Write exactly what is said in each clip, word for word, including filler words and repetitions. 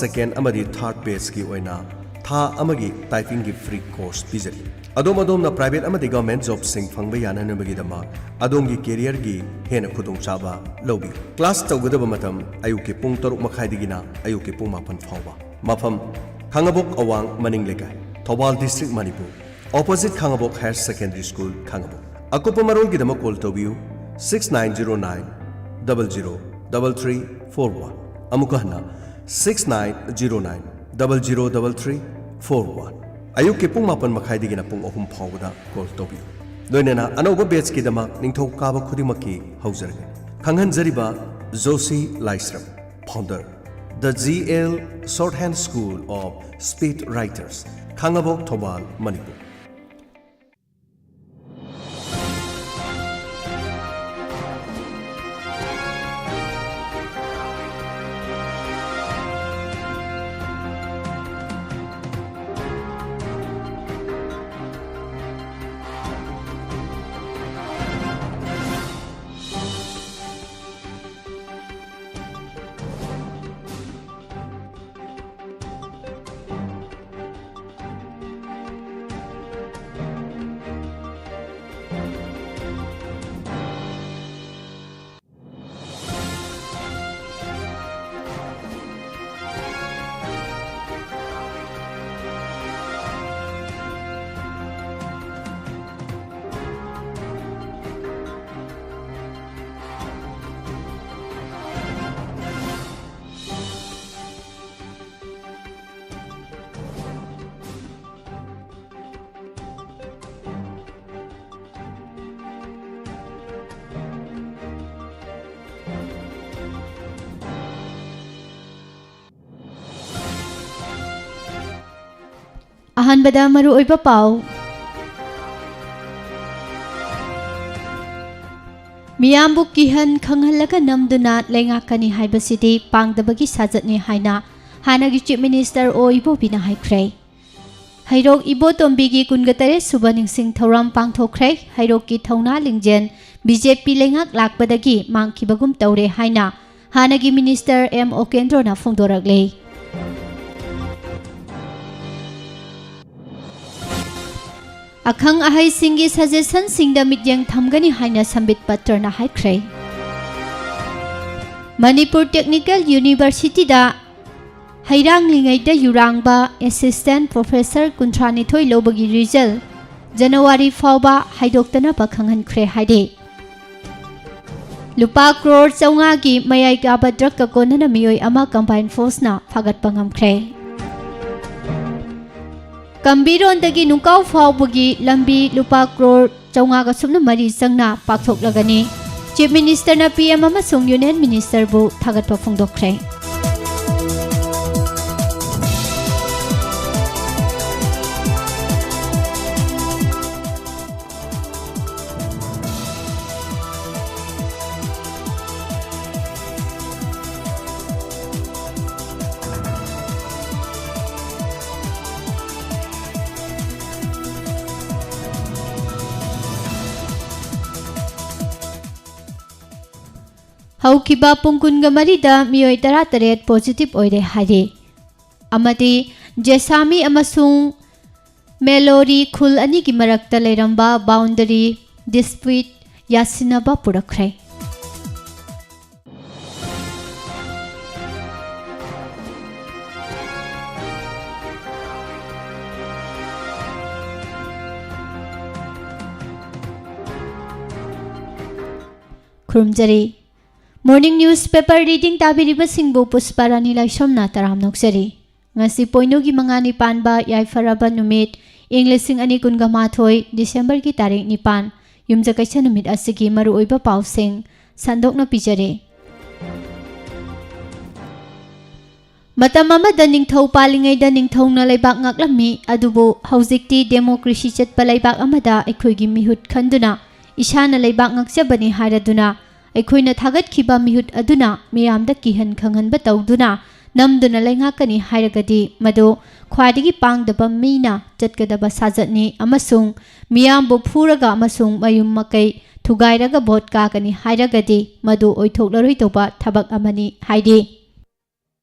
ꯁꯦꯀꯦꯟ ꯑꯃꯗꯤ ꯊꯥꯔꯠ ꯕꯦꯆꯀꯤ ꯑꯣꯏꯅ ꯊꯥ ꯑꯃꯒꯤ ꯇꯥꯏꯄꯤꯡꯒꯤ ꯐ꯭ꯔꯤ ꯀꯣꯔꯁ ꯄꯤꯖꯔꯤ꯫ ꯑꯗꯣꯝ ꯑꯗꯣꯝꯅ ꯄ꯭ꯔꯥꯏꯚꯦꯠ ꯑꯃꯗꯤ ꯒꯚꯔꯟꯃꯦꯟꯠ ꯖꯣꯕꯁꯤꯡ ꯐꯪꯕ ꯌꯥꯅꯅꯕꯒꯤꯗꯃꯛ ꯑꯗꯣꯝꯒꯤ ꯀꯦꯔꯤꯌꯔꯒꯤ ꯍꯦꯟꯅ ꯈꯨꯗꯣꯡꯆꯥꯕ ꯂꯧꯕꯤꯌꯨ꯫ ꯀ꯭ꯂꯥꯁ ꯇꯧꯒꯗꯕ ꯃꯇꯝ ꯑꯌꯨꯛꯀꯤ ꯄꯨꯡ ꯇꯔꯨꯛ ꯃꯈꯥꯏꯗꯒꯤꯅ ꯑꯌꯨꯛꯀꯤ ꯄꯨꯡ ꯃꯥꯄꯟ ꯐꯥꯎꯕ꯫ ꯃꯐꯝ: ꯈꯥꯉꯕꯣꯛ ꯑꯋꯥꯡ ꯃꯅꯤꯡ ꯂꯩꯀꯥꯏ, Thoubal district, Manipur. Opposite Khangabok higher secondary school, Khangabok. ꯑꯀꯨꯞꯄ ꯃꯔꯣꯜꯒꯤꯗꯃꯛ ꯀꯣꯜ ꯇꯧꯕꯤꯌꯨ, six nine zero nine double zero double three four one. ꯑꯃꯨꯛꯀ ꯍꯟꯅ, six nine zero nine double zero double three four one. ꯑꯌꯨꯛꯀꯤ ꯄꯨꯡ ꯃꯥꯄꯟ ꯃꯈꯥꯏꯗꯒꯤꯅ ꯄꯨꯡ ꯑꯍꯨꯝ ꯐꯥꯎꯕꯗ ꯀꯣꯜ ꯇꯧꯕꯤꯌꯨ꯫ ꯂꯣꯏꯅꯅ ꯑꯅꯧꯕ ꯕꯦꯆꯀꯤꯗꯃꯛ ꯅꯤꯡꯊꯧꯀꯥꯕ ꯈꯨꯗꯤꯡꯃꯛꯀꯤ ꯍꯧꯖꯔꯒꯦ꯫ ꯈꯪꯍꯟꯖꯔꯤꯕ Joshi Laishram, founder, The G L Shorthand School of Speed Writers, Khangabok, Thoubal, Manipur. ꯑꯍꯥꯟꯕꯗ ꯃꯔꯨꯑꯣꯏꯕ ꯄꯥꯎ꯫ ꯃꯤꯌꯥꯝꯕꯨ ꯀꯤꯍꯟ ꯈꯪꯍꯜꯂꯒ ꯅꯝꯗꯨꯅ ꯂꯩꯉꯥꯛꯀꯅꯤ ꯍꯥꯏꯕꯁꯤꯗꯤ ꯄꯥꯡꯗꯕꯒꯤ ꯁꯥꯖꯠꯅꯤ ꯍꯥꯏꯅ ꯍꯥꯟꯅꯒꯤ Chief Minister ꯑꯣ ꯏꯕꯣꯕꯤꯅ ꯍꯥꯏꯈ꯭ꯔꯦ꯫ ꯍꯩꯔꯣꯛ ꯏꯕꯣꯇꯣꯝꯕꯤꯒꯤ ꯀꯨꯟꯒ ꯇꯔꯦꯠ ꯁꯨꯕ ꯅꯤꯡꯁꯤꯡ ꯊꯧꯔꯝ ꯄꯥꯡꯊꯣꯛꯈ꯭ꯔꯦ꯫ ꯍꯩꯔꯣꯛꯀꯤ ꯊꯧꯅꯥ ꯂꯤꯡꯖꯦꯜ ꯕꯤ ꯖꯦ ꯄꯤ ꯂꯩꯉꯥꯛ ꯂꯥꯛꯄꯗꯒꯤ ꯃꯥꯡꯈꯤꯕꯒꯨꯝ ꯇꯧꯔꯦ ꯍꯥꯏꯅ ꯍꯥꯟꯅꯒꯤ Minister ꯑꯦꯝ ꯑꯣꯀꯦꯟꯗ꯭ꯔꯣꯅ ꯐꯣꯡꯗꯣꯔꯛꯂꯦ꯫ ꯑꯈꯪ ꯑꯍꯩꯁꯤꯡꯒꯤ ꯁꯖꯦꯁꯟꯁꯤꯡꯗ ꯃꯤꯠꯌꯦꯡ ꯊꯝꯒꯅꯤ ꯍꯥꯏꯅ ꯁꯝꯕꯤꯠ ꯄꯇ꯭ꯔꯅ ꯍꯥꯏꯈ꯭ꯔꯦ꯫ ꯃꯅꯤꯄꯨꯔ ꯇꯦꯛꯅꯤꯀꯦꯜ ꯌꯨꯅꯤꯚꯔꯁꯤꯇꯤꯗ ꯍꯩꯔꯥꯡꯂꯤꯉꯩꯗ ꯌꯨꯔꯥꯡꯕ ꯑꯦꯁꯤꯁꯇꯦꯟ ꯄ꯭ꯔꯣꯐꯦꯁꯔ ꯀꯨꯟꯊ꯭ꯔꯥꯅꯤꯊꯣꯏ ꯂꯧꯕꯒꯤ ꯔꯤꯖꯜ ꯖꯅꯋꯥꯔꯤ ꯐꯥꯎꯕ ꯍꯥꯏꯗꯣꯛꯇꯅꯕ ꯈꯪꯍꯟꯈ꯭ꯔꯦ ꯍꯥꯏꯔꯤ꯫ ꯂꯨꯄꯥ ꯀ꯭ꯔꯣꯔ ꯆꯥꯝꯃꯉꯥꯒꯤ ꯃꯌꯥꯏ ꯀꯥꯕ ꯗ꯭ꯔꯒꯀ ꯀꯣꯟꯅꯅ ꯃꯤꯑꯣꯏ ꯑꯃ ꯀꯝꯕꯥꯏꯟ ꯐꯣꯔꯁꯅ ꯐꯥꯒꯠꯄ ꯉꯝꯈ꯭ꯔꯦ꯫ ꯀꯝꯕꯤꯔꯣꯟꯗꯒꯤ ꯅꯨꯡꯀꯥꯎ ꯐꯥꯎꯕꯒꯤ ꯂꯝꯕꯤ ꯂꯨꯄꯥ ꯀ꯭ꯔꯣꯔ ꯆꯥꯝꯃꯉꯥꯒ ꯁꯨꯞꯅ ꯃꯔꯤ ꯆꯪꯅ ꯄꯥꯛꯊꯣꯛꯂꯒꯅꯤ꯫ ꯆꯤꯐ ꯃꯤꯅꯤꯁꯇꯔꯅ ꯄꯤ ꯑꯦꯝ ꯑꯃꯁꯨꯡ ꯌꯨꯅꯤꯌꯟ ꯃꯤꯅꯤꯁꯇꯔꯕꯨ ꯊꯥꯒꯠꯄ ꯐꯣꯡꯗꯣꯛꯈ꯭ꯔꯦ꯫ ꯍꯧꯈꯤꯕ ꯄꯨꯡ ꯀꯨꯟꯒ ꯃꯔꯤꯗ ꯃꯤꯑꯣꯏ ꯇꯔꯥꯇꯔꯦꯠ ꯄꯣꯖꯤꯇꯤꯚ ꯑꯣꯏꯔꯦ ꯍꯥꯏꯔꯤ꯫ ꯑꯃꯗꯤ ꯖꯦꯁꯥꯃꯤ ꯑꯃꯁꯨꯡ ꯃꯦꯂꯣꯔꯤ ꯈꯨꯜ ꯑꯅꯤꯒꯤ ꯃꯔꯛꯇ ꯂꯩꯔꯝꯕ ꯕꯥꯎꯟꯗꯔꯤ ꯗꯤꯁꯄ꯭ꯌꯨꯠ ꯌꯥꯁꯤꯟꯅꯕ ꯄꯨꯔꯛꯈ꯭ꯔꯦ꯫ ꯈꯨꯔꯨꯝꯖꯔꯤ꯫ Morning newspaper reading ꯇꯥꯕꯤꯔꯤꯕꯁꯤꯡꯕꯨ ꯄꯨꯁꯄꯥꯔꯥꯅꯤ ꯂꯥꯏꯁ꯭ꯔꯝꯅ ꯇꯔꯥꯝꯅ ꯑꯣꯛꯆꯔꯤ꯫ ꯉꯁꯤ ꯄꯣꯏꯅꯨꯒꯤ ꯃꯉꯥꯅꯤ ꯄꯥꯟꯕ ꯌꯥꯏꯐꯔꯕ ꯅꯨꯃꯤꯠ, ꯏꯪ ꯂꯤꯁꯤꯡ ꯑꯅꯤ ꯀꯨꯟꯒ ꯃꯥꯊꯣꯏ, ꯗꯤꯁꯦꯝꯕꯔꯒꯤ ꯇꯥꯔꯤꯛ ꯅꯤꯄꯥꯟ, ꯌꯨꯝꯖꯀꯩꯁ ꯅꯨꯃꯤꯠ ꯑꯁꯤꯒꯤ ꯃꯔꯨꯑꯣꯏꯕ ꯄꯥꯎꯁꯤꯡ ꯁꯟꯗꯣꯛꯅ ꯄꯤꯖꯔꯤ꯫ ꯃꯇꯝ ꯑꯃꯗ ꯅꯤꯡꯊꯧ ꯄꯥꯜꯂꯤꯉꯩꯗ ꯅꯤꯡꯊꯧꯅ ꯂꯩꯕꯥꯛ ꯉꯥꯛꯂꯝꯃꯤ, ꯑꯗꯨꯕꯨ ꯍꯧꯖꯤꯛꯇꯤ ꯗꯦꯃꯣꯀ꯭ꯔꯦꯁꯤ ꯆꯠꯄ ꯂꯩꯕꯥꯛ ꯑꯃꯗ ꯑꯩꯈꯣꯏꯒꯤ ꯃꯤꯍꯨꯠ ꯈꯟꯗꯨꯅ ꯏꯁꯥꯅ ꯂꯩꯕꯥꯛ ꯉꯥꯛꯆꯕꯅꯤ ꯍꯥꯏꯔꯗꯨꯅ ꯑꯩꯈꯣꯏꯅ ꯊꯥꯒꯠꯈꯤꯕ ꯃꯤꯍꯨꯠ ꯑꯗꯨꯅ ꯃꯤꯌꯥꯝꯗ ꯀꯤꯍꯟ ꯈꯪꯍꯟꯕ ꯇꯧꯗꯨꯅ ꯅꯝꯗꯨꯅ ꯂꯩꯉꯥꯛꯀꯅꯤ ꯍꯥꯏꯔꯒꯗꯤ ꯃꯗꯨ ꯈ꯭ꯋꯥꯏꯗꯒꯤ ꯄꯥꯡꯗꯕ ꯃꯤꯅ ꯆꯠꯀꯗꯕ ꯁꯥꯖꯠꯅꯤ ꯑꯃꯁꯨꯡ ꯃꯤꯌꯥꯝꯕꯨ ꯐꯨꯔꯒ ꯑꯃꯁꯨꯡ ꯃꯌꯨꯝ ꯃꯀꯩ ꯊꯨꯒꯥꯏꯔꯒ ꯚꯣꯠ ꯀꯥꯒꯅꯤ ꯍꯥꯏꯔꯒꯗꯤ ꯃꯗꯨ ꯑꯣꯏꯊꯣꯛꯂꯔꯣꯏꯗꯧꯕ ꯊꯕꯛ ꯑꯃꯅꯤ ꯍꯥꯏꯔꯤ꯫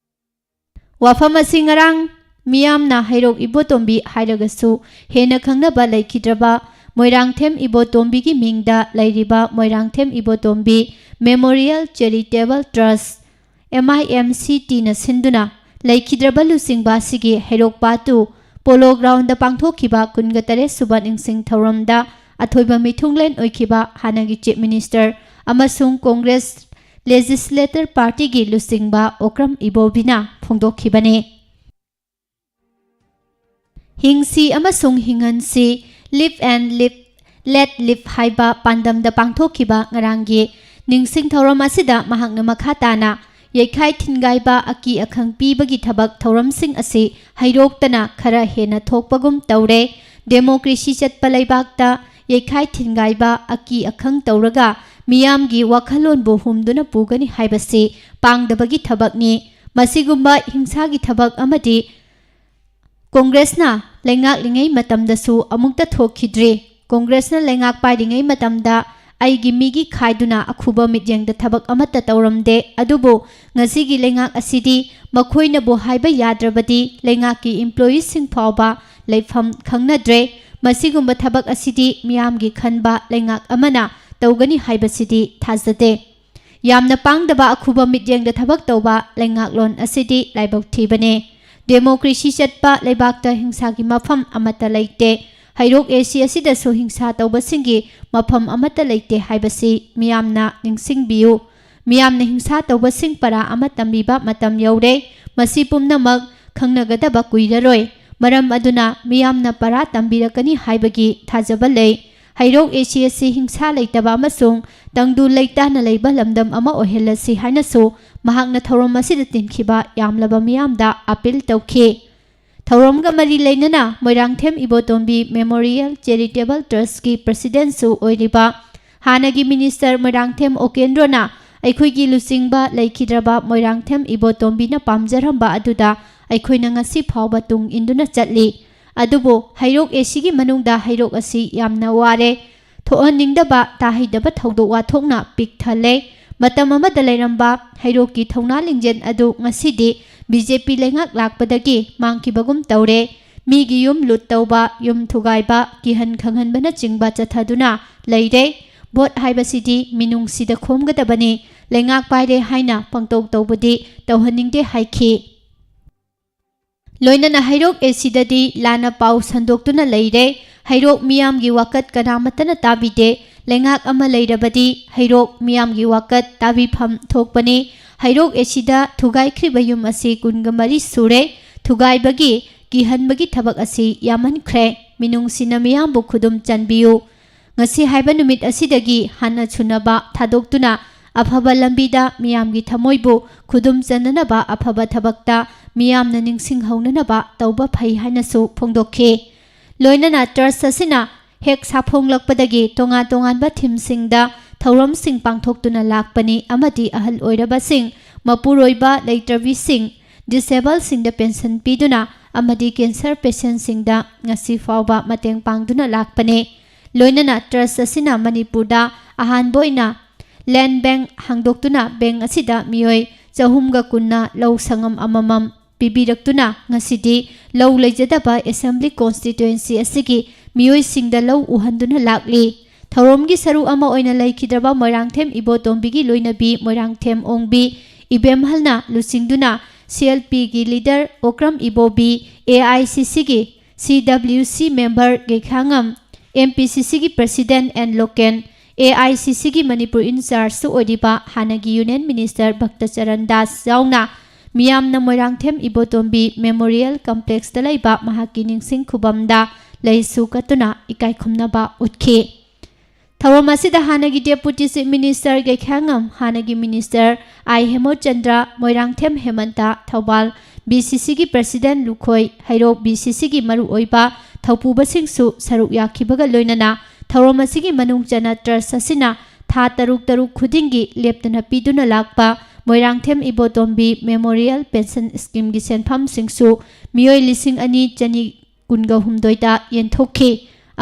ꯋꯥꯐꯝ ꯑꯁꯤ ꯉꯔꯥꯡ ꯃꯤꯌꯥꯝꯅ ꯍꯩꯔꯣꯛ ꯏꯕꯣꯇꯣꯝꯕꯤ ꯍꯥꯏꯔꯒꯁꯨ ꯍꯦꯟꯅ ꯈꯪꯅꯕ ꯂꯩꯈꯤꯗ꯭ꯔꯕ ꯃꯣꯏꯔꯥꯡꯊꯦꯝ ꯏꯕꯣꯇꯣꯝꯕꯤꯒꯤ ꯃꯤꯡꯗ ꯂꯩꯔꯤꯕ ꯃꯣꯏꯔꯥꯡꯊꯦꯝ ꯏꯕꯣꯇꯣꯝꯕꯤ Memorial Charitable Trust, M I M C Tꯅ ꯁꯤꯟꯗꯨꯅ ꯂꯩꯈꯤꯗ꯭ꯔꯕ ꯂꯨꯆꯤꯡꯕ ꯑꯁꯤꯒꯤ ꯍꯩꯔꯣꯛ ꯄꯥꯠ ꯇꯨ ꯄꯣꯂꯣ ꯒ꯭ꯔꯥꯎꯟꯗ ꯄꯥꯡꯊꯣꯛꯈꯤꯕ ꯀꯨꯟꯒ ꯇꯔꯦꯠ ꯁꯨꯕ ꯅꯤꯡꯁꯤꯡ ꯊꯧꯔꯝꯗ ꯑꯊꯣꯏꯕ ꯃꯤꯊꯨꯡꯂꯦꯟ ꯑꯣꯏꯈꯤꯕ ꯍꯥꯟꯅꯒꯤ Chief Minister ꯑꯃꯁꯨꯡ Congress Legislator Partyꯒꯤ ꯂꯨꯆꯤꯡꯕ ꯑꯣꯀ꯭ꯔꯝ ꯏꯕꯣꯕꯤꯅ ꯐꯣꯡꯗꯣꯛꯈꯤꯕꯅꯤ꯫ ꯍꯤꯡꯁꯤ ꯑꯃꯁꯨꯡ ꯍꯤꯡꯍꯟꯁꯤ, Live and Live, Let Live ꯍꯥꯏꯕ ꯄꯥꯟꯗꯝꯗ ꯄꯥꯡꯊꯣꯛꯈꯤꯕ ꯉꯔꯥꯡꯒꯤ ꯅꯤꯡꯁꯤꯡ ꯊꯧꯔꯝ ꯑꯁꯤꯗ ꯃꯍꯥꯛꯅ ꯃꯈꯥ ꯇꯥꯅ ꯌꯩꯈꯥꯏ ꯊꯤꯟꯒꯥꯏꯕ, ꯑꯀꯤ ꯑꯈꯪ ꯄꯤꯕꯒꯤ ꯊꯕꯛ ꯊꯧꯔꯝꯁꯤꯡ ꯑꯁꯤ ꯍꯩꯔꯣꯛꯇꯅ ꯈꯔ ꯍꯦꯟꯅ ꯊꯣꯛꯄꯒꯨꯝ ꯇꯧꯔꯦ꯫ Democracy ꯆꯠꯄ ꯂꯩꯕꯥꯛꯇ ꯌꯩꯈꯥꯏ ꯊꯤꯟꯒꯥꯏꯕ, ꯑꯀꯤ ꯑꯈꯪ ꯇꯧꯔꯒ ꯃꯤꯌꯥꯝꯒꯤ ꯋꯥꯈꯜꯂꯣꯟꯕꯨ ꯍꯨꯝꯗꯨꯅ ꯄꯨꯒꯅꯤ ꯍꯥꯏꯕꯁꯤ ꯄꯥꯡꯗꯕꯒꯤ ꯊꯕꯛꯅꯤ꯫ ꯃꯁꯤꯒꯨꯝꯕ ꯍꯤꯡꯁꯥꯒꯤ ꯊꯕꯛ ꯑꯃꯗꯤ ꯀꯣꯡꯒ꯭ꯔꯦꯁꯅ ꯂꯩꯉꯥꯛꯂꯤꯉꯩ ꯃꯇꯝꯗꯁꯨ ꯑꯃꯨꯛꯇ ꯊꯣꯛꯈꯤꯗ꯭ꯔꯤ꯫ ꯀꯣꯡꯒ꯭ꯔꯦꯁꯅ ꯂꯩꯉꯥꯛ ꯄꯥꯏꯔꯤꯉꯩ ꯃꯇꯝꯗ ꯑꯩꯒꯤ ꯃꯤꯒꯤ ꯈꯥꯏꯗꯨꯅ ꯑꯈꯨꯕ ꯃꯤꯠꯌꯦꯡꯗ ꯊꯕꯛ ꯑꯃꯠꯇ ꯇꯧꯔꯝꯗꯦ꯫ ꯑꯗꯨꯕꯨ ꯉꯁꯤꯒꯤ ꯂꯩꯉꯥꯛ ꯑꯁꯤꯗꯤ ꯃꯈꯣꯏꯅꯕꯨ ꯍꯥꯏꯕ ꯌꯥꯗ꯭ꯔꯕꯗꯤ ꯂꯩꯉꯥꯛꯀꯤ employeeꯁꯤꯡ ꯐꯥꯎꯕ ꯂꯩꯐꯝ ꯈꯪꯅꯗ꯭ꯔꯦ꯫ ꯃꯁꯤꯒꯨꯝꯕ ꯊꯕꯛ ꯑꯁꯤꯗꯤ ꯃꯤꯌꯥꯝꯒꯤ ꯈꯟꯕ ꯂꯩꯉꯥꯛ ꯑꯃꯅ ꯇꯧꯒꯅꯤ ꯍꯥꯏꯕꯁꯤꯗꯤ ꯊꯥꯖꯗꯦ꯫ ꯌꯥꯝꯅ ꯄꯥꯡꯗꯕ ꯑꯈꯨꯕ ꯃꯤꯠꯌꯦꯡꯗ ꯊꯕꯛ ꯇꯧꯕ ꯂꯩꯉꯥꯛꯂꯣꯟ ꯑꯁꯤꯗꯤ ꯂꯥꯏꯕꯛ ꯊꯤꯕꯅꯦ꯫ Democracy ꯆꯠꯄ ꯂꯩꯕꯥꯛꯇ ꯍꯤꯡꯁꯥꯒꯤ ꯃꯐꯝ ꯑꯃꯠꯇ ꯂꯩꯇꯦ꯫ ꯍꯩꯔꯣꯛ AC ꯑꯁꯤꯗꯁꯨ ꯍꯤꯡꯁꯥ ꯇꯧꯕꯁꯤꯡꯒꯤ ꯃꯐꯝ ꯑꯃꯠꯇ ꯂꯩꯇꯦ ꯍꯥꯏꯕꯁꯤ ꯃꯤꯌꯥꯝꯅ ꯅꯤꯡꯁꯤꯡꯕꯤꯌꯨ꯫ ꯃꯤꯌꯥꯝꯅ ꯍꯤꯡꯁꯥ ꯇꯧꯕꯁꯤꯡ ꯄꯔꯥ ꯑꯃ ꯇꯝꯕꯤꯕ ꯃꯇꯝ ꯌꯧꯔꯦ꯫ ꯃꯁꯤ ꯄꯨꯝꯅꯃꯛ ꯈꯪꯅꯒꯗꯕ ꯀꯨꯏꯔꯔꯣꯏ꯫ ꯃꯔꯝ ꯑꯗꯨꯅ ꯃꯤꯌꯥꯝꯅ ꯄꯔꯥ ꯇꯝꯕꯤꯔꯛꯀꯅꯤ ꯍꯥꯏꯕꯒꯤ ꯊꯥꯖꯕ ꯂꯩ꯫ ꯍꯩꯔꯣꯛ AC ꯑꯁꯤ ꯍꯤꯡꯁꯥ ꯂꯩꯇꯕ ꯑꯃꯁꯨꯡ ꯇꯪꯗꯨ ꯂꯩꯇꯥꯅ ꯂꯩꯕ ꯂꯝꯗꯝ ꯑꯃ ꯑꯣꯏꯍꯜꯂꯁꯤ ꯍꯥꯏꯅꯁꯨ ꯃꯍꯥꯛꯅ ꯊꯧꯔꯝ ꯑꯁꯤꯗ ꯇꯤꯟꯈꯤꯕ ꯌꯥꯝꯂꯕ ꯃꯤꯌꯥꯝꯗ appeal ꯇꯧꯈꯤ꯫ ꯊꯧꯔꯝꯒ ꯃꯔꯤ ꯂꯩꯅꯅ ꯃꯣꯏꯔꯥꯡꯊꯦꯝ ꯏꯕꯣꯇꯣꯝꯕꯤ Memorial Charitable Trustꯀꯤ Presidentꯁꯨ ꯑꯣꯏꯔꯤꯕ ꯍꯥꯟꯅꯒꯤ Minister ꯃꯣꯏꯔꯥꯡꯊꯦꯝ ꯑꯣꯀꯦꯟꯗ꯭ꯔꯣꯅ ꯑꯩꯈꯣꯏꯒꯤ ꯂꯨꯆꯤꯡꯕ ꯂꯩꯈꯤꯗ꯭ꯔꯕ ꯃꯣꯏꯔꯥꯡꯊꯦꯝ ꯏꯕꯣꯇꯣꯝꯕꯤꯅ ꯄꯥꯝꯖꯔꯝꯕ ꯑꯗꯨꯗ ꯑꯩꯈꯣꯏꯅ ꯉꯁꯤ ꯐꯥꯎꯕ ꯇꯨꯡ ꯏꯟꯗꯨꯅ ꯆꯠꯂꯤ꯫ ꯑꯗꯨꯕꯨ ꯍꯩꯔꯣꯛ ACꯒꯤ ꯃꯅꯨꯡꯗ ꯍꯩꯔꯣꯛ ꯑꯁꯤ ꯌꯥꯝꯅ ꯋꯥꯔꯦ꯫ ꯊꯣꯛꯍꯟꯅꯤꯡꯗꯕ, ꯇꯥꯍꯩꯗꯕ ꯊꯧꯗꯣꯛ ꯋꯥꯊꯣꯛꯅ ꯄꯤꯛ ꯊꯜꯂꯦ꯫ ꯃꯇꯝ ꯑꯃꯗ ꯂꯩꯔꯝꯕ ꯍꯩꯔꯣꯛꯀꯤ ꯊꯧꯅꯥ ꯂꯤꯡꯖꯦꯜ ꯑꯗꯨ ꯉꯁꯤꯗꯤ ꯕꯤ ꯖꯦ ꯄꯤ ꯂꯩꯉꯥꯛ ꯂꯥꯛꯄꯗꯒꯤ ꯃꯥꯡꯈꯤꯕꯒꯨꯝ ꯇꯧꯔꯦ꯫ ꯃꯤꯒꯤ ꯌꯨꯝ ꯂꯨꯠ ꯇꯧꯕ, ꯌꯨꯝ ꯊꯨꯒꯥꯏꯕ, ꯀꯤꯍꯟ ꯈꯪꯍꯟꯕꯅꯆꯤꯡꯕ ꯆꯠꯊꯗꯨꯅ ꯂꯩꯔꯦ꯫ ꯚꯣꯠ ꯍꯥꯏꯕꯁꯤꯗꯤ ꯃꯤꯅꯨꯡꯁꯤꯗ ꯈꯣꯝꯒꯗꯕꯅꯤ꯫ ꯂꯩꯉꯥꯛ ꯄꯥꯏꯔꯦ ꯍꯥꯏꯅ ꯄꯪꯇꯧ ꯇꯧꯕꯗꯤ ꯇꯧꯍꯟꯅꯤꯡꯗꯦ ꯍꯥꯏꯈꯤ꯫ ꯂꯣꯏꯅꯅ ꯍꯩꯔꯣꯛ ꯑꯦ ꯁꯤꯗꯗꯤ ꯂꯥꯟꯅ ꯄꯥꯎ ꯁꯟꯗꯣꯛꯇꯨꯅ ꯂꯩꯔꯦ꯫ ꯍꯩꯔꯣꯛ ꯃꯤꯌꯥꯝꯒꯤ ꯋꯥꯀꯠ ꯀꯅꯥꯃꯠꯇꯅ ꯇꯥꯕꯤꯗꯦ꯫ ꯂꯩꯉꯥꯛ ꯑꯃ ꯂꯩꯔꯕꯗꯤ ꯍꯩꯔꯣꯛ ꯃꯤꯌꯥꯝꯒꯤ ꯋꯥꯀꯠ ꯇꯥꯕꯤꯐꯝ ꯊꯣꯛꯄꯅꯤ꯫ ꯍꯩꯔꯣꯛ ꯑꯦ ꯁꯤꯗ ꯊꯨꯒꯥꯏꯈ꯭ꯔꯤꯕ ꯌꯨꯝ ꯑꯁꯤ ꯀꯨꯟꯒ ꯃꯔꯤ ꯁꯨꯔꯦ꯫ ꯊꯨꯒꯥꯏꯕꯒꯤ, ꯀꯤꯍꯟꯕꯒꯤ ꯊꯕꯛ ꯑꯁꯤ ꯌꯥꯝꯃꯟꯈ꯭ꯔꯦ꯫ ꯃꯤꯅꯨꯡꯁꯤꯅ ꯃꯤꯌꯥꯝꯕꯨ ꯈꯨꯗꯨꯝ ꯆꯟꯕꯤꯌꯨ꯫ ꯉꯁꯤ ꯍꯥꯏꯕ ꯅꯨꯃꯤꯠ ꯑꯁꯤꯗꯒꯤ ꯍꯥꯟꯅ ꯁꯨꯅꯕ ꯊꯥꯗꯣꯛꯇꯨꯅ ꯑꯐꯕ ꯂꯝꯕꯤꯗ ꯃꯤꯌꯥꯝꯒꯤ ꯊꯃꯣꯏꯕꯨ ꯈꯨꯗꯨꯝ ꯆꯟꯅꯅꯕ, ꯑꯐꯕ ꯊꯕꯛꯇ ꯃꯤꯌꯥꯝꯅ ꯅꯤꯡꯁꯤꯡꯍꯧꯅꯅꯕ ꯇꯧꯕ ꯐꯩ ꯍꯥꯏꯅꯁꯨ ꯐꯣꯡꯗꯣꯛꯈꯤ꯫ ꯂꯣꯏꯅꯅ ꯇ꯭ꯔꯁ ꯑꯁꯤꯅ ꯍꯦꯛ ꯁꯥꯐꯣꯡꯂꯛꯄꯗꯒꯤ ꯇꯣꯉꯥꯟ ꯇꯣꯉꯥꯟꯕ ꯊꯤꯝꯁꯤꯡꯗ ꯊꯧꯔꯝꯁꯤꯡ ꯄꯥꯡꯊꯣꯛꯇꯨꯅ ꯂꯥꯛꯄꯅꯤ ꯑꯃꯗꯤ ꯑꯍꯜ ꯑꯣꯏꯔꯕꯁꯤꯡ, ꯃꯄꯨꯔꯣꯏꯕ ꯂꯩꯇ꯭ꯔꯕꯤꯁꯤꯡ, ꯗꯤꯁꯦꯕꯜꯁꯤꯡꯗ ꯄꯦꯟꯁꯟ ꯄꯤꯗꯨꯅ ꯑꯃꯗꯤ ꯀꯦꯟꯁꯔ ꯄꯦꯁꯦꯟꯁꯤꯡꯗ ꯉꯁꯤ ꯐꯥꯎꯕ ꯃꯇꯦꯡ ꯄꯥꯡꯗꯨꯅ ꯂꯥꯛꯄꯅꯤ꯫ ꯂꯣꯏꯅꯅ ꯇ꯭ꯔꯁ ꯑꯁꯤꯅ ꯃꯅꯤꯄꯨꯔꯗ ꯑꯍꯥꯟꯕ ꯑꯣꯏꯅ ꯂꯦꯟ ꯕꯦꯡ ꯍꯥꯡꯗꯣꯛꯇꯨꯅ ꯕꯦꯡ ꯑꯁꯤꯗ ꯃꯤꯑꯣꯏ ꯆꯍꯨꯝꯒ ꯀꯨꯟꯅ ꯂꯧ ꯁꯪꯉꯝ ꯑꯃꯃꯝ ꯄꯤꯕꯤꯔꯛꯇꯨꯅ ꯉꯁꯤꯗꯤ ꯂꯧ ꯂꯩꯖꯗꯕ ꯑꯦꯁꯦꯝꯕ꯭ꯂꯤ ꯀꯣꯟꯁꯇꯤꯇ꯭ꯋꯦꯟꯁꯤ ꯑꯁꯤꯒꯤ ꯃꯤꯑꯣꯏꯁꯤꯡꯗ ꯂꯧ ꯎꯍꯟꯗꯨꯅ ꯂꯥꯛꯂꯤ꯫ ꯊꯧꯔꯝꯒꯤ ꯁꯔꯨꯛ ꯑꯃ ꯑꯣꯏꯅ ꯂꯩꯈꯤꯗ꯭ꯔꯕ ꯃꯣꯏꯔꯥꯡꯊꯦꯝ ꯏꯕꯣꯇꯣꯝꯕꯤꯒꯤ ꯂꯣꯏꯅꯕꯤ ꯃꯣꯏꯔꯥꯡꯊꯦꯝ ꯑꯣꯡꯕꯤ ꯏꯕꯦꯝꯍꯜꯅ ꯂꯨꯆꯤꯡꯗꯨꯅ ꯁꯤ ꯑꯦꯜ ꯄꯤꯒꯤ leader Okram Ibobi, A I C ꯁꯤꯒꯤ ꯁꯤ ꯗꯕ꯭ꯂꯤꯌꯨ ꯁꯤ ꯃꯦꯝꯕꯔ ꯒꯩꯈꯥꯉꯝ, ꯑꯦꯝ ꯄꯤ ꯁꯤ ꯁꯤꯒꯤ president N Loken, A I C ꯁꯤꯒꯤ ꯃꯅꯤꯄꯨꯔ ꯏꯟꯆꯥꯔꯖꯁꯨ ꯑꯣꯏꯔꯤꯕ ꯍꯥꯟꯅꯒꯤ ꯌꯨꯅꯤꯌꯟ ꯃꯤꯅꯤꯁꯇꯔ ꯚꯛꯇꯆꯔꯟ ꯗꯥꯁ ꯌꯥꯎꯅ ꯃꯤꯌꯥꯝꯅ ꯃꯣꯏꯔꯥꯡꯊꯦꯝ ꯏꯕꯣꯇꯣꯝꯕꯤ ꯃꯦꯃꯣꯔꯤꯌꯦꯜ ꯀꯝꯄ꯭ꯂꯦꯛꯁꯇ ꯂꯩꯕ ꯃꯍꯥꯛꯀꯤ ꯅꯤꯡꯁꯤꯡ ꯈꯨꯕꯝꯗ ꯂꯩꯁꯨ ꯀꯠꯇꯨꯅ ꯏꯀꯥꯏ ꯈꯨꯝꯅꯕ ꯎꯠꯈꯤ꯫ ꯊꯧꯔꯝ ꯑꯁꯤꯗ ꯍꯥꯟꯅꯒꯤ ꯗꯦꯄꯨꯇꯤ ꯆꯤꯐ ꯃꯤꯅꯤꯁꯇꯔ ꯒꯩꯈꯥꯉꯝ, ꯍꯥꯟꯅꯒꯤ ꯃꯤꯅꯤꯁꯇꯔ ꯑꯥꯏ ꯍꯦꯃꯣꯆꯟꯗ꯭ꯔ, ꯃꯣꯏꯔꯥꯡꯊꯦꯝ ꯍꯦꯃꯟꯇ, ꯊꯧꯕꯥꯜ ꯕꯤ ꯁꯤ ꯁꯤꯒꯤ ꯄ꯭ꯔꯁꯤꯗꯦꯟ ꯂꯨꯈꯣꯏ, ꯍꯩꯔꯣꯛ ꯕꯤ ꯁꯤ ꯁꯤꯒꯤ ꯃꯔꯨꯑꯣꯏꯕ ꯊꯧꯄꯨꯕꯁꯤꯡꯁꯨ ꯁꯔꯨꯛ ꯌꯥꯈꯤꯕꯒ ꯂꯣꯏꯅꯅ ꯊꯧꯔꯝ ꯑꯁꯤꯒꯤ ꯃꯅꯨꯡ ꯆꯟꯅ ꯇ꯭ꯔꯁ ꯑꯁꯤꯅ ꯊꯥ ꯇꯔꯨꯛ ꯇꯔꯨꯛ ꯈꯨꯗꯤꯡꯒꯤ ꯂꯦꯞꯇꯅ ꯄꯤꯗꯨꯅ ꯂꯥꯛꯄ ꯃꯣꯏꯔꯥꯡꯊꯦꯝ ꯏꯕꯣꯇꯣꯝꯕꯤ ꯃꯦꯃꯣꯔꯤꯌꯦꯜ ꯄꯦꯟꯁꯟ ꯁ꯭ꯀꯤꯝꯒꯤ ꯁꯦꯟꯐꯝꯁꯤꯡꯁꯨ ꯃꯤꯑꯣꯏ ꯂꯤꯁꯤꯡ ꯑꯅꯤ ꯆꯅꯤ ꯀꯨꯟꯒ ꯍꯨꯝꯗꯣꯏꯗ ꯌꯦꯟꯊꯣꯛꯈꯤ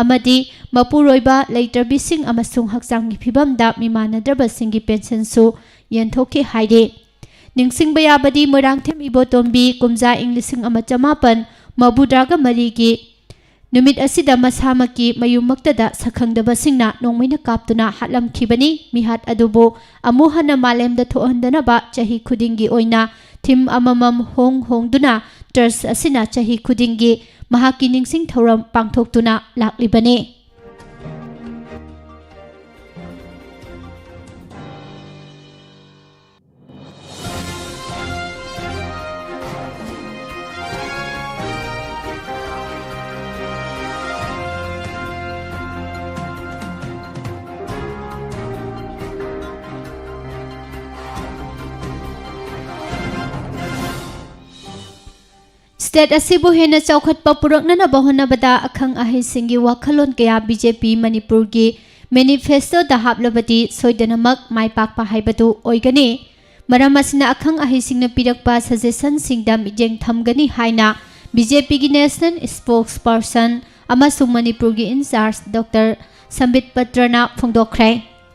ꯑꯃꯗꯤ ꯃꯄꯨꯔꯣꯏꯕ ꯂꯩꯇ꯭ꯔꯕꯤꯁꯤꯡ ꯑꯃꯁꯨꯡ ꯍꯛꯆꯥꯡꯒꯤ ꯐꯤꯕꯝꯗ ꯃꯤꯃꯥꯟꯅꯗ꯭ꯔꯕꯁꯤꯡꯒꯤ ꯄꯦꯟꯁꯟꯁꯨ ꯌꯦꯟꯊꯣꯛꯈꯤ ꯍꯥꯏꯔꯤ꯫ ꯅꯤꯡꯁꯤꯡꯕ ꯌꯥꯕꯗꯤ, ꯃꯣꯏꯔꯥꯡꯊꯦꯝ ꯏꯕꯣꯇꯣꯝꯕꯤ ꯀꯨꯝꯖꯥ ꯏꯪ ꯂꯤꯁꯤꯡ ꯑꯃ ꯆꯃꯥꯄꯟ ꯃꯧꯗ꯭ꯔꯥꯒ ꯃꯔꯤꯒꯤ ꯅꯨꯃꯤꯠ ꯑꯁꯤꯗ ꯃꯁꯥꯃꯛꯀꯤ ꯃꯌꯨꯝꯃꯛꯇꯗ ꯁꯛꯈꯪꯗꯕꯁꯤꯡꯅ ꯅꯣꯡꯃꯩꯅ ꯀꯥꯞꯇꯨꯅ ꯍꯥꯠꯂꯝꯈꯤꯕꯅꯤ꯫ ꯃꯤꯍꯥꯠ ꯑꯗꯨꯕꯨ ꯑꯃꯨꯛ ꯍꯟꯅ ꯃꯥꯂꯦꯝꯗ ꯊꯣꯛꯍꯟꯗꯅꯕ ꯆꯍꯤ ꯈꯨꯗꯤꯡꯒꯤ ꯑꯣꯏꯅ theme ꯑꯃꯃꯝ ꯍꯣꯡ ꯍꯣꯡꯗꯨꯅ ꯇ꯭ꯔꯁ ꯑꯁꯤꯅ ꯆꯍꯤ ꯈꯨꯗꯤꯡꯒꯤ ꯃꯍꯥꯛꯀꯤ ꯅꯤꯡꯁꯤꯡ ꯊꯧꯔꯝ ꯄꯥꯡꯊꯣꯛꯇꯨꯅ ꯂꯥꯛꯂꯤꯕꯅꯤ꯫ State ꯑꯁꯤꯕꯨ ꯍꯦꯟꯅ ꯆꯥꯎꯈꯠꯄ ꯄꯨꯔꯛꯅꯅꯕ ꯍꯣꯠꯅꯕꯗ ꯑꯈꯪ ꯑꯍꯩꯁꯤꯡꯒꯤ ꯋꯥꯈꯜꯂꯣꯟ ꯀꯌꯥ BJP ꯃꯅꯤꯄꯨꯔꯒꯤ manifestoꯗ ꯍꯥꯞꯂꯕꯗꯤ ꯁꯣꯏꯗꯅꯃꯛ ꯃꯥꯏ ꯄꯥꯛꯄ ꯍꯥꯏꯕꯗꯨ ꯑꯣꯏꯒꯅꯤ꯫ ꯃꯔꯝ ꯑꯁꯤꯅ ꯑꯈꯪ ꯑꯍꯩꯁꯤꯡꯅ ꯄꯤꯔꯛꯄ suggestionꯁꯤꯡꯗ ꯃꯤꯠꯌꯦꯡ ꯊꯝꯒꯅꯤ ꯍꯥꯏꯅ BJPꯒꯤ national spokesperson ꯑꯃꯁꯨꯡ ꯃꯅꯤꯄꯨꯔꯒꯤ in charge Doctor ꯁꯝꯕꯤꯠ ꯄꯇ꯭ꯔꯅ ꯐꯣꯡꯗꯣꯛꯈ꯭ꯔꯦ꯫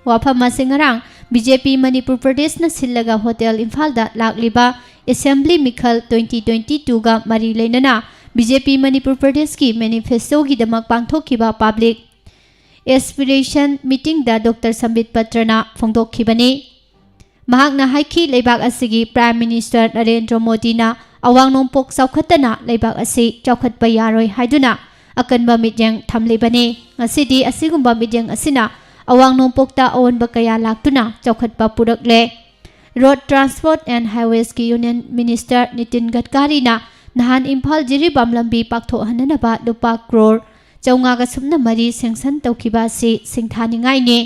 ꯋꯥꯐꯝ ꯑꯁꯤ ꯉꯔꯥꯡ BJP ꯃꯅꯤꯄꯨꯔ ꯄ꯭ꯔꯗꯦꯁꯅ ꯁꯤꯜꯂꯒ ꯍꯣꯇꯦꯜ ꯏꯝꯐꯥꯜꯗ ꯂꯥꯛꯂꯤꯕ Assembly ꯃꯤꯈꯜ twenty twenty twoꯒ ꯃꯔꯤ ꯂꯩꯅꯅ BJP ꯃꯅꯤꯄꯨꯔ ꯄ꯭ꯔꯗꯦꯁꯀꯤ manifestoꯒꯤꯗꯃꯛ ꯄꯥꯡꯊꯣꯛꯈꯤꯕ public aspiration meetingꯗ Doctor ꯁꯝꯕꯤꯠ ꯄꯇ꯭ꯔꯅ ꯐꯣꯡꯗꯣꯛꯈꯤꯕꯅꯤ꯫ ꯃꯍꯥꯛꯅ ꯍꯥꯏꯈꯤ, ꯂꯩꯕꯥꯛ ꯑꯁꯤꯒꯤ Prime Minister ꯅꯔꯦꯟꯗ꯭ꯔ ꯃꯣꯗꯤꯅ ꯑꯋꯥꯡ ꯅꯣꯡꯄꯣꯛ ꯆꯥꯎꯈꯠꯇꯅ ꯂꯩꯕꯥꯛ ꯑꯁꯤ ꯆꯥꯎꯈꯠꯄ ꯌꯥꯔꯣꯏ ꯍꯥꯏꯗꯨꯅ ꯑꯀꯟꯕ ꯃꯤꯠꯌꯦꯡ ꯊꯝꯂꯤꯕꯅꯤ꯫ ꯉꯁꯤꯗꯤ ꯑꯁꯤꯒꯨꯝꯕ ꯃꯤꯠꯌꯦꯡ ꯑꯁꯤꯅ ꯑꯋꯥꯡ ꯅꯣꯡꯄꯣꯛꯇ ꯑꯑꯣꯟꯕ ꯀꯌꯥ ꯂꯥꯛꯇꯨꯅ ꯆꯥꯎꯈꯠꯄ ꯄꯨꯔꯛꯂꯦ꯫ Road Transport and Highwaysꯀꯤ Union Minister Nitin ꯒꯗꯀꯥꯔꯤꯅ ꯅꯍꯥꯟ ꯏꯝꯐꯥꯜ ꯖꯤꯔꯤꯕꯥꯝ ꯂꯝꯕꯤ ꯄꯥꯛꯊꯣꯛꯍꯟꯅꯅꯕ ꯂꯨꯄꯥ ꯀ꯭ꯔꯣꯔ ꯆꯥꯝꯃꯉꯥꯒ ꯁꯨꯞꯅ ꯃꯔꯤ sanction ꯇꯧꯈꯤꯕ ꯑꯁꯤ ꯁꯤꯡꯊꯥꯅꯤꯡꯉꯥꯏꯅꯤ꯫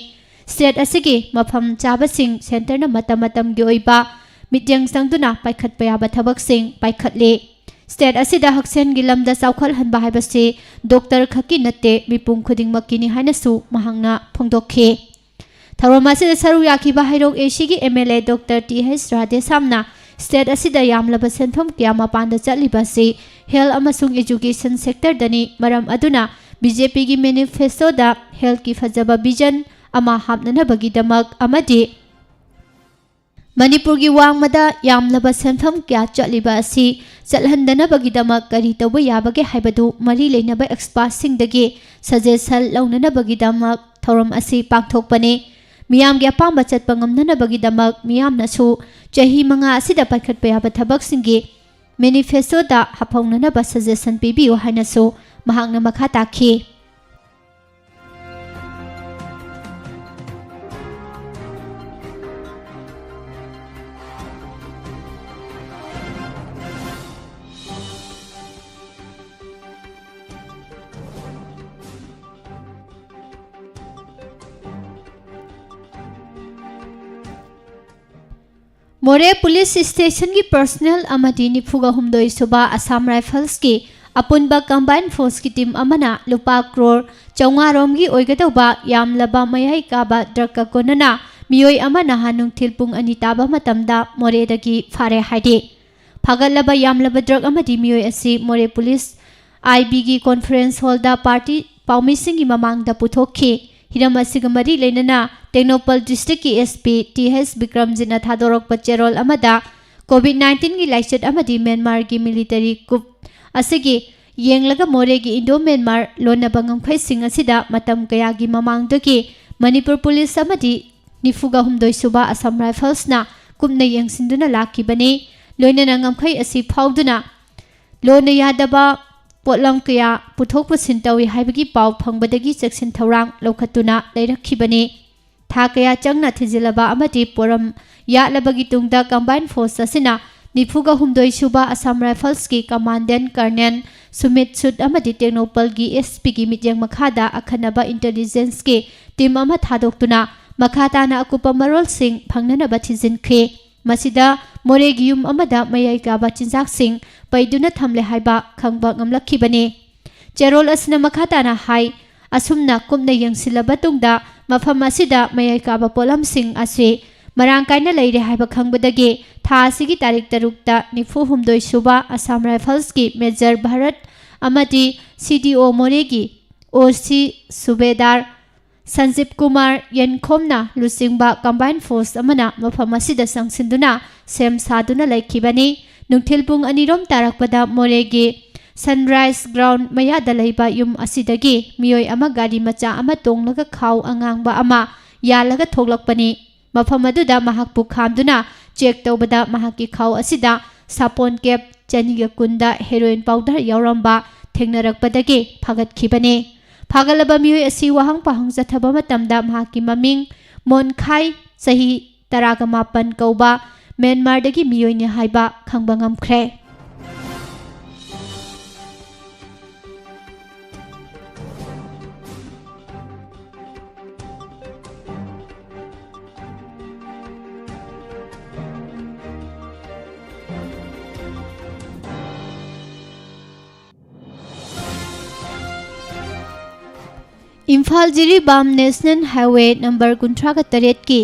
State ꯑꯁꯤꯒꯤ ꯃꯐꯝ ꯆꯥꯕꯁꯤꯡ centreꯅ ꯃꯇꯝ ꯃꯇꯝꯒꯤ ꯑꯣꯏꯕ ꯃꯤꯠꯌꯦꯡ ꯆꯪꯗꯨꯅ ꯄꯥꯏꯈꯠꯄ ꯌꯥꯕ ꯊꯕꯛꯁꯤꯡ ꯄꯥꯏꯈꯠꯂꯤ꯫ State ꯑꯁꯤꯗ ꯍꯛꯁꯦꯜꯒꯤ ꯂꯝꯗ ꯆꯥꯎꯈꯠꯍꯟꯕ ꯍꯥꯏꯕꯁꯤ doctor ꯈꯛꯀꯤ ꯅꯠꯇꯦ, ꯃꯤꯄꯨꯝ ꯈꯨꯗꯤꯡꯃꯛꯀꯤꯅꯤ ꯍꯥꯏꯅꯁꯨ ꯃꯍꯥꯛꯅ ꯐꯣꯡꯗꯣꯛꯈꯤ꯫ ꯊꯧꯔꯝ ꯑꯁꯤꯗ ꯁꯔꯨꯛ ꯌꯥꯈꯤꯕ ꯍꯩꯔꯣꯛ ACꯒꯤ MLA Doctor ꯇꯤ ꯑꯩꯆ ꯔꯥꯙꯦꯁ꯭ꯌꯥꯝꯅ state ꯑꯁꯤꯗ ꯌꯥꯝꯂꯕ ꯁꯦꯟꯐꯝ ꯀꯌꯥ ꯃꯄꯥꯟꯗ ꯆꯠꯂꯤꯕ ꯑꯁꯤ health ꯑꯃꯁꯨꯡ education sectorꯗꯅꯤ, ꯃꯔꯝ ꯑꯗꯨꯅ BJPꯒꯤ manifestoꯗ healthꯀꯤ ꯐꯖꯕ vision ꯑꯃ ꯍꯥꯞꯅꯅꯕꯒꯤꯗꯃꯛ ꯑꯃꯗꯤ ꯃꯅꯤꯄꯨꯔꯒꯤ ꯋꯥꯡꯃꯗ ꯌꯥꯝꯂꯕ ꯁꯦꯟꯐꯝ ꯀꯌꯥ ꯆꯠꯂꯤꯕ ꯑꯁꯤ ꯆꯠꯍꯟꯗꯅꯕꯒꯤꯗꯃꯛ ꯀꯔꯤ ꯇꯧꯕ ꯌꯥꯕꯒꯦ ꯍꯥꯏꯕꯗꯨ ꯃꯔꯤ ꯂꯩꯅꯕ ꯑꯦꯛꯁꯄꯥꯔꯠꯁꯤꯡꯗꯒꯤ ꯁꯖꯦꯁꯟ ꯂꯧꯅꯅꯕꯒꯤꯗꯃꯛ ꯊꯧꯔꯝ ꯑꯁꯤ ꯄꯥꯡꯊꯣꯛꯄꯅꯤ꯫ ꯃꯤꯌꯥꯝꯒꯤ ꯑꯄꯥꯝꯕ ꯆꯠꯄ ꯉꯝꯅꯅꯕꯒꯤꯗꯃꯛ ꯃꯤꯌꯥꯝꯅꯁꯨ ꯆꯍꯤ ꯃꯉꯥ ꯑꯁꯤꯗ ꯄꯥꯏꯈꯠꯄ ꯌꯥꯕ ꯊꯕꯛꯁꯤꯡꯒꯤ ꯃꯦꯅꯤꯐꯦꯁꯇꯣꯗ ꯍꯥꯞꯍꯧꯅꯅꯕ ꯁꯖꯦꯁꯟ ꯄꯤꯕꯤꯌꯨ ꯍꯥꯏꯅꯁꯨ ꯃꯍꯥꯛꯅ ꯃꯈꯥ ꯇꯥꯈꯤ꯫ ꯃꯣꯔꯦ ꯄꯨꯂꯤꯁ ꯁ꯭ꯇꯦꯁꯟꯒꯤ ꯄꯔꯁꯅꯦꯜ ꯑꯃꯗꯤ ꯅꯤꯐꯨꯒ ꯍꯨꯝꯗꯣꯏ ꯁꯨꯕ ꯑꯁꯥꯝ ꯔꯥꯏꯐꯜꯁꯀꯤ ꯑꯄꯨꯟꯕ ꯀꯝꯕꯥꯏꯟ ꯐꯣꯔꯁꯀꯤ ꯇꯤꯝ ꯑꯃꯅ ꯂꯨꯄꯥ ꯀ꯭ꯔꯣꯔ ꯆꯥꯝꯃꯉꯥ ꯔꯣꯝꯒꯤ ꯑꯣꯏꯒꯗꯧꯕ ꯌꯥꯝꯂꯕ ꯃꯌꯥꯏ ꯀꯥꯕ ꯗ꯭ꯔꯒꯀ ꯀꯣꯟꯅꯅ ꯃꯤꯑꯣꯏ ꯑꯃ ꯅꯍꯥꯟ ꯅꯨꯡꯊꯤꯜ ꯄꯨꯡ ꯑꯅꯤ ꯇꯥꯕ ꯃꯇꯝꯗ ꯃꯣꯔꯦꯗꯒꯤ ꯐꯥꯔꯦ ꯍꯥꯏꯔꯤ꯫ ꯐꯥꯒꯠꯂꯕ ꯌꯥꯝꯂꯕ ꯗ꯭ꯔꯒ ꯑꯃꯗꯤ ꯃꯤꯑꯣꯏ ꯑꯁꯤ ꯃꯣꯔꯦ ꯄꯨꯂꯤꯁ ꯑꯥꯏ ꯕꯤꯒꯤ ꯀꯣꯟꯐꯔꯦꯟꯁ ꯍꯣꯜꯗ ꯄꯥꯔꯇꯤ ꯄꯥꯎꯃꯤꯁꯤꯡꯒꯤ ꯃꯃꯥꯡꯗ ꯄꯨꯊꯣꯛꯈꯤ꯫ ꯍꯤꯔꯝ ꯑꯁꯤꯒ ꯃꯔꯤ ꯂꯩꯅꯅ ꯇꯦꯡꯅꯧꯄꯜ ꯗꯤꯁꯇ꯭ꯔꯤꯛꯀꯤ ꯑꯦꯁ ꯄꯤ ꯇꯤ ꯍꯩꯆ ꯕꯤꯀ꯭ꯔꯝꯖꯤꯠꯅ ꯊꯥꯗꯣꯔꯛꯄ ꯆꯦꯔꯣꯜ ꯑꯃꯗ COVID nineteenꯒꯤ ꯂꯥꯏꯆꯠ ꯑꯃꯗꯤ ꯃ꯭ꯌꯥꯟꯃꯥꯔꯒꯤ ꯃꯤꯂꯤꯇꯔꯤ ꯀꯨꯞ ꯑꯁꯤꯒꯤ ꯌꯦꯡꯂꯒ ꯃꯣꯔꯦꯒꯤ ꯏꯟꯗꯣ ꯃ꯭ꯌꯥꯟꯃꯥꯔ ꯂꯣꯟꯅꯕ ꯉꯝꯈꯩꯁꯤꯡ ꯑꯁꯤꯗ ꯃꯇꯝ ꯀꯌꯥꯒꯤ ꯃꯃꯥꯡꯗꯒꯤ ꯃꯅꯤꯄꯨꯔ ꯄꯨꯂꯤꯁ ꯑꯃꯗꯤ ꯅꯤꯐꯨꯒ ꯍꯨꯝꯗꯣꯏ ꯁꯨꯕ ꯑꯁꯥꯝ ꯔꯥꯏꯐꯜꯁꯅ ꯀꯨꯞꯅ ꯌꯦꯡꯁꯤꯟꯗꯨꯅ ꯂꯥꯛꯈꯤꯕꯅꯤ꯫ ꯂꯣꯏꯅꯅ ꯉꯝꯈꯩ ꯑꯁꯤ ꯐꯥꯎꯗꯨꯅ ꯂꯣꯟꯅ ꯌꯥꯗꯕ ꯄꯣꯠꯂꯝ ꯀꯌꯥ ꯄꯨꯊꯣꯛ ꯄꯨꯁꯤꯟ ꯇꯧꯏ ꯍꯥꯏꯕꯒꯤ ꯄꯥꯎ ꯐꯪꯕꯗꯒꯤ ꯆꯦꯛꯁꯤꯟ ꯊꯧꯔꯥꯡ ꯂꯧꯈꯠꯇꯨꯅ ꯂꯩꯔꯛꯈꯤꯕꯅꯤ꯫ ꯊꯥ ꯀꯌꯥ ꯆꯪꯅ ꯊꯤꯖꯤꯜꯂꯕ ꯑꯃꯗꯤ ꯄꯣꯔꯝ ꯌꯥꯠꯂꯕꯒꯤ ꯇꯨꯡꯗ ꯀꯝꯕꯥꯏꯟ ꯐꯣꯔꯁ ꯑꯁꯤꯅ ꯅꯤꯐꯨꯒ ꯍꯨꯝꯗꯣꯏ ꯁꯨꯕ ꯑꯁꯥꯝ ꯔꯥꯏꯐꯜꯁꯀꯤ ꯀꯃꯥꯟꯗꯦꯟ ꯀꯔꯅꯦꯜ ꯁꯨꯃꯤꯠ ꯁꯨꯠ ꯑꯃꯗꯤ ꯇꯦꯡꯅꯧꯄꯜꯒꯤ ꯑꯦꯁ ꯄꯤꯒꯤ ꯃꯤꯠꯌꯦꯡ ꯃꯈꯥꯗ ꯑꯈꯟꯅꯕ ꯏꯟꯇꯦꯂꯤꯖꯦꯟꯁꯀꯤ ꯇꯤꯝ ꯑꯃ ꯊꯥꯗꯣꯛꯇꯨꯅ ꯃꯈꯥ ꯇꯥꯅ ꯑꯀꯨꯞꯄ ꯃꯔꯣꯜꯁꯤꯡ ꯐꯪꯅꯅꯕ ꯊꯤꯖꯤꯟꯈ꯭ꯔꯦ꯫ ꯃꯁꯤꯗ ꯃꯣꯔꯦꯒꯤ ꯌꯨꯝ ꯑꯃꯗ ꯃꯌꯥꯏ ꯀꯥꯕ ꯆꯤꯟꯖꯥꯛꯁꯤꯡ ꯄꯩꯗꯨꯅ ꯊꯝꯂꯦ ꯍꯥꯏꯕ ꯈꯪꯕ ꯉꯝꯂꯛꯈꯤꯕꯅꯤ꯫ ꯆꯦꯔꯣꯜ ꯑꯁꯤꯅ ꯃꯈꯥ ꯇꯥꯅ ꯍꯥꯏ, ꯑꯁꯨꯝꯅ ꯀꯨꯞꯅ ꯌꯦꯡꯁꯤꯜꯂꯕ ꯇꯨꯡꯗ ꯃꯐꯝ ꯑꯁꯤꯗ ꯃꯌꯥꯏ ꯀꯥꯕ ꯄꯣꯠꯂꯝꯁꯤꯡ ꯑꯁꯤ ꯃꯔꯥꯡ ꯀꯥꯏꯅ ꯂꯩꯔꯦ ꯍꯥꯏꯕ ꯈꯪꯕꯗꯒꯤ ꯊꯥ ꯑꯁꯤꯒꯤ ꯇꯥꯔꯤꯛ ꯇꯔꯨꯛꯇ ꯅꯤꯐꯨ ꯍꯨꯝꯗꯣꯏ ꯁꯨꯕ ꯑꯁꯥꯝ ꯔꯥꯏꯐꯜꯁꯀꯤ ꯃꯦꯖꯔ ꯚꯥꯔꯠ ꯑꯃꯗꯤ ꯁꯤ ꯗꯤ ꯑꯣ ꯃꯣꯔꯦꯒꯤ ꯑꯣ ꯁꯤ ꯁꯨꯕꯦꯗꯥꯔ ꯁꯟꯖꯤꯞ ꯀꯨꯃꯥꯔ ꯌꯦꯟꯈꯣꯝꯅ ꯂꯨꯆꯤꯡꯕ combined force ꯑꯃꯅ ꯃꯐꯝ ꯑꯁꯤꯗ ꯆꯪꯁꯤꯟꯗꯨꯅ ꯁꯦꯝ ꯁꯥꯗꯨꯅ ꯂꯩꯈꯤꯕꯅꯤ꯫ ꯅꯨꯡꯊꯤꯜ ꯄꯨꯡ ꯑꯅꯤꯔꯣꯝ ꯇꯥꯔꯛꯄꯗ ꯃꯣꯔꯦꯒꯤ Sunrise Ground ꯃꯌꯥꯗ ꯂꯩꯕ ꯌꯨꯝ ꯑꯁꯤꯗꯒꯤ ꯃꯤꯑꯣꯏ ꯑꯃ ꯒꯥꯔꯤ ꯃꯆꯥ ꯑꯃ ꯇꯣꯡꯂꯒ ꯈꯥꯎ ꯑꯉꯥꯡꯕ ꯑꯃ ꯌꯥꯜꯂꯒ ꯊꯣꯛꯂꯛꯄꯅꯤ꯫ ꯃꯐꯝ ꯑꯗꯨꯗ ꯃꯍꯥꯛꯄꯨ ꯈꯥꯝꯗꯨꯅ ꯆꯦꯛ ꯇꯧꯕꯗ ꯃꯍꯥꯛꯀꯤ ꯈꯥꯎ ꯑꯁꯤꯗ ꯁꯥꯄꯣꯟ ꯀꯦꯞ ꯆꯅꯤꯒ ꯀꯨꯟꯗ heroin powder ꯌꯥꯎꯔꯝꯕ ꯊꯦꯡꯅꯔꯛꯄꯗꯒꯤ ꯐꯥꯒꯠꯈꯤꯕꯅꯤ꯫ ꯐꯥꯒꯠꯂꯕ ꯃꯤꯑꯣꯏ ꯑꯁꯤ ꯋꯥꯍꯪ ꯄꯥꯍꯪ ꯆꯠꯊꯕ ꯃꯇꯝꯗ ꯃꯍꯥꯛꯀꯤ ꯃꯃꯤꯡ ꯃꯣꯟꯈꯥꯏ, ꯆꯍꯤ ꯇꯔꯥꯒ ꯃꯥꯄꯟ ꯀꯧꯕ ꯃ꯭ꯌꯥꯟꯃꯥꯔꯗꯒꯤ ꯃꯤꯑꯣꯏꯅꯤ ꯍꯥꯏꯕ ꯈꯪꯕ ꯉꯝꯈ꯭ꯔꯦ꯫ Imphal Jiribam National Highway number ꯀꯨꯟꯊ꯭ꯔꯥꯒ ꯇꯔꯦꯠꯀꯤ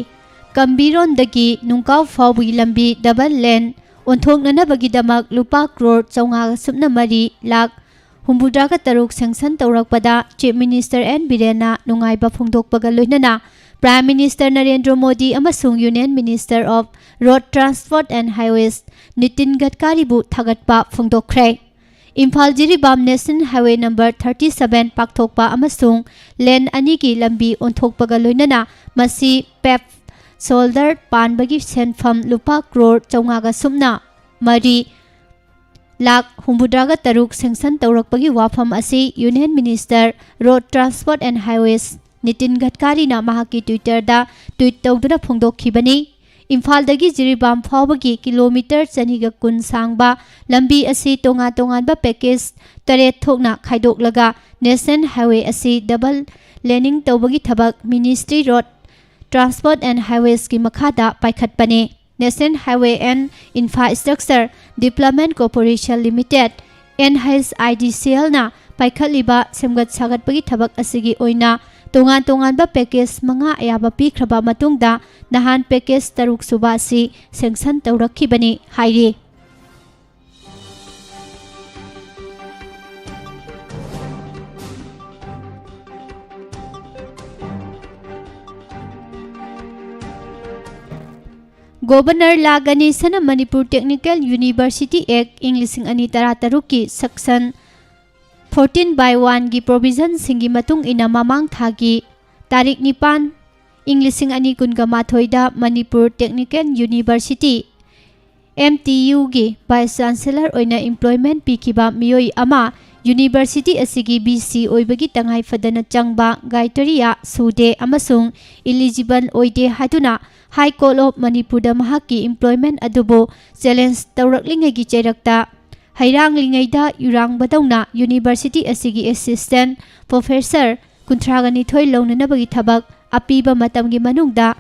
ꯀꯝꯕꯤꯔꯣꯟꯗꯒꯤ ꯅꯨꯡꯀꯥꯎ ꯐꯥꯎꯕꯒꯤ ꯂꯝꯕꯤ double lane ꯑꯣꯟꯊꯣꯛꯅꯅꯕꯒꯤꯗꯃꯛ ꯂꯨꯄꯥ ꯀ꯭ꯔꯣꯔ ꯆꯥꯝꯃꯉꯥꯒ ꯁꯨꯞꯅ ꯃꯔꯤ ꯂꯥꯈ ꯍꯨꯝꯐꯨꯇꯔꯥꯒ ꯇꯔꯨꯛ sanction ꯇꯧꯔꯛꯄꯗ Chief Minister ꯑꯦꯟ ꯕꯤꯔꯦꯟꯅ ꯅꯨꯡꯉꯥꯏꯕ ꯐꯣꯡꯗꯣꯛꯄꯒ ꯂꯣꯏꯅꯅ Prime Minister ꯅꯔꯦꯟꯗ꯭ꯔ ꯃꯣꯗꯤ ꯑꯃꯁꯨꯡ Union Minister of Road Transport and Highways Nitin ꯒꯗꯀꯥꯔꯤꯕꯨ ꯊꯥꯒꯠꯄ ꯐꯣꯡꯗꯣꯛꯈ꯭ꯔꯦ꯫ Imphal Jiribam National Highway number thirty seven ꯄꯥꯛꯊꯣꯛꯄ ꯑꯃꯁꯨꯡ lane ꯑꯅꯤꯒꯤ ꯂꯝꯕꯤ ꯑꯣꯟꯊꯣꯛꯄꯒ ꯂꯣꯏꯅꯅ ꯃꯁꯤ pave shoulder ꯄꯥꯟꯕꯒꯤ ꯁꯦꯟꯐꯝ ꯂꯨꯄꯥ ꯀ꯭ꯔꯣꯔ ꯆꯥꯝꯃꯉꯥꯒ ꯁꯨꯞꯅ ꯃꯔꯤ ꯂꯥꯈ ꯍꯨꯝꯐꯨꯇꯔꯥꯒ ꯇꯔꯨꯛ sanction ꯇꯧꯔꯛꯄꯒꯤ ꯋꯥꯐꯝ ꯑꯁꯤ Union Minister Road Transport and Highways Nitin ꯒꯗꯀꯥꯔꯤꯅ ꯃꯍꯥꯛꯀꯤ Twitter-ꯗ tweet ꯇꯧꯗꯨꯅ ꯐꯣꯡꯗꯣꯛꯈꯤꯕꯅꯤ꯫ ꯏꯝꯐꯥꯜꯗꯒꯤ ꯖꯤꯔꯤꯕꯥꯝ ꯐꯥꯎꯕꯒꯤ ꯀꯤꯂꯣꯃꯤꯇꯔ ꯆꯅꯤꯒ ꯀꯨꯟ ꯁꯥꯡꯕ ꯂꯝꯕꯤ ꯑꯁꯤ ꯇꯣꯉꯥꯟ ꯇꯣꯉꯥꯟꯕ package ꯇꯔꯦꯠ ꯊꯣꯛꯅ ꯈꯥꯏꯗꯣꯛꯂꯒ National Highway ꯑꯁꯤ double laning ꯇꯧꯕꯒꯤ ꯊꯕꯛ Ministry Road Transport and Highways-ꯀꯤ ꯃꯈꯥꯗ ꯄꯥꯏꯈꯠꯄꯅꯤ꯫ National Highway and Infrastructure Development Corporation Limited, N H I D C L-ꯅ ꯄꯥꯏꯈꯠꯂꯤꯕ ꯁꯦꯝꯒꯠ ꯁꯥꯒꯠꯄꯒꯤ ꯊꯕꯛ ꯑꯁꯤꯒꯤ ꯑꯣꯏꯅ ꯇꯣꯉꯥꯟ ꯇꯣꯉꯥꯟꯕ package ꯃꯉꯥ ꯑꯌꯥꯕ ꯄꯤꯈ꯭ꯔꯕ ꯃꯇꯨꯡꯗ ꯅꯍꯥꯟ package ꯇꯔꯨꯛ ꯁꯨꯕ ꯑꯁꯤ sanction ꯇꯧꯔꯛꯈꯤꯕꯅꯤ ꯍꯥꯏꯔꯤ꯫ ꯒꯣꯕꯔꯅꯔ ꯂꯥ ꯒꯅꯦꯁꯟꯅ ꯃꯅꯤꯄꯨꯔ ꯇꯦꯛꯅꯤꯀꯦꯜ ꯌꯨꯅꯤꯚꯔꯁꯤꯇꯤ ꯑꯦꯛ ꯏꯪ ꯂꯤꯁꯤꯡ ꯑꯅꯤ ꯇꯔꯥꯇꯔꯨꯛꯀꯤ section fourteen by oneꯒꯤ provisionꯁꯤꯡꯒꯤ ꯃꯇꯨꯡ ꯏꯟꯅ ꯃꯃꯥꯡ ꯊꯥꯒꯤ ꯇꯥꯔꯤꯛ ꯅꯤꯄꯥꯟ ꯏꯪ ꯂꯤꯁꯤꯡ ꯑꯅꯤ ꯀꯨꯟꯒ ꯃꯥꯊꯣꯏꯗ Manipur technical university, M T Uꯒꯤ Vice Chancellor ꯑꯣꯏꯅ employment ꯄꯤꯈꯤꯕ ꯃꯤꯑꯣꯏ ꯑꯃ ꯌꯨꯅꯤꯚꯔꯁꯤꯇꯤ ꯑꯁꯤꯒꯤ V C ꯑꯣꯏꯕꯒꯤ ꯇꯉꯥꯏ ꯐꯗꯅ ꯆꯪꯕ criteria ꯁꯨꯗꯦ ꯑꯃꯁꯨꯡ eligible ꯑꯣꯏꯗꯦ ꯍꯥꯏꯗꯨꯅ High Court of ꯃꯅꯤꯄꯨꯔꯗ ꯃꯍꯥꯛꯀꯤ employment ꯑꯗꯨꯕꯨ challenge ꯇꯧꯔꯛꯂꯤꯉꯩꯒꯤ ꯆꯩꯔꯛꯇ ꯍꯩꯔꯥꯡꯂꯤꯉꯩꯗ ꯌꯨꯔꯥꯡꯕꯗꯧꯅ ꯌꯨꯅꯤꯚꯔꯁꯤꯇꯤ ꯑꯁꯤꯒꯤ assistant professor ꯀꯨꯟꯊ꯭ꯔꯥꯒ ꯅꯤꯊꯣꯏ ꯂꯧꯅꯅꯕꯒꯤ ꯊꯕꯛ ꯑꯄꯤꯕ ꯃꯇꯝꯒꯤ ꯃꯅꯨꯡꯗ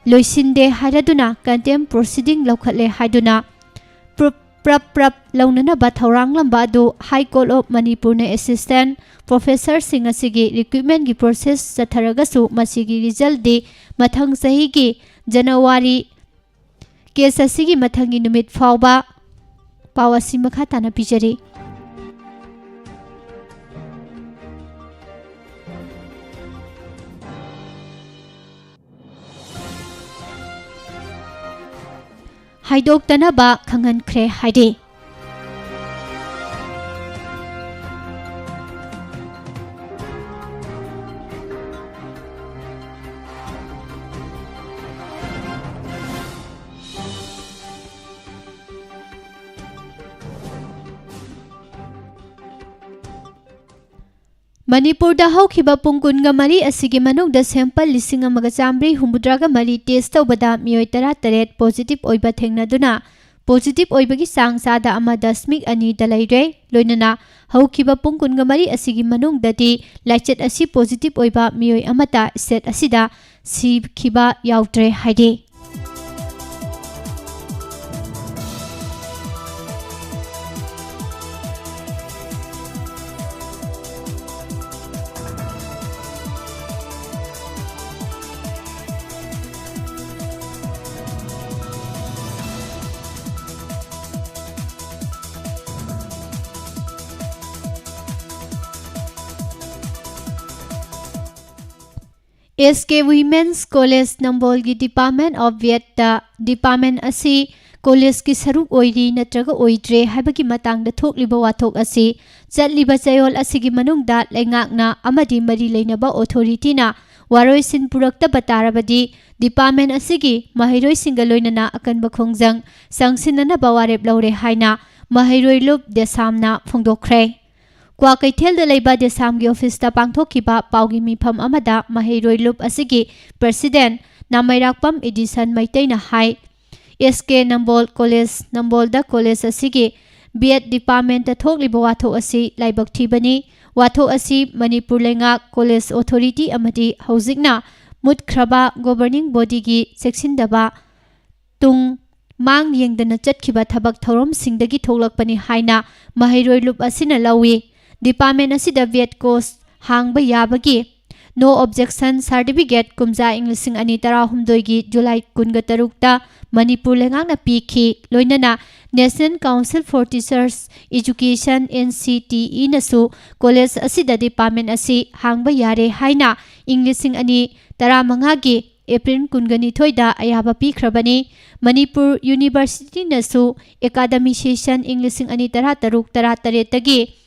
ꯂꯣꯏꯁꯤꯟꯗꯦ ꯍꯥꯏꯔꯗꯨꯅ contempt proceeding ꯂꯧꯈꯠꯂꯦ ꯍꯥꯏꯗꯨꯅ ꯄ꯭ꯔꯨꯞ ꯄ꯭ꯔꯞ ꯄ꯭ꯔꯞ ꯂꯧꯅꯅꯕ ꯊꯧꯔꯥꯡꯂꯝꯕ ꯑꯗꯨ High Court of ꯃꯅꯤꯄꯨꯔꯅ assistant professorꯁꯤꯡ ꯑꯁꯤꯒꯤ recruitmentꯀꯤ process ꯆꯠꯊꯔꯒꯁꯨ ꯃꯁꯤꯒꯤ resultꯗꯤ ꯃꯊꯪ ꯆꯍꯤꯒꯤ January, case ꯑꯁꯤꯒꯤ ꯃꯊꯪꯒꯤ ꯅꯨꯃꯤꯠ ꯐꯥꯎꯕ꯫ ꯄꯥꯎ ꯑꯁꯤ ꯃꯈꯥ ꯇꯥꯅ ꯄꯤꯖꯔꯤ꯫ ꯍꯥꯏꯗꯣꯛꯇꯅꯕ ꯈꯪꯍꯟꯈ꯭ꯔꯦ ꯍꯥꯏꯔꯤ꯫ ꯃꯅꯤꯄꯨꯔꯗ ꯍꯧꯈꯤꯕ ꯄꯨꯡ ꯀꯨꯟꯒ ꯃꯔꯤ ꯑꯁꯤꯒꯤ ꯃꯅꯨꯡꯗ sample ꯂꯤꯁꯤꯡ ꯑꯃꯒ ꯆꯥꯃꯔꯤ ꯍꯨꯝꯐꯨꯇꯔꯥꯒ ꯃꯔꯤ test ꯇꯧꯕꯗ ꯃꯤꯑꯣꯏ ꯇꯔꯥꯇꯔꯦꯠ positive ꯑꯣꯏꯕ ꯊꯦꯡꯅꯗꯨꯅ, positive ꯑꯣꯏꯕꯒꯤ ꯆꯥꯡ ꯆꯥꯗ ꯑꯃ ꯗꯁꯃꯤꯛ ꯑꯅꯤꯗ ꯂꯩꯔꯦ꯫ ꯂꯣꯏꯅꯅ ꯍꯧꯈꯤꯕ ꯄꯨꯡ ꯀꯨꯟꯒ ꯃꯔꯤ ꯑꯁꯤꯒꯤ ꯃꯅꯨꯡꯗꯗꯤ ꯂꯥꯏꯆꯠ ꯑꯁꯤ positive ꯑꯣꯏꯕ ꯃꯤꯑꯣꯏ ꯑꯃꯠꯇ state ꯑꯁꯤꯗ ꯁꯤꯈꯤꯕ ꯌꯥꯎꯗ꯭ꯔꯦ ꯍꯥꯏꯔꯤ꯫ ꯑꯦꯁ ꯀꯦ Women's College ꯅꯝꯕꯣꯜꯒꯤ Department of B.Ed ꯇ department ꯑꯁꯤ ꯀꯣꯂꯦꯖꯀꯤ ꯁꯔꯨꯛ ꯑꯣꯏꯔꯤ ꯅꯠꯇ꯭ꯔꯒ ꯑꯣꯏꯗ꯭ꯔꯦ ꯍꯥꯏꯕꯒꯤ ꯃꯇꯥꯡꯗ ꯊꯣꯛꯂꯤꯕ ꯋꯥꯊꯣꯛ ꯑꯁꯤ ꯆꯠꯂꯤꯕ ꯆꯌꯣꯜ ꯑꯁꯤꯒꯤ ꯃꯅꯨꯡꯗ ꯂꯩꯉꯥꯛꯅ ꯑꯃꯗꯤ ꯃꯔꯤ ꯂꯩꯅꯕ authority ꯅ ꯋꯥꯔꯣꯏꯁꯤꯟ ꯄꯨꯔꯛꯇꯕ ꯇꯥꯔꯕꯗꯤ department ꯑꯁꯤꯒꯤ ꯃꯍꯩꯔꯣꯏꯁꯤꯡꯒ ꯂꯣꯏꯅꯅ ꯑꯀꯟꯕ ꯈꯣꯡꯖꯪ ꯆꯪꯁꯤꯟꯅꯅꯕ ꯋꯥꯔꯦꯞ ꯂꯧꯔꯦ ꯍꯥꯏꯅ ꯃꯍꯩꯔꯣꯏ ꯂꯨꯞ ꯗꯦꯁꯥꯝꯅ ꯐꯣꯡꯗꯣꯛꯈ꯭ꯔꯦ꯫ ꯀ꯭ꯋꯥꯀꯩꯊꯦꯜꯗ ꯂꯩꯕ ꯗꯦꯁꯥꯝꯒꯤ office ꯇ ꯄꯥꯡꯊꯣꯛꯈꯤꯕ ꯄꯥꯎꯒꯤ ꯃꯤꯐꯝ ꯑꯃꯗ ꯃꯍꯩꯔꯣꯏ ꯂꯨꯞ ꯑꯁꯤꯒꯤ president ꯅꯥꯃꯩꯔꯥꯛꯄꯝ ꯏꯗꯤꯁꯟ ꯃꯩꯇꯩꯅ ꯍꯥꯏ, ꯑꯦꯁ ꯀꯦ ꯅꯝꯕꯣꯜ ꯀꯣꯂꯦꯖ, ꯅꯝꯕꯣꯜꯗ ꯀꯣꯂꯦꯖ ꯑꯁꯤꯒꯤ B.Ed department ꯇ ꯊꯣꯛꯂꯤꯕ ꯋꯥꯊꯣꯛ ꯑꯁꯤ ꯂꯥꯏꯕꯛ ꯊꯤꯕꯅꯤ꯫ ꯋꯥꯊꯣꯛ ꯑꯁꯤ ꯃꯅꯤꯄꯨꯔ ꯂꯩꯉꯥꯛ, ꯀꯣꯂꯦꯖ authority ꯑꯃꯗꯤ ꯍꯧꯖꯤꯛꯅ ꯃꯨꯠꯈ꯭ꯔꯕ governing body ꯒꯤ ꯆꯦꯛꯁꯤꯟꯗꯕ ꯇꯨꯡ ꯃꯥꯡ ꯌꯦꯡꯗꯅ ꯆꯠꯈꯤꯕ ꯊꯕꯛ ꯊꯧꯔꯝꯁꯤꯡꯗꯒꯤ ꯊꯣꯛꯂꯛꯄꯅꯤ ꯍꯥꯏꯅ ꯃꯍꯩꯔꯣꯏ ꯂꯨꯞ ꯑꯁꯤꯅ ꯂꯧꯏ꯫ Department ꯑꯁꯤꯗ B.Ed course ꯍꯥꯡꯕ ꯌꯥꯕꯒꯤ no objection certificate ꯀꯨꯝꯖꯥ ꯏꯪ ꯂꯤꯁꯤꯡ ꯑꯅꯤ ꯇꯔꯥꯍꯨꯝꯗꯣꯏꯒꯤ ꯖꯨꯂꯥꯏ ꯀꯨꯟꯒ ꯇꯔꯨꯛꯇ ꯃꯅꯤꯄꯨꯔ ꯂꯩꯉꯥꯛꯅ ꯄꯤꯈꯤ꯫ ꯂꯣꯏꯅꯅ National Council for Teachers Education, N C T E ꯅꯁꯨ ꯀꯣꯂꯦꯖ ꯑꯁꯤꯗ department ꯑꯁꯤ ꯍꯥꯡꯕ ꯌꯥꯔꯦ ꯍꯥꯏꯅ ꯏꯪ ꯂꯤꯁꯤꯡ ꯑꯅꯤ ꯇꯔꯥꯃꯉꯥꯒꯤ ꯑꯦꯄ꯭ꯔꯤꯜ ꯀꯨꯟꯒ ꯅꯤꯊꯣꯏꯗ ꯑꯌꯥꯕ ꯄꯤꯈ꯭ꯔꯕꯅꯤ꯫ ꯃꯅꯤꯄꯨꯔ University ꯅꯁꯨ academic session ꯏꯪ ꯂꯤꯁꯤꯡ ꯑꯅꯤ ꯇꯔꯥꯇꯔꯨꯛ ꯇꯔꯥꯇꯔꯦꯠꯇꯒꯤ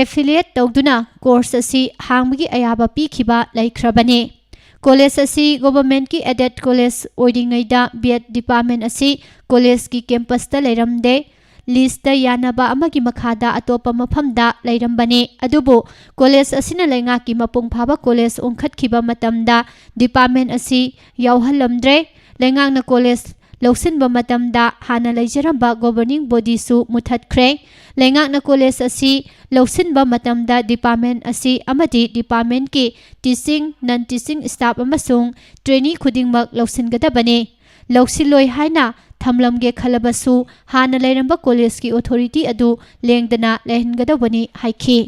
affiliate ꯇꯧꯗꯨꯅ course ꯑꯁꯤ ꯍꯥꯡꯕꯒꯤ ꯑꯌꯥꯕ ꯄꯤꯈꯤꯕ ꯂꯩꯈ꯭ꯔꯕꯅꯤ꯫ ꯀꯣꯂꯦꯖ ꯑꯁꯤ government ꯀꯤ aided college ꯑꯣꯏꯔꯤꯉꯩꯗ B.Ed department ꯑꯁꯤ ꯀꯣꯂꯦꯖꯀꯤ campus ꯇ ꯂꯩꯔꯝꯗꯦ꯫ Lease ꯇ ꯌꯥꯅꯕ ꯑꯃꯒꯤ ꯃꯈꯥꯗ ꯑꯇꯣꯞꯄ ꯃꯐꯝꯗ ꯂꯩꯔꯝꯕꯅꯤ꯫ ꯑꯗꯨꯕꯨ ꯀꯣꯂꯦꯖ ꯑꯁꯤꯅ ꯂꯩꯉꯥꯛꯀꯤ ꯃꯄꯨꯡ ꯐꯥꯕ ꯀꯣꯂꯦꯖ ꯑꯣꯟꯈꯠꯈꯤꯕ ꯃꯇꯝꯗ department ꯑꯁꯤ ꯌꯥꯎꯍꯜꯂꯝꯗ꯭ꯔꯦ꯫ ꯂꯩꯉꯥꯛꯅ ꯀꯣꯂꯦꯖ ꯂꯧꯁꯤꯟꯕ ꯃꯇꯝꯗ ꯍꯥꯟꯅ ꯂꯩꯖꯔꯝꯕ governing body ꯁꯨ ꯃꯨꯊꯠꯈ꯭ꯔꯦ꯫ ꯂꯩꯉꯥꯛꯅ ꯀꯣꯂꯦꯖ ꯑꯁꯤ ꯂꯧꯁꯤꯟꯕ ꯃꯇꯝꯗ department ꯑꯁꯤ ꯑꯃꯗꯤ department ꯀꯤ teaching, non teaching staff ꯑꯃꯁꯨꯡ trainee ꯈꯨꯗꯤꯡꯃꯛ ꯂꯧꯁꯤꯟꯒꯗꯕꯅꯤ꯫ ꯂꯧꯁꯤꯜꯂꯣꯏ ꯍꯥꯏꯅ ꯊꯝꯂꯝꯒꯦ ꯈꯜꯂꯕꯁꯨ ꯍꯥꯟꯅ ꯂꯩꯔꯝꯕ ꯀꯣꯂꯦꯖꯀꯤ authority ꯑꯗꯨ ꯂꯦꯡꯗꯅ ꯂꯩꯍꯟꯒꯗꯧꯕꯅꯤ ꯍꯥꯏꯈꯤ꯫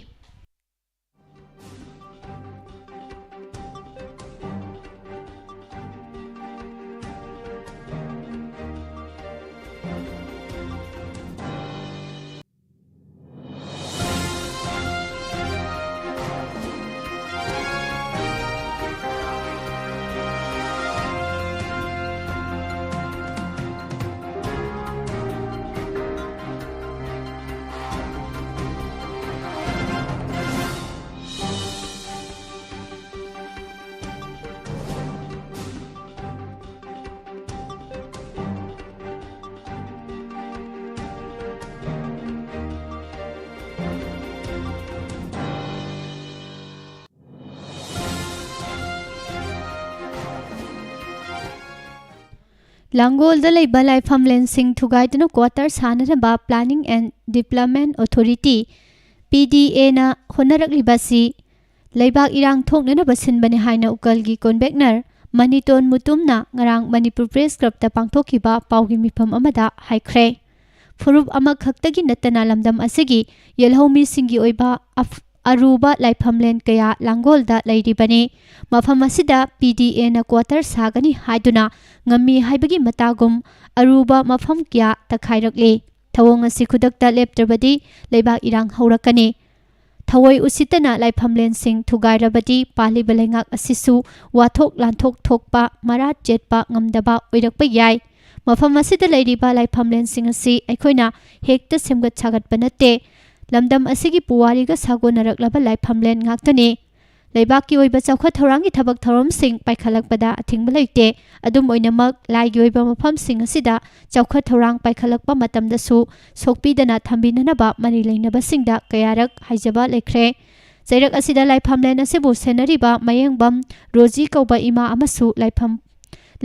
ꯂꯥꯡꯒꯣꯜꯗ ꯂꯩꯕ ꯂꯥꯏꯐꯝꯂꯦꯟꯁꯤꯡ ꯊꯨꯒꯥꯏꯗꯨꯅ quarter ꯁꯥꯅꯅꯕ Planning and Development Authority, P D A ꯅ ꯍꯣꯠꯅꯔꯛꯂꯤꯕ ꯑꯁꯤ ꯂꯩꯕꯥꯛ ꯏꯔꯥꯡ ꯊꯣꯛꯅꯅꯕ ꯁꯤꯟꯕꯅꯤ ꯍꯥꯏꯅ ꯎꯀꯜꯒꯤ convenor ꯃꯅꯤꯇꯣꯟ ꯃꯨꯇꯨꯝꯅ ꯉꯔꯥꯡ ꯃꯅꯤꯄꯨꯔ Press Club ꯇ ꯄꯥꯡꯊꯣꯛꯈꯤꯕ ꯄꯥꯎꯒꯤ ꯃꯤꯐꯝ ꯑꯃꯗ ꯍꯥꯏꯈ꯭ꯔꯦ꯫ ꯐꯨꯔꯨꯞ ꯑꯃꯈꯛꯇꯒꯤ ꯅꯠꯇꯅ ꯂꯝꯗꯝ ꯑꯁꯤꯒꯤ ꯌꯦꯜꯍꯧꯃꯤꯁꯤꯡꯒꯤ ꯑꯣꯏꯕ ꯑꯐ-, ꯑꯔꯨꯕ ꯂꯥꯏꯐꯝꯂꯦꯟ ꯀꯌꯥ ꯂꯥꯡꯒꯣꯜꯗ ꯂꯩꯔꯤꯕꯅꯤ꯫ ꯃꯐꯝ ꯑꯁꯤꯗ P D A ꯅ quarter ꯁꯥꯒꯅꯤ ꯍꯥꯏꯗꯨꯅ ꯉꯝꯃꯤ ꯍꯥꯏꯕꯒꯤ ꯃꯇꯥꯒꯨꯝ ꯑꯔꯨꯕ ꯃꯐꯝ ꯀꯌꯥ ꯇꯛꯈꯥꯏꯔꯛꯂꯤ꯫ ꯊꯧꯑꯣꯡ ꯑꯁꯤ ꯈꯨꯗꯛꯇ ꯂꯦꯞꯇ꯭ꯔꯕꯗꯤ ꯂꯩꯕꯥꯛ ꯏꯔꯥꯡ ꯍꯧꯔꯛꯀꯅꯤ꯫ ꯊꯑꯣꯏ ꯎꯁꯤꯠꯇꯅ ꯂꯥꯏꯐꯝꯂꯦꯟꯁꯤꯡ ꯊꯨꯒꯥꯏꯔꯕꯗꯤ ꯄꯥꯜꯂꯤꯕ ꯂꯩꯉꯥꯛ ꯑꯁꯤꯁꯨ ꯋꯥꯊꯣꯛ ꯂꯥꯟꯊꯣꯛ ꯊꯣꯛꯄ, ꯃꯔꯥ ꯆꯦꯠꯄ ꯉꯝꯗꯕ ꯑꯣꯏꯔꯛꯄ ꯌꯥꯏ꯫ ꯃꯐꯝ ꯑꯁꯤꯗ ꯂꯩꯔꯤꯕ ꯂꯥꯏꯐꯝꯂꯦꯟꯁꯤꯡ ꯑꯁꯤ ꯑꯩꯈꯣꯏꯅ ꯍꯦꯛꯇ ꯁꯦꯝꯒꯠ ꯁꯥꯒꯠꯄ ꯅꯠꯇꯦ꯫ ꯂꯝꯗꯝ ꯑꯁꯤꯒꯤ ꯄꯨꯋꯥꯔꯤꯒ ꯁꯥꯒꯣꯟꯅꯔꯛꯂꯕ ꯂꯥꯏꯐꯝꯂꯦꯟ ꯉꯥꯛꯇꯅꯤ꯫ ꯂꯩꯕꯥꯛꯀꯤ ꯑꯣꯏꯕ ꯆꯥꯎꯈꯠ ꯊꯧꯔꯥꯡꯒꯤ ꯊꯕꯛ ꯊꯧꯔꯝꯁꯤꯡ ꯄꯥꯏꯈꯠꯂꯛꯄꯗ ꯑꯊꯤꯡꯕ ꯂꯩꯇꯦ꯫ ꯑꯗꯨꯝ ꯑꯣꯏꯅꯃꯛ, ꯂꯥꯏꯒꯤ ꯑꯣꯏꯕ ꯃꯐꯝꯁꯤꯡ ꯑꯁꯤꯗ ꯆꯥꯎꯈꯠ ꯊꯧꯔꯥꯡ ꯄꯥꯏꯈꯠꯂꯛꯄ ꯃꯇꯝꯗꯁꯨ ꯁꯣꯛꯄꯤꯗꯅ ꯊꯝꯕꯤꯅꯅꯕ ꯃꯔꯤ ꯂꯩꯅꯕꯁꯤꯡꯗ ꯀꯌꯥꯔꯛ ꯍꯥꯏꯖꯕ ꯂꯩꯈ꯭ꯔꯦ꯫ ꯆꯩꯔꯛ ꯑꯁꯤꯗ ꯂꯥꯏꯐꯝꯂꯦꯟ ꯑꯁꯤꯕꯨ ꯁꯦꯟꯅꯔꯤꯕ ꯃꯌꯦꯡꯕꯝ ꯔꯣꯖꯤ ꯀꯧꯕ ꯏꯃꯥ ꯑꯃꯁꯨ ꯂꯥꯏꯐꯝ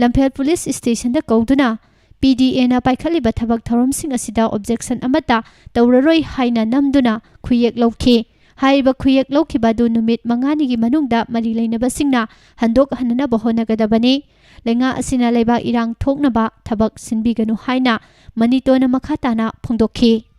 ꯂꯝꯐꯦꯜ ꯄꯨꯂꯤꯁ ꯁ꯭ꯇꯦꯁꯟꯗ ꯀꯧꯗꯨꯅ P D A ꯅ ꯄꯥꯏꯈꯠꯂꯤꯕ ꯊꯕꯛ ꯊꯧꯔꯝꯁꯤꯡ ꯑꯁꯤꯗ objection ꯑꯃꯠꯇ ꯇꯧꯔꯔꯣꯏ ꯍꯥꯏꯅ ꯅꯝꯗꯨꯅ ꯈꯨꯌꯦꯛ ꯂꯧꯈꯤ꯫ ꯍꯥꯏꯔꯤꯕ ꯈꯨꯌꯦꯛ ꯂꯧꯈꯤꯕ ꯑꯗꯨ ꯅꯨꯃꯤꯠ ꯃꯉꯥꯅꯤꯒꯤ ꯃꯅꯨꯡꯗ ꯃꯔꯤ ꯂꯩꯅꯕꯁꯤꯡꯅ ꯍꯟꯗꯣꯛꯍꯟꯅꯅꯕ ꯍꯣꯠꯅꯒꯗꯕꯅꯤ꯫ ꯂꯩꯉꯥꯛ ꯑꯁꯤꯅ ꯂꯩꯕꯥꯛ ꯏꯔꯥꯡ ꯊꯣꯛꯅꯕ ꯊꯕꯛ ꯁꯤꯟꯕꯤꯒꯅꯨ ꯍꯥꯏꯅ ꯃꯅꯤꯇꯣꯟꯅ ꯃꯈꯥ ꯇꯥꯅ ꯐꯣꯡꯗꯣꯛꯈꯤ꯫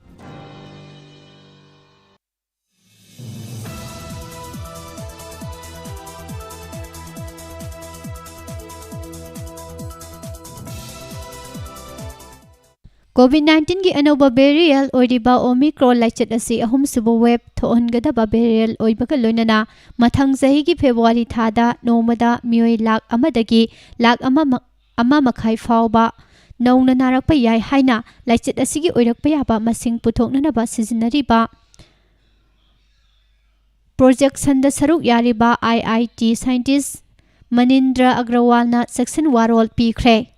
COVID nineteen ꯒꯤ ꯑꯅꯧꯕ variant ꯑꯣꯏꯔꯤꯕ Omicron ꯂꯥꯏꯆꯠ ꯑꯁꯤ ꯑꯍꯨꯝꯁꯨꯕ wave ꯊꯣꯛꯍꯟꯒꯗꯕ variant ꯑꯣꯏꯕꯒ ꯂꯣꯏꯅꯅ ꯃꯊꯪ ꯆꯍꯤꯒꯤ February ꯊꯥꯗ ꯅꯣꯡꯃꯗ ꯃꯤꯑꯣꯏ ꯂꯥꯈ ꯑꯃꯗꯒꯤ ꯂꯥꯈ ꯑꯃ ꯃ-, ꯑꯃ ꯃꯈꯥꯏ ꯐꯥꯎꯕ ꯅꯧꯅ ꯅꯥꯔꯛꯄ ꯌꯥꯏ ꯍꯥꯏꯅ ꯂꯥꯏꯆꯠ ꯑꯁꯤꯒꯤ ꯑꯣꯏꯔꯛꯄ ꯌꯥꯕ ꯃꯁꯤꯡ ꯄꯨꯊꯣꯛꯅꯅꯕ ꯁꯤꯖꯤꯟꯅꯔꯤꯕ projectionꯗ ꯁꯔꯨꯛ ꯌꯥꯔꯤꯕ I I T scientist ꯃꯅꯤꯟꯗ꯭ꯔ ꯑꯒ꯭ꯔꯋꯥꯜꯅ ꯆꯦꯛꯁꯤꯟ ꯋꯥꯔꯣꯜ ꯄꯤꯈ꯭ꯔꯦ꯫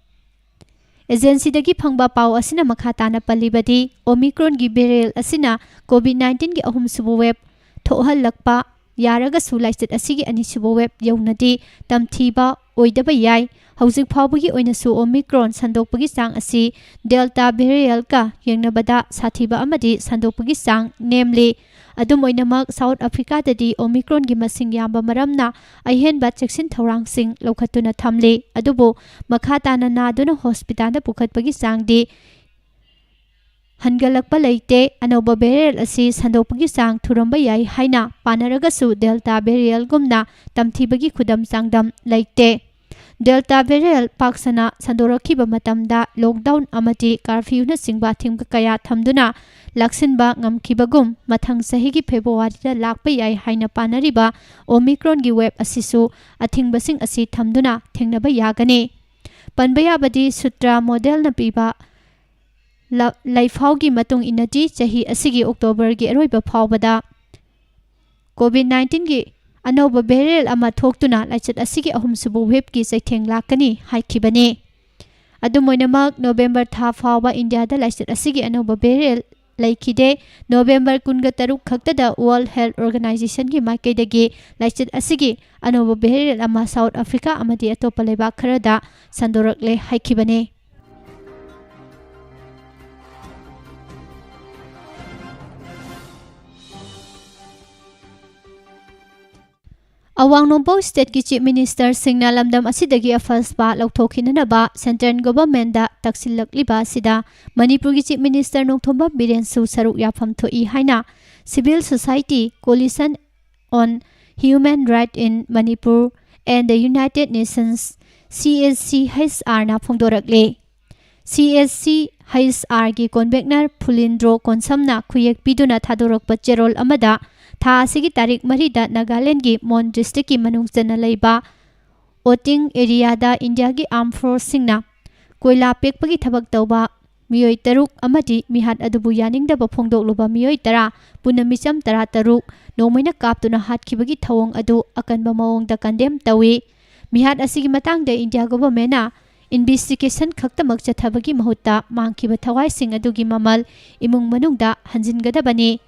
Agencyꯗꯒꯤ ꯐꯪꯕ ꯄꯥꯎ ꯑꯁꯤꯅ ꯃꯈꯥ ꯇꯥꯅ ꯄꯜꯂꯤꯕꯗꯤ, Omicronꯒꯤ variant ꯑꯁꯤꯅ COVID nineteenꯒꯤ ꯑꯍꯨꯝꯁꯨꯕ wave ꯊꯣꯛꯍꯜꯂꯛꯄ ꯌꯥꯔꯒꯁꯨ ꯂꯥꯏꯆꯠ ꯑꯁꯤꯒꯤ ꯑꯅꯤꯁꯨꯕ wave ꯌꯧꯅꯗꯤ ꯇꯝꯊꯤꯕ ꯑꯣꯏꯗꯕ ꯌꯥꯏ꯫ ꯍꯧꯖꯤꯛ ꯐꯥꯎꯕꯒꯤ ꯑꯣꯏꯅꯁꯨ Omicron ꯁꯟꯗꯣꯛꯄꯒꯤ ꯆꯥꯡ ꯑꯁꯤ Delta variant-ꯀ ꯌꯦꯡꯅꯕꯗ ꯁꯥꯊꯤꯕ ꯑꯃꯗꯤ ꯁꯟꯗꯣꯛꯄꯒꯤ ꯆꯥꯡ ꯅꯦꯝꯂꯤ꯫ ꯑꯗꯨꯝ ꯑꯣꯏꯅꯃꯛ, South Africa-ꯗꯗꯤ Omicron-ꯒꯤ ꯃꯁꯤꯡ ꯌꯥꯝꯕ ꯃꯔꯝꯅ ꯑꯍꯦꯟꯕ ꯆꯦꯛꯁꯤꯟ ꯊꯧꯔꯥꯡꯁꯤꯡ ꯂꯧꯈꯠꯇꯨꯅ ꯊꯝꯂꯤ꯫ ꯑꯗꯨꯕꯨ ꯃꯈꯥ ꯇꯥꯅ ꯅꯥꯗꯨꯅ hospital-ꯗ ꯄꯨꯈꯠꯄꯒꯤ ꯆꯥꯡꯗꯤ ꯍꯟꯒꯠꯂꯛꯄ ꯂꯩꯇꯦ꯫ ꯑꯅꯧꯕ variant ꯑꯁꯤ ꯁꯟꯗꯣꯛꯄꯒꯤ ꯆꯥꯡ ꯊꯨꯔꯝꯕ ꯌꯥꯏ ꯍꯥꯏꯅ ꯄꯥꯅꯔꯒꯁꯨ, Delta variant-ꯒꯨꯝꯅ ꯇꯝꯊꯤꯕꯒꯤ ꯈꯨꯗꯝ ꯆꯥꯡꯗꯝ ꯂꯩꯇꯦ꯫ Delta variant ꯄꯥꯛ ꯁꯟꯅ ꯁꯟꯗꯣꯔꯛꯈꯤꯕ ꯃꯇꯝꯗ lockdown ꯑꯃꯗꯤ curfew-ꯅꯆꯤꯡꯕ ꯑꯊꯤꯡꯕ ꯀꯌꯥ ꯊꯝꯗꯨꯅ ꯂꯥꯛꯁꯤꯟꯕ ꯉꯝꯈꯤꯕꯒꯨꯝ, ꯃꯊꯪ ꯆꯍꯤꯒꯤ February-ꯗ ꯂꯥꯛꯄ ꯌꯥꯏ ꯍꯥꯏꯅ ꯄꯥꯅꯔꯤꯕ Omicron-ꯒꯤ wave ꯑꯁꯤꯁꯨ ꯑꯊꯤꯡꯕꯁꯤꯡ ꯑꯁꯤ ꯊꯝꯗꯨꯅ ꯊꯦꯡꯅꯕ ꯌꯥꯒꯅꯤ꯫ ꯄꯟꯕ ꯌꯥꯕꯗꯤ, Sutra Model-ꯅ ꯄꯤꯕ ꯂ-, ꯂꯩꯐꯥꯎꯒꯤ ꯃꯇꯨꯡ ꯏꯟꯅꯗꯤ, ꯆꯍꯤ ꯑꯁꯤꯒꯤ October-ꯒꯤ ꯑꯔꯣꯏꯕ ꯐꯥꯎꯕꯗ COVID nineteen-ꯒꯤ ꯑꯅꯧꯕ variant ꯑꯃ ꯊꯣꯛꯇꯨꯅ ꯂꯥꯏꯆꯠ ꯑꯁꯤꯒꯤ ꯑꯍꯨꯝꯁꯨꯕ wave-ꯀꯤ ꯆꯩꯊꯦꯡ ꯂꯥꯛꯀꯅꯤ ꯍꯥꯏꯈꯤꯕꯅꯤ꯫ ꯑꯗꯨꯝ ꯑꯣꯏꯅꯃꯛ, November ꯊꯥ ꯐꯥꯎꯕ ꯏꯟꯗꯤꯌꯥꯗ ꯂꯥꯏꯆꯠ ꯑꯁꯤꯒꯤ ꯑꯅꯧꯕ variant ꯂꯩꯈꯤꯗꯦ꯫ November ꯀꯨꯟꯒ ꯇꯔꯨꯛ ꯈꯛꯇꯗ World Health Organization-ꯒꯤ ꯃꯥꯏꯀꯩꯗꯒꯤ ꯂꯥꯏꯆꯠ ꯑꯁꯤꯒꯤ ꯑꯅꯧꯕ variant ꯑꯃ South Africa ꯑꯃꯗꯤ ꯑꯇꯣꯞꯄ ꯂꯩꯕꯥꯛ ꯈꯔꯗ ꯁꯟꯗꯣꯔꯛꯂꯦ ꯍꯥꯏꯈꯤꯕꯅꯤ꯫ ꯑꯋꯥꯡ ꯅꯣꯡꯄꯣꯛ state-ꯀꯤ Chief Minister-ꯁꯤꯡꯅ ꯂꯝꯗꯝ ꯑꯁꯤꯗꯒꯤ ꯑꯐꯁꯄꯥ ꯂꯧꯊꯣꯛꯈꯤꯅꯅꯕ central government-ꯇ ꯇꯛꯁꯤꯜꯂꯛꯂꯤꯕ ꯑꯁꯤꯗ, ꯃꯅꯤꯄꯨꯔꯒꯤ Chief Minister ꯅꯣꯡꯊꯣꯝꯕꯝ ꯕꯤꯔꯦꯟꯁꯨ ꯁꯔꯨꯛ ꯌꯥꯐꯝ ꯊꯣꯛꯏ ꯍꯥꯏꯅ Civil Society Coalition on Human Rights in Manipur and the United Nations, C H C H R-ꯅ ꯐꯣꯡꯗꯣꯔꯛꯂꯤ꯫ C H C H R-ꯒꯤ convener ꯐꯨꯂꯤꯟꯗ꯭ꯔꯣ ꯀꯣꯟꯁꯝꯅ ꯈꯨꯌꯦꯛ ꯄꯤꯗꯨꯅ ꯊꯥꯗꯣꯔꯛꯄ ꯆꯦꯔꯣꯜ ꯑꯃꯗ, ꯊꯥ ꯑꯁꯤꯒꯤ ꯇꯥꯔꯤꯛ ꯃꯔꯤꯗ ꯅꯥꯒꯥꯂꯦꯟꯒꯤ ꯃꯣꯟ district-ꯀꯤ ꯃꯅꯨꯡ ꯆꯟꯅ ꯂꯩꯕ ꯑꯣꯇꯤꯡ area-ꯗ ꯏꯟꯗꯤꯌꯥꯒꯤ armed force-ꯁꯤꯡꯅ ꯀꯣꯏꯂꯥ ꯄꯦꯛꯄꯒꯤ ꯊꯕꯛ ꯇꯧꯕ ꯃꯤꯑꯣꯏ ꯇꯔꯨꯛ ꯑꯃꯗꯤ ꯃꯤꯍꯥꯠ ꯑꯗꯨꯕꯨ ꯌꯥꯅꯤꯡꯗꯕ ꯐꯣꯡꯗꯣꯛꯂꯨꯕ ꯃꯤꯑꯣꯏ ꯇꯔꯥ, ꯄꯨꯟꯅ ꯃꯤꯆꯝ ꯇꯔꯥꯇꯔꯨꯛ, ꯅꯣꯡꯃꯩꯅ ꯀꯥꯞꯇꯨꯅ ꯍꯥꯠꯈꯤꯕꯒꯤ ꯊꯧꯑꯣꯡ ꯑꯗꯨ ꯑꯀꯟꯕ ꯃꯑꯣꯡꯗ condemn ꯇꯧꯏ꯫ ꯃꯤꯍꯥꯠ ꯑꯁꯤꯒꯤ ꯃꯇꯥꯡꯗ ꯏꯟꯗꯤꯌꯥ government-ꯅ investigation ꯈꯛꯇꯃꯛ ꯆꯠꯊꯕꯒꯤ ꯃꯍꯨꯠꯇ, ꯃꯥꯡꯈꯤꯕ ꯊꯋꯥꯏꯁꯤꯡ ꯑꯗꯨꯒꯤ ꯃꯃꯜ ꯏꯃꯨꯡ ꯃꯅꯨꯡꯗ ꯍꯟꯖꯤꯟꯒꯗꯕꯅꯤ꯫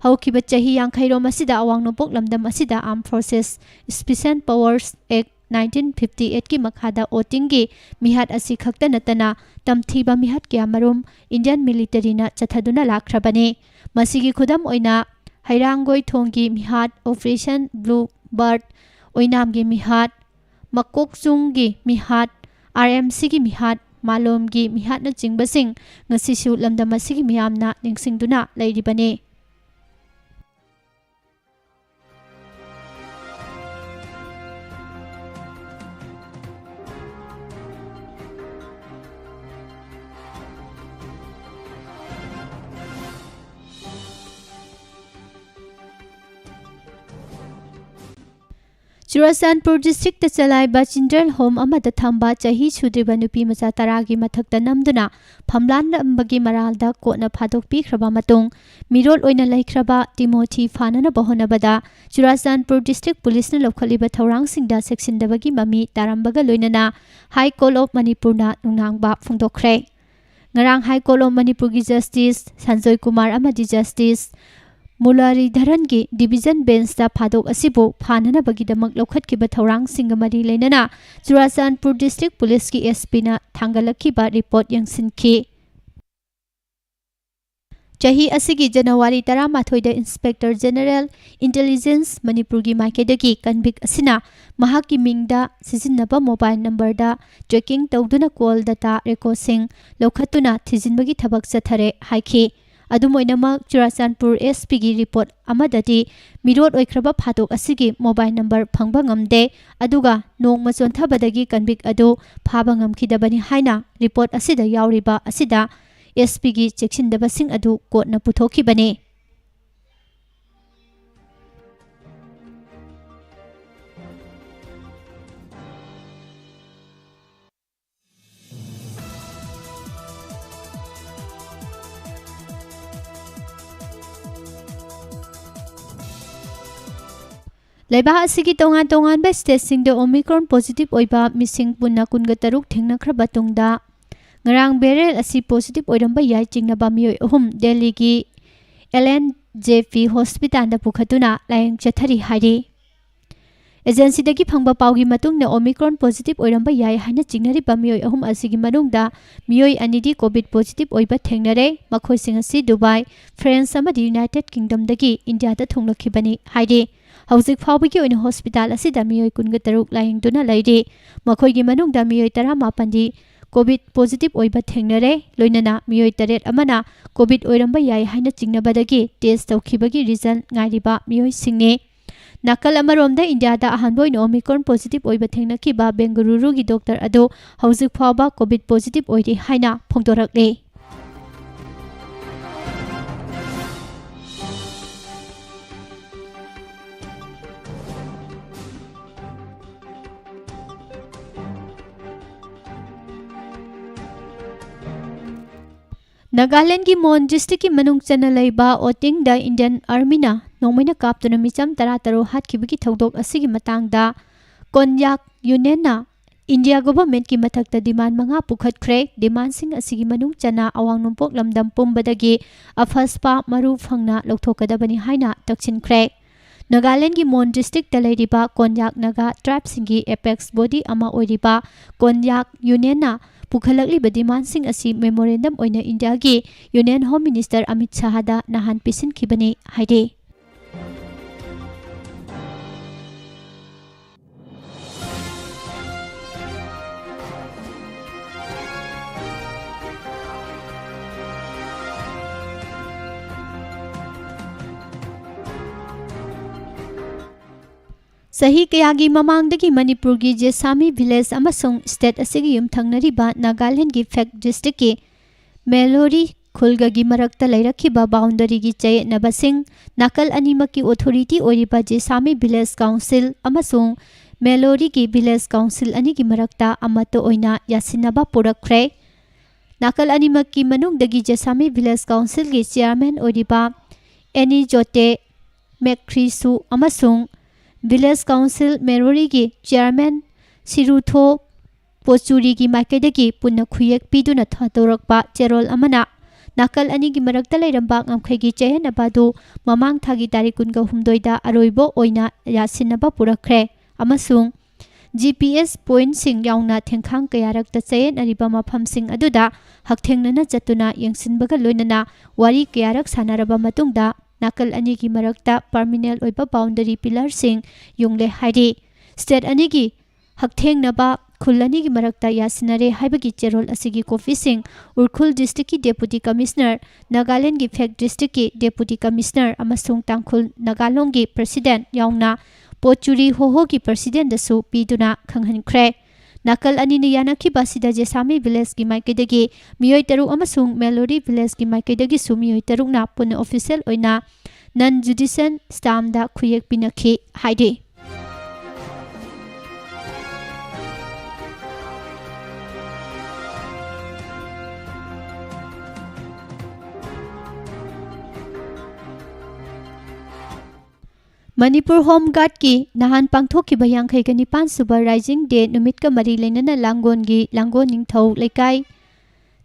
ꯍꯧꯈꯤꯕ ꯆꯍꯤ ꯌꯥꯡꯈꯩꯔꯣꯝ ꯑꯁꯤꯗ ꯑꯋꯥꯡ ꯅꯣꯡꯄꯣꯛ ꯂꯝꯗꯝ ꯑꯁꯤꯗ Armed Forces Special Powers Act nineteen fifty eight ꯀꯤ ꯃꯈꯥꯗ ꯑꯣꯇꯤꯡꯒꯤ ꯃꯤꯍꯥꯠ ꯑꯁꯤ ꯈꯛꯇ ꯅꯠꯇꯅ ꯇꯝꯊꯤꯕ ꯃꯤꯍꯥꯠ ꯀꯌꯥꯃꯔꯨꯝ Indian military ꯅ ꯆꯠꯊꯗꯨꯅ ꯂꯥꯛꯈ꯭ꯔꯕꯅꯤ꯫ ꯃꯁꯤꯒꯤ ꯈꯨꯗꯝ ꯑꯣꯏꯅ ꯍꯩꯔꯥꯡꯒꯣꯏ ꯊꯣꯡꯒꯤ ꯃꯤꯍꯥꯠ, Operation Blue Bird, ꯑꯣꯏꯅꯥꯝꯒꯤ ꯃꯤꯍꯥꯠ, ꯃꯀꯣꯛꯆꯨꯡꯒꯤ ꯃꯤꯍꯥꯠ, R M C ꯒꯤ ꯃꯤꯍꯥꯠ, ꯃꯥꯂꯣꯝꯒꯤ ꯃꯤꯍꯥꯠꯅꯆꯤꯡꯕꯁꯤꯡ ꯉꯁꯤꯁꯨ ꯂꯝꯗꯝ ꯑꯁꯤꯒꯤ ꯃꯤꯌꯥꯝꯅ ꯅꯤꯡꯁꯤꯡꯗꯨꯅ ꯂꯩꯔꯤꯕꯅꯤ꯫ ꯆꯨꯔꯥꯆꯥꯟꯄꯨꯔ district ꯇ ꯆꯂꯥꯏꯕ children home ꯑꯃꯗ ꯊꯝꯕ ꯆꯍꯤ ꯁꯨꯗ꯭ꯔꯤꯕ ꯅꯨꯄꯤ ꯃꯆꯥ ꯇꯔꯥꯒꯤ ꯃꯊꯛꯇ ꯅꯝꯗꯨꯅ ꯐꯝꯂꯥꯟꯔꯝꯕꯒꯤ ꯃꯔꯥꯜꯗ ꯀꯣꯔꯠꯅ ꯐꯥꯗꯣꯛꯄꯤꯈ꯭ꯔꯕ ꯃꯇꯨꯡ, ꯃꯤꯔꯣꯜ ꯑꯣꯏꯅ ꯂꯩꯈ꯭ꯔꯕ ꯇꯤꯃꯣꯊꯤ ꯐꯥꯅꯅꯕ ꯍꯣꯠꯅꯕꯗ ꯆꯨꯔꯥꯆꯥꯟꯄꯨꯔ district police ꯅ ꯂꯧꯈꯠꯂꯤꯕ ꯊꯧꯔꯥꯡꯁꯤꯡꯗ ꯆꯦꯛꯁꯤꯟꯗꯕꯒꯤ ꯃꯃꯤ ꯇꯥꯔꯝꯕꯒ ꯂꯣꯏꯅꯅ High Court of ꯃꯅꯤꯄꯨꯔꯅ ꯅꯨꯡꯅꯥꯡꯕ ꯐꯣꯡꯗꯣꯛꯈ꯭ꯔꯦ꯫ ꯉꯔꯥꯡ High Court of ꯃꯅꯤꯄꯨꯔꯒꯤ Justice ꯁꯟꯖꯣꯏ ꯀꯨꯃꯥꯔ ꯑꯃꯗꯤ Justice ꯃꯨꯔꯂꯤꯙꯔꯟꯒꯤ division bench ꯇ ꯐꯥꯗꯣꯛ ꯑꯁꯤꯕꯨ ꯐꯥꯅꯅꯕꯒꯤꯗꯃꯛ ꯂꯧꯈꯠꯈꯤꯕ ꯊꯧꯔꯥꯡꯁꯤꯡꯒ ꯃꯔꯤ ꯂꯩꯅꯅ ꯆꯨꯔꯥꯆꯥꯟꯄꯨꯔ district police ꯀꯤ S P ꯅ ꯊꯥꯡꯒꯠꯂꯛꯈꯤꯕ report ꯌꯦꯡꯁꯤꯟꯈꯤ꯫ ꯆꯍꯤ ꯑꯁꯤꯒꯤ ꯖꯅꯋꯥꯔꯤ ꯇꯔꯥꯃꯥꯊꯣꯏꯗ Inspector General Intelligence ꯃꯅꯤꯄꯨꯔꯒꯤ ꯃꯥꯏꯀꯩꯗꯒꯤ convict ꯑꯁꯤꯅ ꯃꯍꯥꯛꯀꯤ ꯃꯤꯡꯗ ꯁꯤꯖꯤꯟꯅꯕ mobile number ꯗ tracking ꯇꯧꯗꯨꯅ call data record ꯁꯤꯡ ꯂꯧꯈꯠꯇꯨꯅ ꯊꯤꯖꯤꯟꯕꯒꯤ ꯊꯕꯛ ꯆꯠꯊꯔꯦ ꯍꯥꯏꯈꯤ꯫ ꯑꯗꯨꯝ ꯑꯣꯏꯅꯃꯛ, ꯆꯨꯔꯥꯆꯥꯟꯄꯨꯔ S P ꯒꯤ report ꯑꯃꯗꯗꯤ ꯃꯤꯔꯣꯠ ꯑꯣꯏꯈ꯭ꯔꯕ ꯐꯥꯗꯣꯛ ꯑꯁꯤꯒꯤ mobile number ꯐꯪꯕ ꯉꯝꯗꯦ, ꯑꯗꯨꯒ ꯅꯣꯡꯃ ꯆꯣꯟꯊꯕꯗꯒꯤ convict ꯑꯗꯨ ꯐꯥꯕ ꯉꯝꯈꯤꯗꯕꯅꯤ ꯍꯥꯏꯅ report ꯑꯁꯤꯗ ꯌꯥꯎꯔꯤꯕ ꯑꯁꯤꯗ S P ꯒꯤ ꯆꯦꯛꯁꯤꯟꯗꯕꯁꯤꯡ ꯑꯗꯨ ꯀꯣꯔꯠꯅ ꯄꯨꯊꯣꯛꯈꯤꯕꯅꯤ꯫ ꯂꯩꯕꯥꯛ ꯑꯁꯤꯒꯤ ꯇꯣꯉꯥꯟ ꯇꯣꯉꯥꯟꯕ state ꯁꯤꯡꯗ Omicron positive ꯑꯣꯏꯕ ꯃꯤꯁꯤꯡ ꯄꯨꯟꯅ ꯀꯨꯟꯒ ꯇꯔꯨꯛ ꯊꯦꯡꯅꯈ꯭ꯔꯕ ꯇꯨꯡꯗ, ꯉꯔꯥꯡ variant ꯑꯁꯤ positive ꯑꯣꯏꯔꯝꯕ ꯌꯥꯏ ꯆꯤꯡꯅꯕ ꯃꯤꯑꯣꯏ ꯑꯍꯨꯝ ꯗꯦꯜꯂꯤꯒꯤ L N ꯖꯦ ꯄꯤ ꯍꯣꯁꯄꯤꯇꯥꯜꯗ ꯄꯨꯈꯠꯇꯨꯅ ꯂꯥꯌꯦꯡ ꯆꯠꯊꯔꯤ ꯍꯥꯏꯔꯤ꯫ ꯑꯦꯖꯦꯟꯁꯤꯗꯒꯤ ꯐꯪꯕ ꯄꯥꯎꯒꯤ ꯃꯇꯨꯡ ꯏꯟꯅ ꯑꯣꯃꯤꯀ꯭ꯔꯣꯟ ꯄꯣꯖꯤꯇꯤꯚ ꯑꯣꯏꯔꯝꯕ ꯌꯥꯏ ꯍꯥꯏꯅ ꯆꯤꯡꯅꯔꯤꯕ ꯃꯤꯑꯣꯏ ꯑꯍꯨꯝ ꯑꯁꯤꯒꯤ ꯃꯅꯨꯡꯗ ꯃꯤꯑꯣꯏ ꯑꯅꯤꯗꯤ ꯀꯣꯚꯤꯗ ꯄꯣꯖꯤꯇꯤꯚ ꯑꯣꯏꯕ ꯊꯦꯡꯅꯔꯦ꯫ ꯃꯈꯣꯏꯁꯤꯡ ꯑꯁꯤ ꯗꯨꯕꯥꯏ, ꯐ꯭ꯔꯦꯟꯁ ꯑꯃꯗꯤ ꯌꯨꯅꯥꯏꯇꯦꯗ ꯀꯤꯡꯗꯝꯗꯒꯤ ꯏꯟꯗꯤꯌꯥꯗ ꯊꯨꯡꯂꯛꯈꯤꯕꯅꯤ ꯍꯥꯏꯔꯤ꯫ ꯍꯧꯖꯤꯛ ꯐꯥꯎꯕꯒꯤ ꯑꯣꯏꯅ ꯍꯣꯁꯄꯤꯇꯥꯜ ꯑꯁꯤꯗ ꯃꯤꯑꯣꯏ ꯀꯨꯟꯒ ꯇꯔꯨꯛ ꯂꯥꯌꯦꯡꯗꯨꯅ ꯂꯩꯔꯤ꯫ ꯃꯈꯣꯏꯒꯤ ꯃꯅꯨꯡꯗ ꯃꯤꯑꯣꯏ ꯇꯔꯥꯃꯥꯄꯟꯗꯤ ꯀꯣꯚꯤꯗ ꯄꯣꯖꯤꯇꯤꯚ ꯑꯣꯏꯕ ꯊꯦꯡꯅꯔꯦ꯫ ꯂꯣꯏꯅꯅ ꯃꯤꯑꯣꯏ ꯇꯔꯦꯠ ꯑꯃꯅ ꯀꯣꯚꯤꯗ ꯑꯣꯏꯔꯝꯕ ꯌꯥꯏ ꯍꯥꯏꯅ ꯆꯤꯡꯅꯕꯗꯒꯤ ꯇꯦꯁ ꯇꯧꯈꯤꯕꯒꯤ ꯔꯤꯖꯜ ꯉꯥꯏꯔꯤꯕ ꯃꯤꯑꯣꯏꯁꯤꯡꯅꯤ꯫ ꯅꯥꯀꯜ ꯑꯃꯔꯣꯝꯗ ꯏꯟꯗꯤꯌꯥꯗ ꯑꯍꯥꯟꯕ ꯑꯣꯏꯅ ꯑꯣꯃꯤꯀ꯭ꯔꯣꯟ ꯄꯣꯖꯤꯇꯤꯚ ꯑꯣꯏꯕ ꯊꯦꯡꯅꯈꯤꯕ ꯕꯦꯡꯒꯂꯨꯔꯨꯒꯤ ꯗꯣꯛꯇꯔ ꯑꯗꯨ ꯍꯧꯖꯤꯛ ꯐꯥꯎꯕ ꯀꯣꯚꯤꯗ ꯄꯣꯖꯤꯇꯤꯚ ꯑꯣꯏꯔꯤ ꯍꯥꯏꯅ ꯐꯣꯡꯗꯣꯔꯛꯂꯤ꯫ ꯅꯥꯒꯥꯂꯦꯟꯒꯤ ꯃꯣꯟ ꯗꯤꯁꯇ꯭ꯔꯤꯛꯀꯤ ꯃꯅꯨꯡ ꯆꯟꯅ ꯂꯩꯕ ꯑꯣꯇꯤꯡꯗ ꯏꯟꯗꯤꯌꯟ ꯑꯥꯔꯃꯤꯅ ꯅꯣꯡꯃꯩꯅ ꯀꯥꯞꯇꯨꯅ ꯃꯤꯆꯝ ꯇꯔꯥꯇꯔꯨꯛ ꯍꯥꯠꯈꯤꯕꯒꯤ ꯊꯧꯗꯣꯛ ꯑꯁꯤꯒꯤ ꯃꯇꯥꯡꯗ ꯀꯣꯟꯌꯥꯛ ꯌꯨꯅꯤꯌꯟꯅ ꯏꯟꯗꯤꯌꯥ ꯒꯣꯚꯔꯟꯃꯦꯟꯠꯀꯤ ꯃꯊꯛꯇ ꯗꯤꯃꯥꯟ ꯃꯉꯥ ꯄꯨꯈꯠꯈ꯭ꯔꯦ꯫ ꯗꯤꯃꯥꯟꯁꯤꯡ ꯑꯁꯤꯒꯤ ꯃꯅꯨꯡ ꯆꯟꯅ ꯑꯋꯥꯡ ꯅꯣꯡꯄꯣꯛ ꯂꯝꯗꯝ ꯄꯨꯝꯕꯗꯒꯤ ꯑꯐꯁꯄꯥ ꯃꯔꯨ ꯐꯪꯅ ꯂꯧꯊꯣꯛꯀꯗꯕꯅꯤ ꯍꯥꯏꯅ ꯇꯛꯁꯤꯟꯈ꯭ꯔꯦ꯫ ꯅꯥꯒꯥꯂꯦꯟꯒꯤ ꯃꯣꯟ ꯗꯤꯁꯇ꯭ꯔꯤꯛꯇ ꯂꯩꯔꯤꯕ ꯀꯣꯟꯌꯥꯛ ꯅꯥꯒꯥ ꯇ꯭ꯔꯥꯏꯕꯁꯤꯡꯒꯤ ꯑꯦꯄꯦꯛꯁ ꯕꯣꯗꯤ ꯑꯃ ꯑꯣꯏꯔꯤꯕ ꯀꯣꯟꯌꯥꯛ ꯌꯨꯅꯤꯌꯟꯅ ꯄꯨꯈꯠꯂꯛꯂꯤꯕ ꯗꯤꯃꯥꯟꯁꯤꯡ ꯑꯁꯤ ꯃꯦꯃꯣꯔꯦꯟꯗꯝ ꯑꯣꯏꯅ ꯏꯟꯗꯤꯌꯥꯒꯤ ꯌꯨꯅꯤꯌꯟ ꯍꯣꯝ ꯃꯤꯅꯤꯁꯇꯔ ꯑꯃꯤꯠ ꯁꯥꯍꯗ ꯅꯍꯥꯟ ꯄꯤꯁꯤꯟꯈꯤꯕꯅꯤ ꯍꯥꯏꯔꯤ꯫ ꯆꯍꯤ ꯀꯌꯥꯒꯤ ꯃꯃꯥꯡꯗꯒꯤ ꯃꯅꯤꯄꯨꯔꯒꯤ ꯖꯦꯁꯥꯃꯤ ꯚꯤꯂꯦꯖ ꯑꯃꯁꯨꯡ ꯁ꯭ꯇꯦꯠ ꯑꯁꯤꯒꯤ ꯌꯨꯝꯊꯪꯅꯔꯤꯕ ꯅꯥꯒꯥꯂꯦꯟꯒꯤ ꯐꯦꯛ ꯗꯤꯁꯇ꯭ꯔꯤꯛꯀꯤ ꯃꯦꯂꯣꯔꯤ ꯈꯨꯜꯒꯒꯤ ꯃꯔꯛꯇ ꯂꯩꯔꯛꯈꯤꯕ ꯕꯥꯎꯟꯗꯔꯤꯒꯤ ꯆꯌꯦꯠꯅꯕꯁꯤꯡ ꯅꯥꯀꯜ ꯑꯅꯤꯃꯛꯀꯤ ꯑꯣꯊꯣꯔꯤꯇꯤ ꯑꯣꯏꯔꯤꯕ ꯖꯦꯁꯥꯃꯤ ꯚꯤꯂꯦꯖ ꯀꯥꯎꯟꯁꯤꯜ ꯑꯃꯁꯨꯡ ꯃꯦꯂꯣꯔꯤꯒꯤ ꯚꯤꯂꯦꯖ ꯀꯥꯎꯟꯁꯤꯜ ꯑꯅꯤꯒꯤ ꯃꯔꯛꯇ ꯑꯃꯠꯇ ꯑꯣꯏꯅ ꯌꯥꯁꯤꯟꯅꯕ ꯄꯨꯔꯛꯈ꯭ꯔꯦ꯫ ꯅꯥꯀꯜ ꯑꯅꯤꯃꯛꯀꯤ ꯃꯅꯨꯡꯗꯒꯤ ꯖꯦꯁꯥꯃꯤ ꯚꯤꯂꯦꯖ ꯀꯥꯎꯟꯁꯤꯜꯒꯤ ꯆꯤꯌꯥꯔꯃꯦꯟ ꯑꯣꯏꯔꯤꯕ ꯑꯦꯅꯤ ꯖꯣꯇꯦ ꯃꯦꯛꯈ꯭ꯔꯤꯁꯨ ꯑꯃꯁꯨꯡ ꯚꯤꯂꯦꯖ ꯀꯥꯎꯟꯁꯤꯜ ꯃꯦꯔꯣꯔꯤꯒꯤ ꯆꯤꯌꯥꯔꯃꯦꯟ ꯁꯤꯔꯨꯊꯣ ꯄꯣꯆꯨꯔꯤꯒꯤ ꯃꯥꯏꯀꯩꯗꯒꯤ ꯄꯨꯟꯅ ꯈꯨꯌꯦꯛ ꯄꯤꯗꯨꯅ ꯊꯥꯗꯣꯔꯛꯄ ꯆꯦꯔꯣꯜ ꯑꯃꯅ ꯅꯥꯀꯜ ꯑꯅꯤꯒꯤ ꯃꯔꯛꯇ ꯂꯩꯔꯝꯕ ꯉꯝꯈꯩꯒꯤ ꯆꯌꯦꯠꯅꯕ ꯑꯗꯨ ꯃꯃꯥꯡ ꯊꯥꯒꯤ ꯇꯥꯔꯤꯛ ꯀꯨꯟꯒ ꯍꯨꯝꯗꯣꯏꯗ ꯑꯔꯣꯏꯕ ꯑꯣꯏꯅ ꯌꯥꯁꯤꯟꯅꯕ ꯄꯨꯔꯛꯈ꯭ꯔꯦ ꯑꯃꯁꯨꯡ G P S pointꯁꯤꯡ ꯌꯥꯎꯅ ꯊꯦꯡꯈꯥꯡ ꯀꯌꯥꯔꯛꯇ ꯆꯌꯦꯠꯅꯔꯤꯕ ꯃꯐꯝꯁꯤꯡ ꯑꯗꯨꯗ ꯍꯛꯊꯦꯡꯅꯅ ꯆꯠꯇꯨꯅ ꯌꯦꯡꯁꯤꯟꯕꯒ ꯂꯣꯏꯅꯅ ꯋꯥꯔꯤ ꯀꯌꯥꯔꯛ ꯁꯥꯟꯅꯔꯕ ꯃꯇꯨꯡꯗ ꯅꯥꯀꯜ ꯑꯅꯤꯒꯤ ꯃꯔꯛꯇ permanent ꯑꯣꯏꯕ boundary pillarꯁꯤꯡ ꯌꯨꯡꯂꯦ ꯍꯥꯏꯔꯤ꯫ State ꯑꯅꯤꯒꯤ ꯍꯛꯊꯦꯡꯅꯕ ꯈꯨꯜ ꯑꯅꯤꯒꯤ ꯃꯔꯛꯇ ꯌꯥꯁꯤꯟꯅꯔꯦ ꯍꯥꯏꯕꯒꯤ ꯆꯦꯔꯣꯜ ꯑꯁꯤꯒꯤ copyꯁꯤꯡ ꯎꯈ꯭ꯔꯨꯜ districtꯀꯤ Deputy Commissioner, ꯅꯥꯒꯥꯂꯦꯟꯗꯒꯤ ꯐꯦꯛ districtꯀꯤ Deputy Commissioner ꯑꯃꯁꯨꯡ ꯇꯥꯡꯈꯨꯜ ꯅꯥꯒꯥꯂꯣꯡꯒꯤ President ꯌꯥꯎꯅ ꯄꯣꯆꯨꯔꯤ ꯍꯣꯍꯣꯒꯤ Presidentꯗꯁꯨ ꯄꯤꯗꯨꯅ ꯈꯪꯍꯟꯈ꯭ꯔꯦ꯫ ꯅꯥꯀꯜ ꯑꯅꯤꯅ ꯌꯥꯅꯈꯤꯕ ꯑꯁꯤꯗ ꯖꯦꯁꯥꯃꯤ villageꯀꯤ ꯃꯥꯏꯀꯩꯗꯒꯤ ꯃꯤꯑꯣꯏ ꯇꯔꯨꯛ ꯑꯃꯁꯨꯡ ꯃꯦꯂꯣꯔꯤ villageꯀꯤ ꯃꯥꯏꯀꯩꯗꯒꯤꯁꯨ ꯃꯤꯑꯣꯏ ꯇꯔꯨꯛꯅ ꯄꯨꯟꯅ official ꯑꯣꯏꯅ non judicial stampꯗ ꯈꯨꯌꯦꯛ ꯄꯤꯅꯈꯤ ꯍꯥꯏꯔꯤ꯫ ꯃꯅꯤꯄꯨꯔ Home Guardꯀꯤ ꯅꯍꯥꯟ ꯄꯥꯡꯊꯣꯛꯈꯤꯕ ꯌꯥꯡꯈꯩꯒ ꯅꯤꯄꯥꯟ ꯁꯨꯕ Rising Day ꯅꯨꯃꯤꯠꯀ ꯃꯔꯤ ꯂꯩꯅꯅ ꯂꯥꯡꯒꯣꯜꯒꯤ ꯂꯥꯡꯒꯣꯜ ꯅꯤꯡꯊꯧ ꯂꯩꯀꯥꯏ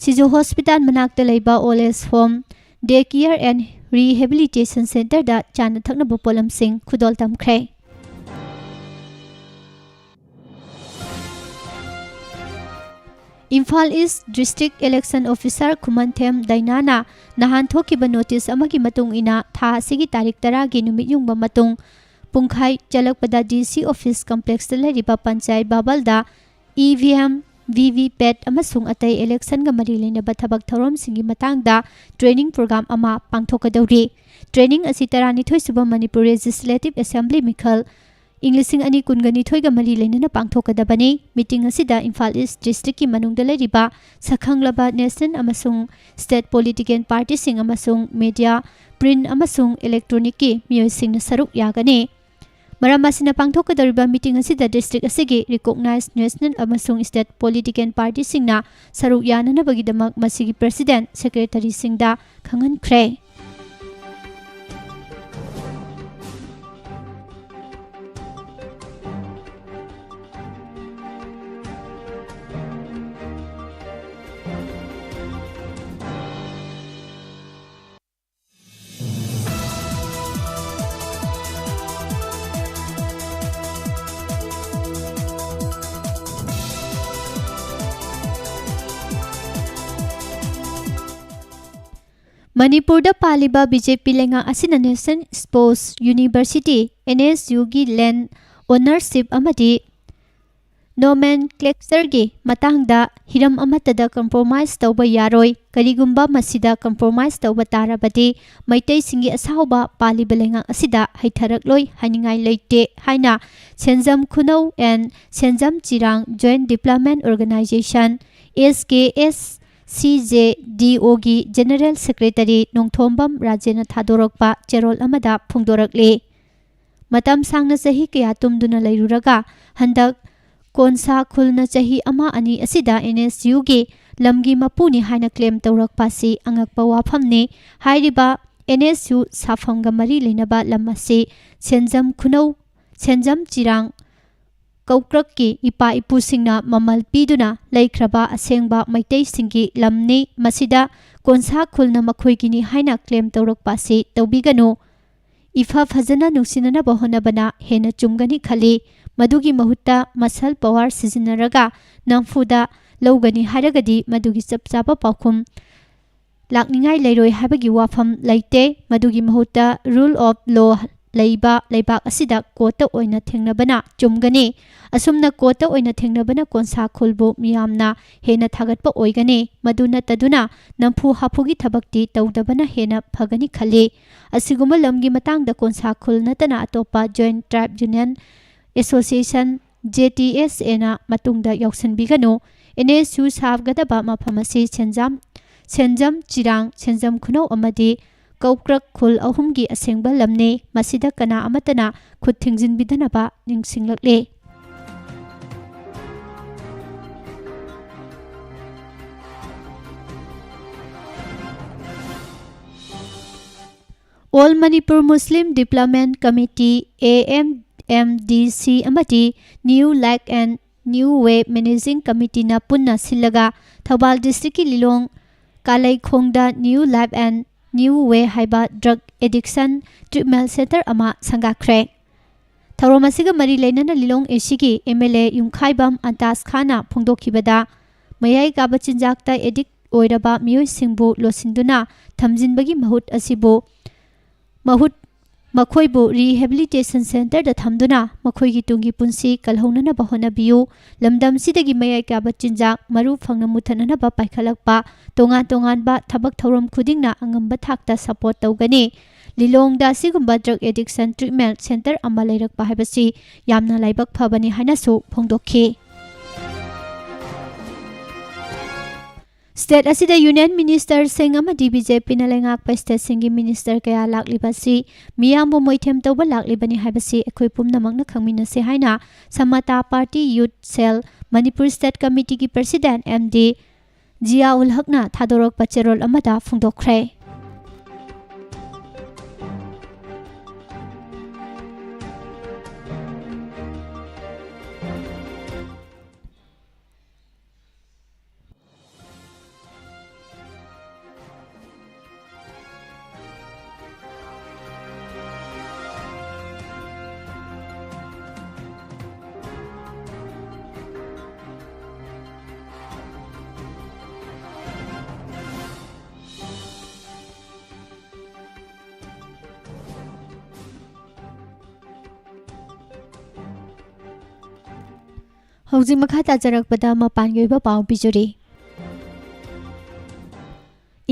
ꯁꯤꯖꯨ Hospital ꯃꯅꯥꯛꯇ ꯂꯩꯕ Old Age Home, Day Care and Rehabilitation Centreꯗ ꯆꯥꯅ ꯊꯛꯅꯕ ꯄꯣꯠꯂꯝꯁꯤꯡ ꯈꯨꯗꯣꯜ ꯇꯝꯈ꯭ꯔꯦ꯫ Imphal East District Election Officer ꯈꯨꯃꯟꯊꯦꯝ ꯗꯥꯏꯅꯥꯅ ꯅꯍꯥꯟ ꯊꯣꯛꯈꯤꯕ notice ꯑꯃꯒꯤ ꯃꯇꯨꯡ ꯏꯟꯅ ꯊꯥ ꯑꯁꯤꯒꯤ ꯇꯥꯔꯤꯛ ꯇꯔꯥꯒꯤ ꯅꯨꯃꯤꯠ ꯌꯨꯡꯕ ꯃꯇꯨꯡ ꯄꯨꯡꯈꯥꯏ ꯆꯠꯂꯛꯄꯗ D C office complexꯇ ꯂꯩꯔꯤꯕ panchayat ꯚꯕꯟꯗ E V M, V V P A T ꯑꯃꯁꯨꯡ ꯑꯇꯩ electionꯒ ꯃꯔꯤ ꯂꯩꯅꯕ ꯊꯕꯛ ꯊꯧꯔꯝꯁꯤꯡꯒꯤ ꯃꯇꯥꯡꯗ training program ꯑꯃ ꯄꯥꯡꯊꯣꯛꯀꯗꯧꯔꯤ꯫ Training ꯑꯁꯤ ꯇꯔꯥꯅꯤꯊꯣꯏ ꯁꯨꯕ ꯃꯅꯤꯄꯨꯔ Legislative Assembly ꯃꯤꯈꯜ ꯏꯪ ꯂꯤꯁꯤꯡ ꯑꯅꯤ ꯀꯨꯟꯒ ꯅꯤꯊꯣꯏꯒ ꯃꯔꯤ ꯂꯩꯅꯅ ꯄꯥꯡꯊꯣꯛꯀꯗꯕꯅꯤ꯫ Meeting ꯑꯁꯤꯗ ꯏꯝꯐꯥꯜ East Districtꯀꯤ ꯃꯅꯨꯡꯗ ꯂꯩꯔꯤꯕ ꯁꯛꯈꯪꯂꯕ national ꯑꯃꯁꯨꯡ state political partyꯁꯤꯡ ꯑꯃꯁꯨꯡ media, print ꯑꯃꯁꯨꯡ electronicꯀꯤ ꯃꯤꯑꯣꯏꯁꯤꯡꯅ ꯁꯔꯨꯛ ꯌꯥꯒꯅꯤ꯫ ꯃꯔꯝ ꯑꯁꯤꯅ, ꯄꯥꯡꯊꯣꯛꯀꯗꯧꯔꯤꯕ meeting ꯑꯁꯤꯗ district ꯑꯁꯤꯒꯤ recognized national ꯑꯃꯁꯨꯡ state political partyꯁꯤꯡꯅ ꯁꯔꯨꯛ ꯌꯥꯅꯅꯕꯒꯤꯗꯃꯛ ꯃꯁꯤꯒꯤ president, secretaryꯁꯤꯡꯗ ꯈꯪꯍꯟꯈ꯭ꯔꯦ꯫ ꯃꯅꯤꯄꯨꯔꯗ ꯄꯥꯜꯂꯤꯕ ꯕꯤ ꯖꯦ ꯄꯤ ꯂꯩꯉꯥꯛ ꯑꯁꯤꯅ National Sports University, N S U ꯒꯤ land ownership ꯑꯃꯗꯤ nomenclatureꯒꯤ ꯃꯇꯥꯡꯗ ꯍꯤꯔꯝ ꯑꯃꯠꯇꯗ compromise ꯇꯧꯕ ꯌꯥꯔꯣꯏ꯫ ꯀꯔꯤꯒꯨꯝꯕ ꯃꯁꯤꯗ compromise ꯇꯧꯕ ꯇꯥꯔꯕꯗꯤ ꯃꯩꯇꯩꯁꯤꯡꯒꯤ ꯑꯁꯥꯎꯕ ꯄꯥꯜꯂꯤꯕ ꯂꯩꯉꯥꯛ ꯑꯁꯤꯗ ꯍꯩꯊꯔꯛꯂꯣꯏ ꯍꯥꯏꯅꯤꯡꯉꯥꯏ ꯂꯩꯇꯦ ꯍꯥꯏꯅ ꯁꯦꯟꯖꯝ ꯈꯨꯅꯧ and Senjam ꯆꯤꯔꯥꯡ Joint Development Organization, S K S C J D O ꯒꯤ General Secretary ꯅꯣꯡꯊꯣꯝꯕꯝ ꯔꯥꯖꯦꯟꯅ ꯊꯥꯗꯣꯔꯛꯄ ꯆꯦꯔꯣꯜ ꯑꯃꯗ ꯐꯣꯡꯗꯣꯔꯛꯂꯤ꯫ ꯃꯇꯝ ꯁꯥꯡꯅ ꯆꯍꯤ ꯀꯌꯥ ꯇꯨꯝꯗꯨꯅ ꯂꯩꯔꯨꯔꯒ ꯍꯟꯗꯛ ꯀꯣꯟꯁꯥ ꯈꯨꯜꯅ ꯆꯍꯤ ꯑꯃ ꯑꯅꯤ ꯑꯁꯤꯗ N S U ꯒꯤ ꯂꯝꯒꯤ ꯃꯄꯨꯅꯤ ꯍꯥꯏꯅ claim ꯇꯧꯔꯛꯄ ꯑꯁꯤ ꯑꯉꯛꯄ ꯋꯥꯐꯝꯅꯤ꯫ ꯍꯥꯏꯔꯤꯕ N S U ꯁꯥꯐꯝꯒ ꯃꯔꯤ ꯂꯩꯅꯕ ꯂꯝ ꯑꯁꯤ ꯁꯦꯟꯖꯝ ꯈꯨꯅꯧ, ꯁꯦꯟꯖꯝ ꯆꯤꯔꯥꯡ ꯀꯧꯀ꯭ꯔꯛꯀꯤ ꯏꯄꯥ ꯏꯄꯨꯁꯤꯡꯅ ꯃꯃꯜ ꯄꯤꯗꯨꯅ ꯂꯩꯈ꯭ꯔꯕ ꯑꯁꯦꯡꯕ ꯃꯩꯇꯩꯁꯤꯡꯒꯤ ꯂꯝꯅꯤ꯫ ꯃꯁꯤꯗ ꯀꯣꯟꯁꯥ ꯈꯨꯜꯅ ꯃꯈꯣꯏꯒꯤꯅꯤ ꯍꯥꯏꯅ claim ꯇꯧꯔꯛꯄ ꯑꯁꯤ ꯇꯧꯕꯤꯒꯅꯨ꯫ ꯏꯐ ꯐꯖꯅ ꯅꯨꯡꯁꯤꯅꯅꯕ ꯍꯣꯠꯅꯕꯅ ꯍꯦꯟꯅ ꯆꯨꯝꯒꯅꯤ ꯈꯜꯂꯤ꯫ ꯃꯗꯨꯒꯤ ꯃꯍꯨꯠꯇ muscle power ꯁꯤꯖꯤꯟꯅꯔꯒ ꯅꯝꯐꯨꯗ ꯂꯧꯒꯅꯤ ꯍꯥꯏꯔꯒꯗꯤ ꯃꯗꯨꯒꯤ ꯆꯞ ꯆꯥꯕ ꯄꯥꯎꯈꯨꯝ ꯂꯥꯛꯅꯤꯡꯉꯥꯏ ꯂꯩꯔꯣꯏ ꯍꯥꯏꯕꯒꯤ ꯋꯥꯐꯝ ꯂꯩꯇꯦ꯫ ꯃꯗꯨꯒꯤ ꯃꯍꯨꯠꯇ rule of law ꯂꯩꯕ ꯂꯩꯕꯥꯛ ꯑꯁꯤꯗ courtꯇ ꯑꯣꯏꯅ ꯊꯦꯡꯅꯕꯅ ꯆꯨꯝꯒꯅꯤ꯫ ꯑꯁꯨꯝꯅ courtꯇ ꯑꯣꯏꯅ ꯊꯦꯡꯅꯕꯅ ꯀꯣꯟꯁꯥ ꯈꯨꯜꯕꯨ ꯃꯤꯌꯥꯝꯅ ꯍꯦꯟꯅ ꯊꯥꯒꯠꯄ ꯑꯣꯏꯒꯅꯤ꯫ ꯃꯗꯨ ꯅꯠꯇꯗꯨꯅ ꯅꯝꯐꯨ ꯍꯥꯐꯨꯒꯤ ꯊꯕꯛꯇꯤ ꯇꯧꯗꯕꯅ ꯍꯦꯟꯅ ꯐꯒꯅꯤ ꯈꯜꯂꯤ꯫ ꯑꯁꯤꯒꯨꯝꯕ ꯂꯝꯒꯤ ꯃꯇꯥꯡꯗ ꯀꯣꯟꯁꯥ ꯈꯨꯜ ꯅꯠꯇꯅ ꯑꯇꯣꯞꯄ Joint Tribe Union Association, J T S Aꯅ ꯃꯇꯨꯡꯗ ꯌꯥꯎꯁꯤꯟꯕꯤꯒꯅꯨ꯫ N S U ꯁꯥꯒꯗꯕ ꯃꯐꯝ ꯑꯁꯤ ꯁꯦꯟꯖꯥꯝ, ꯁꯦꯟꯖꯝ ꯆꯤꯔꯥꯡ, ꯁꯦꯟꯖꯝ ꯈꯨꯅꯧ ꯑꯃꯗꯤ ꯀꯧꯀ꯭ꯔꯛ ꯈꯨꯜ ꯑꯍꯨꯝꯒꯤ ꯑꯁꯦꯡꯕ ꯂꯝꯅꯤ꯫ ꯃꯁꯤꯗ ꯀꯅꯥ ꯑꯃꯠꯇꯅ ꯈꯨꯠ ꯊꯤꯡꯖꯤꯟꯕꯤꯗꯅꯕ ꯅꯤꯡꯁꯤꯡꯂꯛꯂꯤ꯫ All Manipur Muslim Development Committee, A M M D C, ꯑꯃꯗꯤ New Life and New Way Managing Committeeꯅ ꯄꯨꯟꯅ ꯁꯤꯜꯂꯒ ꯊꯧꯕꯥꯜ districtꯀꯤ ꯂꯤꯂꯣꯡ ꯀꯥꯂꯩꯈꯣꯡꯗ New Life and New Way ꯍꯥꯏꯕ drug addiction treatment center ꯑꯃ ꯁꯪꯒꯥꯈ꯭ꯔꯦ꯫ ꯊꯧꯔꯝ ꯑꯁꯤꯒ ꯃꯔꯤ ꯂꯩꯅꯅ ꯂꯤꯂꯣꯡ A Cꯒꯤ M L A ꯌꯨꯝꯈꯥꯏꯕꯝ ꯑꯟꯇꯥꯁ ꯈꯥꯟꯅ ꯐꯣꯡꯗꯣꯛꯈꯤꯕꯗ, ꯃꯌꯥꯏ ꯀꯥꯕ ꯆꯤꯟꯖꯥꯛꯇ addict ꯑꯣꯏꯔꯕ ꯃꯤꯑꯣꯏꯁꯤꯡꯕꯨ ꯂꯣꯠꯁꯤꯟꯗꯨꯅ ꯊꯝꯖꯤꯟꯕꯒꯤ ꯃꯍꯨꯠ ꯑꯁꯤꯕꯨ, ꯃꯍꯨꯠ, ꯃꯈꯣꯏꯕꯨ rehabilitation centreꯗ ꯊꯝꯗꯨꯅ ꯃꯈꯣꯏꯒꯤ ꯇꯨꯡꯒꯤ ꯄꯨꯟꯁꯤ ꯀꯜꯍꯧꯅꯅꯕ ꯍꯣꯠꯅꯕꯤꯌꯨ꯫ ꯂꯝꯗꯝꯁꯤꯗꯒꯤ ꯃꯌꯥꯏ ꯀꯥꯕ ꯆꯤꯟꯖꯥꯛ ꯃꯔꯨ ꯐꯪꯅ ꯃꯨꯠꯊꯠꯅꯅꯕ ꯄꯥꯏꯈꯠꯂꯛꯄ ꯇꯣꯉꯥꯟ ꯇꯣꯉꯥꯟꯕ ꯊꯕꯛ ꯊꯧꯔꯝ ꯈꯨꯗꯤꯡꯅ ꯑꯉꯝꯕ ꯊꯥꯛꯇ support ꯇꯧꯒꯅꯤ꯫ ꯂꯤꯂꯣꯡꯗ ꯑꯁꯤꯒꯨꯝꯕ drug addiction treatment centre ꯑꯃ ꯂꯩꯔꯛꯄ ꯍꯥꯏꯕꯁꯤ ꯌꯥꯝꯅ ꯂꯥꯏꯕꯛ ꯐꯕꯅꯤ ꯍꯥꯏꯅꯁꯨ ꯐꯣꯡꯗꯣꯛꯈꯤ꯫ State ꯑꯁꯤꯗ Union Ministerꯁꯤꯡ ꯑꯃꯗꯤ BJPꯅ ꯂꯩꯉꯥꯛꯄ stateꯁꯤꯡꯒꯤ minister ꯀꯌꯥ ꯂꯥꯛꯂꯤꯕ ꯑꯁꯤ ꯃꯤꯌꯥꯝꯕꯨ ꯃꯣꯏꯊꯦꯝ ꯇꯧꯕ ꯂꯥꯛꯂꯤꯕꯅꯤ ꯍꯥꯏꯕꯁꯤ ꯑꯩꯈꯣꯏ ꯄꯨꯝꯅꯃꯛꯅ ꯈꯪꯃꯤꯟꯅꯁꯤ ꯍꯥꯏꯅ Samata Party Youth Cell Manipur State Committeeꯒꯤ President M D ꯖꯤꯌꯥꯎꯜ ꯍꯛꯅ ꯊꯥꯗꯣꯔꯛꯄ ꯆꯦꯔꯣꯜ ꯑꯃꯗ ꯐꯣꯡꯗꯣꯛꯈ꯭ꯔꯦ꯫ ꯍꯧꯖꯤꯛ ꯃꯈꯥ ꯇꯥꯖꯔꯛꯄꯗ ꯃꯄꯥꯟꯒꯤ ꯑꯣꯏꯕ ꯄꯥꯎ ꯄꯤꯖꯔꯤ꯫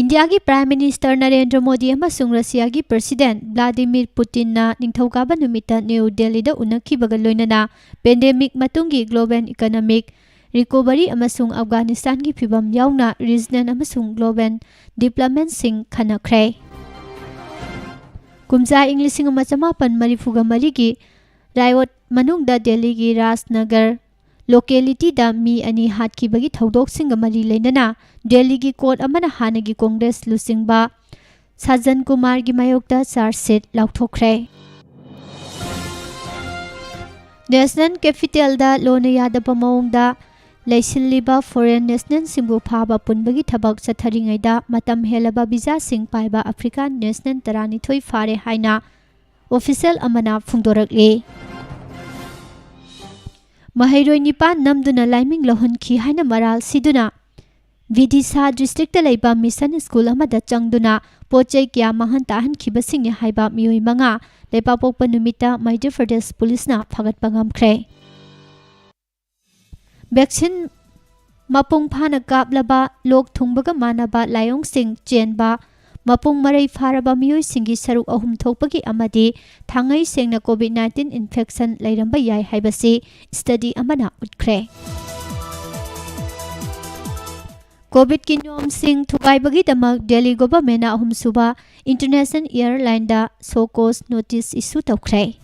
ꯏꯟꯗꯤꯌꯥꯒꯤ Prime Minister ꯅꯔꯦꯟꯗ꯭ꯔ ꯃꯣꯗꯤ ꯑꯃꯁꯨꯡ ꯔꯁꯤꯌꯥꯒꯤ President ꯕ꯭ꯂꯥꯗꯤꯃꯤꯔ ꯄꯨꯇꯤꯟꯅ ꯅꯤꯡꯊꯧꯀꯥꯕ ꯅꯨꯃꯤꯠꯇ ꯅ꯭ꯌꯨ ꯗꯦꯜꯂꯤꯗ ꯎꯅꯈꯤꯕꯒ ꯂꯣꯏꯅꯅ pandemic ꯃꯇꯨꯡꯒꯤ global economic recovery ꯑꯃꯁꯨꯡ ꯑꯐꯒꯥꯅꯤꯁꯇꯥꯟꯒꯤ ꯐꯤꯚꯝ ꯌꯥꯎꯅ regional ꯑꯃꯁꯨꯡ global developmentꯁꯤꯡ ꯈꯟꯅꯈ꯭ꯔꯦ꯫ ꯀꯨꯝꯖꯥ ꯏꯪ ꯂꯤꯁꯤꯡ ꯑꯃ ꯆꯃꯥꯄꯟ ꯃꯔꯤꯐꯨꯒ ꯃꯔꯤꯒꯤ riot ꯃꯅꯨꯡꯗ ꯗꯦꯜꯂꯤꯒꯤ ꯔꯥꯖꯅꯒꯔ localityꯗ ꯃꯤ ꯑꯅꯤ ꯍꯥꯠꯈꯤꯕꯒꯤ ꯊꯧꯗꯣꯛꯁꯤꯡꯒ ꯃꯔꯤ ꯂꯩꯅꯅ ꯗꯦꯜꯂꯤꯒꯤ court ꯑꯃꯅ ꯍꯥꯟꯅꯒꯤ Congress ꯂꯨꯆꯤꯡꯕ ꯁꯥꯖꯟ ꯀꯨꯃꯥꯔꯒꯤ ꯃꯥꯌꯣꯛꯇ charge sheet ꯂꯥꯎꯊꯣꯛꯈ꯭ꯔꯦ꯫ National capitalꯗ ꯂꯣꯟꯅ ꯌꯥꯗꯕ ꯃꯑꯣꯡꯗ ꯂꯩꯁꯤꯜꯂꯤꯕ foreign nationalꯁꯤꯡꯕꯨ ꯐꯥꯕ ꯄꯨꯟꯕꯒꯤ ꯊꯕꯛ ꯆꯠꯊꯔꯤꯉꯩꯗ ꯃꯇꯝ ꯍꯦꯜꯂꯕ visaꯁꯤꯡ ꯄꯥꯏꯕ African national ꯇꯔꯥꯅꯤꯊꯣꯏ ꯐꯥꯔꯦ ꯍꯥꯏꯅ official ꯑꯃꯅ ꯐꯣꯡꯗꯣꯔꯛꯂꯤ꯫ ꯃꯍꯩꯔꯣꯏ ꯅꯤꯄꯥꯟ ꯅꯝꯗꯨꯅ ꯂꯥꯏꯃꯤꯡ ꯂꯧꯍꯟꯈꯤ ꯍꯥꯏꯅ ꯃꯔꯥꯜ ꯁꯤꯗꯨꯅ ꯕꯤꯗꯤꯁꯥ ꯗꯤꯁꯇ꯭ꯔꯤꯛꯇ ꯂꯩꯕ ꯃꯤꯁꯟ ꯁ꯭ꯀꯨꯜ ꯑꯃꯗ ꯆꯪꯗꯨꯅ ꯄꯣꯠ ꯆꯩ ꯀꯌꯥ ꯃꯥꯡꯍꯟ ꯇꯥꯛꯍꯟꯈꯤꯕꯁꯤꯡꯅꯤ ꯍꯥꯏꯕ ꯃꯤꯑꯣꯏ ꯃꯉꯥ ꯂꯩꯕꯥꯛꯄꯣꯛꯄ ꯅꯨꯃꯤꯠꯇ ꯃꯙ꯭ꯌ ꯄ꯭ꯔꯗꯦꯁ ꯄꯨꯂꯤꯁꯅ ꯐꯥꯒꯠꯄ ꯉꯝꯈ꯭ꯔꯦ꯫ ꯚꯦꯛꯁꯤꯟ ꯃꯄꯨꯡ ꯐꯥꯅ ꯀꯥꯞꯂꯕ, ꯂꯣꯛ ꯊꯨꯡꯕꯒ ꯃꯥꯟꯅꯕ ꯂꯥꯏꯑꯣꯡꯁꯤꯡ ꯆꯦꯟꯕ, ꯃꯄꯨꯡ ꯃꯔꯩ ꯐꯥꯔꯕ ꯃꯤꯑꯣꯏꯁꯤꯡꯒꯤ ꯁꯔꯨꯛ ꯑꯍꯨꯝ ꯊꯣꯛꯄꯒꯤ ꯑꯃꯗꯤ ꯊꯥꯡꯉꯩ ꯁꯦꯡꯅ COVID nineteen infection ꯂꯩꯔꯝꯕ ꯌꯥꯏ ꯍꯥꯏꯕꯁꯤ ꯁ꯭ꯇꯗꯤ ꯑꯃꯅ ꯎꯠꯈ꯭ꯔꯦ꯫ ꯀꯣꯚꯤꯗꯀꯤ ꯅꯤꯌꯣꯝꯁꯤꯡ ꯊꯨꯒꯥꯏꯕꯒꯤꯗꯃꯛ ꯗꯦꯜꯂꯤ ꯒꯣꯚꯔꯟꯃꯦꯟꯠꯅ ꯑꯍꯨꯝꯁꯨꯕ ꯏꯟꯇꯔꯅꯦꯁꯅꯦꯜ ꯑꯦꯌꯔꯂꯥꯏꯟꯗ ꯁꯣ ꯀꯣꯖ ꯅꯣꯇꯤꯁ ꯏꯁꯨ ꯇꯧꯈ꯭ꯔꯦ꯫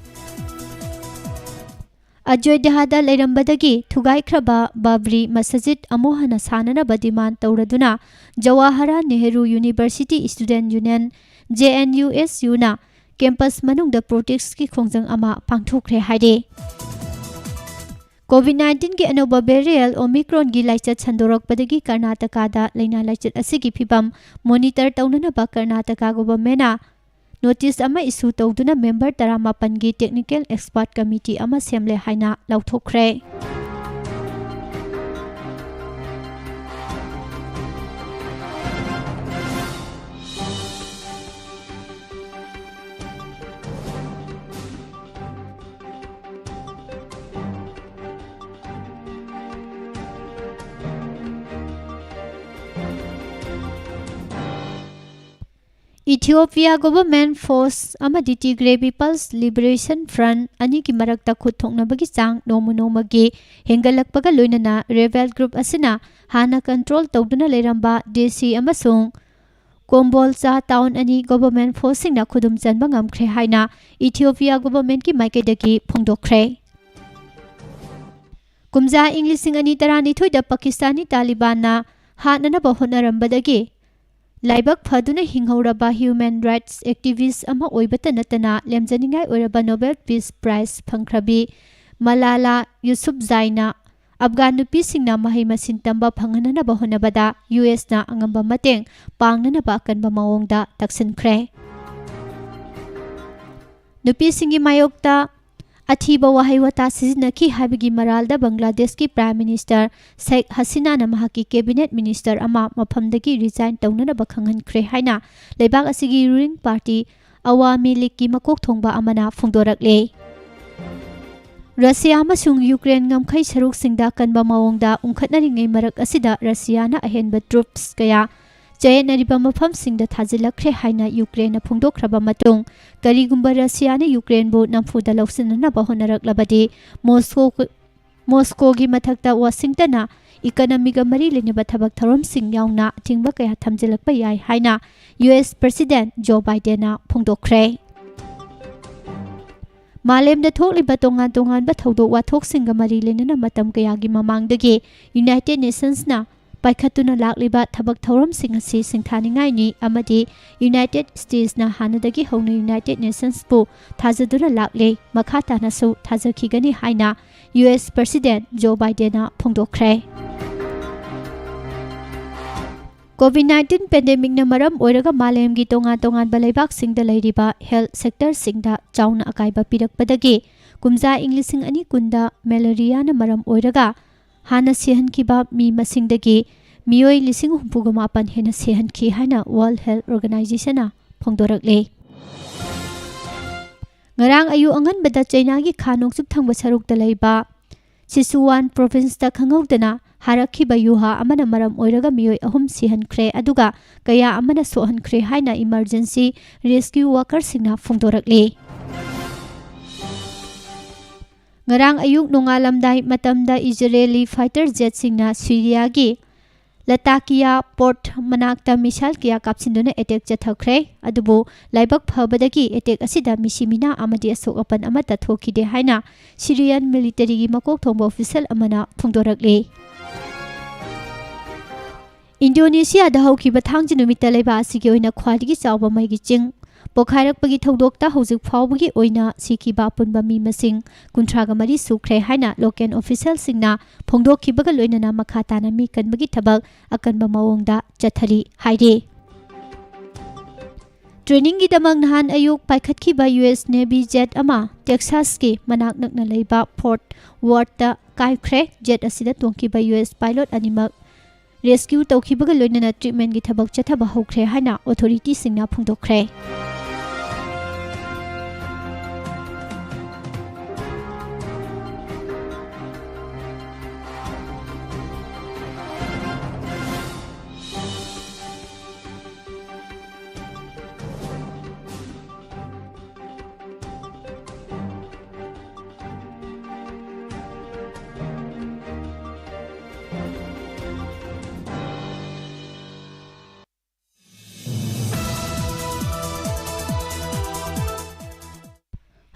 ꯑꯖꯣꯙ꯭ꯌꯥꯗ ꯂꯩꯔꯝꯕꯗꯒꯤ ꯊꯨꯒꯥꯏꯈ꯭ꯔꯕ ꯕꯥꯕ꯭ꯔꯤ ꯃꯁꯖꯤꯗ ꯑꯃꯨꯛ ꯍꯟꯅ ꯁꯥꯅꯅꯕ ꯗꯤꯃꯥꯟ ꯇꯧꯔꯗꯨꯅ Jawaharlal Nehru university student union, JNUSUꯅ ꯀꯦꯝꯄꯁ ꯃꯅꯨꯡꯗ ꯄ꯭ꯔꯣꯇꯦꯁꯀꯤ ꯈꯣꯡꯖꯪ ꯑꯃ ꯄꯥꯡꯊꯣꯛꯈ꯭ꯔꯦ ꯍꯥꯏꯔꯦ꯫ COVID nineteenꯒꯤ ꯑꯅꯧꯕ ꯚꯦꯔꯤꯌꯦꯟꯠ ꯑꯣꯃꯤꯀ꯭ꯔꯣꯟꯒꯤ ꯂꯥꯏꯆꯠ ꯁꯟꯗꯣꯔꯛꯄꯗꯒꯤ ꯀꯔꯅꯥꯇꯀꯥꯗ ꯂꯥꯏꯅꯥ ꯂꯥꯏꯆꯠ ꯑꯁꯤꯒꯤ ꯐꯤꯚꯝ ꯃꯣꯅꯤꯇꯔ ꯇꯧꯅꯅꯕ ꯀꯔꯅꯥꯇꯀꯥ ꯒꯣꯚꯔꯟꯃꯦꯟꯠꯅ ꯅꯣꯇꯤꯁ ꯑꯃ ꯏꯁꯨ ꯇꯧꯗꯨꯅ ꯃꯦꯝꯕꯔ ꯇꯔꯥꯃꯥꯄꯟꯒꯤ ꯇꯦꯛꯅꯤꯀꯦꯜ ꯑꯦꯛꯁꯄꯔꯠ ꯀꯃꯤꯇꯤ ꯑꯃ ꯁꯦꯝꯂꯦ ꯍꯥꯏꯅ ꯂꯥꯎꯊꯣꯛꯈ꯭ꯔꯦ꯫ Ethiopia Government Force ꯑꯃꯗꯤ Tigray People's Liberation Front ꯑꯅꯤꯒꯤ ꯃꯔꯛꯇ ꯈꯨꯠ ꯊꯣꯛꯅꯕꯒꯤ ꯆꯥꯡ ꯅꯣꯡꯃ ꯅꯣꯡꯃꯒꯤ ꯍꯦꯟꯒꯠꯂꯛꯄꯒ ꯂꯣꯏꯅꯅ rebel group ꯑꯁꯤꯅ ꯍꯥꯟꯅ control ꯇꯧꯗꯨꯅ ꯂꯩꯔꯝꯕ ꯗꯦꯁꯤ ꯑꯃꯁꯨꯡ ꯀꯣꯝꯕꯣꯜꯆꯥ town ꯑꯅꯤ government forceꯁꯤꯡꯅ ꯈꯨꯗꯨꯝ ꯆꯟꯕ ꯉꯝꯈ꯭ꯔꯦ ꯍꯥꯏꯅ Ethiopia governmentꯀꯤ ꯃꯥꯏꯀꯩꯗꯒꯤ ꯐꯣꯡꯗꯣꯛꯈ꯭ꯔꯦ꯫ ꯀꯨꯝꯖꯥ ꯏꯪ ꯂꯤꯁꯤꯡ ꯑꯅꯤ ꯇꯔꯥꯅꯤꯊꯣꯏꯗ ꯄꯥꯀꯤꯁꯇꯥꯅꯤ ꯇꯥꯂꯤꯕꯥꯟꯅ ꯍꯥꯠꯅꯅꯕ ꯍꯣꯠꯅꯔꯝꯕꯗꯒꯤ ꯂꯥꯏꯕꯛ ꯐꯗꯨꯅ ꯍꯤꯡꯍꯧꯔꯕ human rights activist ꯑꯃ ꯑꯣꯏꯕꯇ ꯅꯠꯇꯅ ꯂꯦꯝꯖꯅꯤꯡꯉꯥꯏ ꯑꯣꯏꯔꯕ Nobel Peace Prize ꯐꯪꯈ꯭ꯔꯕꯤ ꯃꯂꯥꯂꯥ ꯌꯨꯁꯨꯐꯖꯥꯏꯅ ꯑꯐꯒꯥꯟ ꯅꯨꯄꯤꯁꯤꯡꯅ ꯃꯍꯩ ꯃꯁꯤꯡ ꯇꯝꯕ ꯐꯪꯍꯟꯅꯅꯕ ꯍꯣꯠꯅꯕꯗ USꯅ ꯑꯉꯝꯕ ꯃꯇꯦꯡ ꯄꯥꯡꯅꯅꯕ ꯑꯀꯟꯕ ꯃꯑꯣꯡꯗ ꯇꯛꯁꯤꯟꯈ꯭ꯔꯦ꯫ ꯅꯨꯄꯤꯁꯤꯡꯒꯤ ꯃꯥꯌꯣꯛꯇ ꯑꯊꯤꯕ ꯋꯥꯍꯩ ꯋꯥꯇꯥ ꯁꯤꯖꯤꯟꯅꯈꯤ ꯍꯥꯏꯕꯒꯤ ꯃꯔꯥꯜꯗ ꯕꯪꯒ꯭ꯂꯥꯗꯦꯁꯀꯤ Prime Minister ꯁꯦꯈ ꯍꯁꯤꯅꯥꯅ ꯃꯍꯥꯛꯀꯤ Cabinet Minister ꯑꯃ ꯃꯐꯝꯗꯒꯤ resign ꯇꯧꯅꯅꯕ ꯈꯪꯍꯟꯈ꯭ꯔꯦ ꯍꯥꯏꯅ ꯂꯩꯕꯥꯛ ꯑꯁꯤꯒꯤ ruling party ꯑꯋꯥꯃꯤ ꯂꯤꯒꯀꯤ ꯃꯀꯣꯛ ꯊꯣꯡꯕ ꯑꯃꯅ ꯐꯣꯡꯗꯣꯔꯛꯂꯦ꯫ ꯔꯁꯤꯌꯥ ꯑꯃꯁꯨꯡ ꯌꯨꯀ꯭ꯔꯦꯟ ꯉꯝꯈꯩ ꯁꯔꯨꯛꯁꯤꯡꯗ ꯀꯟꯕ ꯃꯑꯣꯡꯗ ꯎꯪꯈꯠꯅꯔꯤꯉꯩ ꯃꯔꯛ ꯑꯁꯤꯗ ꯔꯁꯤꯌꯥꯅ ꯑꯍꯦꯟꯕ troops ꯀꯌꯥ ꯆꯌꯦꯠꯅꯔꯤꯕ ꯃꯐꯝꯁꯤꯡꯗ ꯊꯥꯖꯤꯜꯂꯛꯈ꯭ꯔꯦ ꯍꯥꯏꯅ ꯌꯨꯀ꯭ꯔꯦꯟꯅ ꯐꯣꯡꯗꯣꯛꯈ꯭ꯔꯕ ꯃꯇꯨꯡ, ꯀꯔꯤꯒꯨꯝꯕ ꯔꯁꯤꯌꯥꯅ ꯌꯨꯀ꯭ꯔꯦꯟꯕꯨ ꯅꯝꯐꯨꯗ ꯂꯧꯁꯤꯟꯅꯅꯕ ꯍꯣꯠꯅꯔꯛꯂꯕꯗꯤ, ꯃꯣꯁꯀꯣ, ꯃꯣꯁꯀꯣꯒꯤ ꯃꯊꯛꯇ ꯋꯥꯁꯤꯡꯇꯟꯅ economyꯒ ꯃꯔꯤ ꯂꯩꯅꯕ ꯊꯕꯛ ꯊꯧꯔꯝꯁꯤꯡ ꯌꯥꯎꯅ ꯑꯊꯤꯡꯕ ꯀꯌꯥ ꯊꯝꯖꯤꯜꯂꯛꯄ ꯌꯥꯏ ꯍꯥꯏꯅ U S President Joe Bidenꯅ ꯐꯣꯡꯗꯣꯛꯈ꯭ꯔꯦ꯫ ꯃꯥꯂꯦꯝꯗ ꯊꯣꯛꯂꯤꯕ ꯇꯣꯉꯥꯟ ꯇꯣꯉꯥꯟꯕ ꯊꯧꯗꯣꯛ ꯋꯥꯊꯣꯛꯁꯤꯡꯒ ꯃꯔꯤ ꯂꯩꯅꯅ ꯃꯇꯝ ꯀꯌꯥꯒꯤ ꯃꯃꯥꯡꯗꯒꯤ United Nationsꯅ ꯄꯥꯏꯈꯠꯇꯨꯅ ꯂꯥꯛꯂꯤꯕ ꯊꯕꯛ ꯊꯧꯔꯝꯁꯤꯡ ꯑꯁꯤ ꯁꯤꯡꯊꯥꯅꯤꯡꯉꯥꯏꯅꯤ ꯑꯃꯗꯤ United Statesꯅ ꯍꯥꯟꯅꯗꯒꯤ ꯍꯧꯅ United Nationsꯄꯨ ꯊꯥꯖꯗꯨꯅ ꯂꯥꯛꯂꯦ, ꯃꯈꯥ ꯇꯥꯅꯁꯨ ꯊꯥꯖꯈꯤꯒꯅꯤ ꯍꯥꯏꯅ U S President Joe Bidenꯅ ꯐꯣꯡꯗꯣꯛꯈ꯭ꯔꯦ꯫ COVID nineteen pandemicꯅ ꯃꯔꯝ ꯑꯣꯏꯔꯒ ꯃꯥꯂꯦꯝꯒꯤ ꯇꯣꯉꯥꯟ ꯇꯣꯉꯥꯟꯕ ꯂꯩꯕꯥꯛꯁꯤꯡꯗ ꯂꯩꯔꯤꯕ health sectorꯁꯤꯡꯗ ꯆꯥꯎꯅ ꯑꯀꯥꯏꯕ ꯄꯤꯔꯛꯄꯗꯒꯤ ꯀꯨꯝꯖꯥ ꯏꯪ ꯂꯤꯁꯤꯡ ꯑꯅꯤ ꯀꯨꯟꯗ malariaꯅ ꯃꯔꯝ ꯑꯣꯏꯔꯒ ꯍꯥꯟꯅ ꯁꯤꯍꯟꯈꯤꯕ ꯃꯤ ꯃꯁꯤꯡꯗꯒꯤ ꯃꯤꯑꯣꯏ ꯂꯤꯁꯤꯡ ꯍꯨꯝꯐꯨꯒ ꯃꯥꯄꯟ ꯍꯦꯟꯅ ꯁꯤꯍꯟꯈꯤ ꯍꯥꯏꯅ World Health Organizationꯅ ꯐꯣꯡꯗꯣꯔꯛꯂꯦ꯫ ꯉꯔꯥꯡ ꯑꯌꯨꯛ ꯑꯉꯟꯕꯗ ꯆꯩꯅꯥꯒꯤ ꯈꯥ ꯅꯣꯡꯆꯨꯞ ꯊꯪꯕ ꯁꯔꯨꯛꯇ ꯂꯩꯕ Sichuan provinceꯇ ꯈꯪꯍꯧꯗꯅ ꯍꯥꯔꯛꯈꯤꯕ ꯌꯨꯍꯥ ꯑꯃꯅ ꯃꯔꯝ ꯑꯣꯏꯔꯒ ꯃꯤꯑꯣꯏ ꯑꯍꯨꯝ ꯁꯤꯍꯟꯈ꯭ꯔꯦ, ꯑꯗꯨꯒ ꯀꯌꯥ ꯑꯃꯅ ꯁꯣꯛꯍꯟꯈ꯭ꯔꯦ ꯍꯥꯏꯅ emergency rescue workerꯁꯤꯡꯅ ꯐꯣꯡꯗꯣꯔꯛꯂꯤ꯫ ꯉꯔꯥꯡ ꯑꯌꯨꯛ ꯅꯣꯡꯉꯥꯜꯂꯝꯗꯥꯏ ꯃꯇꯝꯗ Israeli fighter jetꯁꯤꯡꯅ ꯁꯤꯔꯤꯌꯥꯒꯤ ꯂꯇꯥꯀꯤꯌꯥ port ꯃꯅꯥꯛꯇ missile ꯀꯌꯥ ꯀꯥꯞꯁꯤꯟꯗꯨꯅ attack ꯆꯠꯊꯈ꯭ꯔꯦ꯫ ꯑꯗꯨꯕꯨ ꯂꯥꯏꯕꯛ ꯐꯕꯗꯒꯤ attack ꯑꯁꯤꯗ ꯃꯤꯁꯤ ꯃꯤꯅꯥ ꯑꯃꯗꯤ ꯑꯁꯣꯛ ꯑꯄꯟ ꯑꯃꯠꯇ ꯊꯣꯛꯈꯤꯗꯦ ꯍꯥꯏꯅ Syrian militaryꯒꯤ ꯃꯀꯣꯛ ꯊꯣꯡꯕ official ꯑꯃꯅ ꯐꯣꯡꯗꯣꯔꯛꯂꯤ꯫ ꯏꯟꯗꯣꯅꯦꯁꯤꯌꯥꯗ ꯍꯧꯈꯤꯕ ꯊꯥꯡꯖ ꯅꯨꯃꯤꯠꯇ ꯂꯩꯕꯥꯛ ꯑꯁꯤꯒꯤ ꯑꯣꯏꯅ ꯈ꯭ꯋꯥꯏꯗꯒꯤ ꯆꯥꯎꯕ ꯃꯩꯒꯤ ꯆꯤꯡ ꯄꯣꯈꯥꯏꯔꯛꯄꯒꯤ ꯊꯧꯗꯣꯛꯇ ꯍꯧꯖꯤꯛ ꯐꯥꯎꯕꯒꯤ ꯑꯣꯏꯅ ꯁꯤꯈꯤꯕ ꯑꯄꯨꯟꯕ ꯃꯤ ꯃꯁꯤꯡ ꯀꯨꯟꯊ꯭ꯔꯥꯒ ꯃꯔꯤ ꯁꯨꯈ꯭ꯔꯦ ꯍꯥꯏꯅ local officialꯁꯤꯡꯅ ꯐꯣꯡꯗꯣꯛꯈꯤꯕꯒ ꯂꯣꯏꯅꯅ ꯃꯈꯥ ꯇꯥꯅ ꯃꯤ ꯀꯟꯕꯒꯤ ꯊꯕꯛ ꯑꯀꯟꯕ ꯃꯑꯣꯡꯗ ꯆꯠꯊꯔꯤ ꯍꯥꯏꯔꯤ꯫ ꯇ꯭ꯔꯦꯅꯤꯡꯒꯤꯗꯃꯛ ꯅꯍꯥꯟ ꯑꯌꯨꯛ ꯄꯥꯏꯈꯠꯈꯤꯕ ꯌꯨ ꯑꯦꯁ ꯅꯦꯚꯤ ꯖꯦꯠ ꯑꯃ ꯇꯦꯛꯁꯥꯁꯀꯤ ꯃꯅꯥꯛ ꯅꯛꯅ ꯂꯩꯕ ꯐꯣꯔꯠ ꯋꯥꯔꯠꯇ ꯀꯥꯏꯈ꯭ꯔꯦ꯫ ꯖꯦꯠ ꯑꯁꯤꯗ ꯇꯣꯡꯈꯤꯕ ꯌꯨ ꯑꯦꯁ ꯄꯥꯏꯂꯣꯠ ꯑꯅꯤꯃꯛ ꯔꯦꯁꯀ꯭ꯌꯨ ꯇꯧꯈꯤꯕꯒ ꯂꯣꯏꯅꯅ ꯇ꯭ꯔꯤꯠꯃꯦꯟꯒꯤ ꯊꯕꯛ ꯆꯠꯊꯕ ꯍꯧꯈ꯭ꯔꯦ ꯍꯥꯏꯅ ꯑꯣꯊꯣꯔꯤꯇꯤꯁꯤꯡꯅ ꯐꯣꯡꯗꯣꯛꯈ꯭ꯔꯦ꯫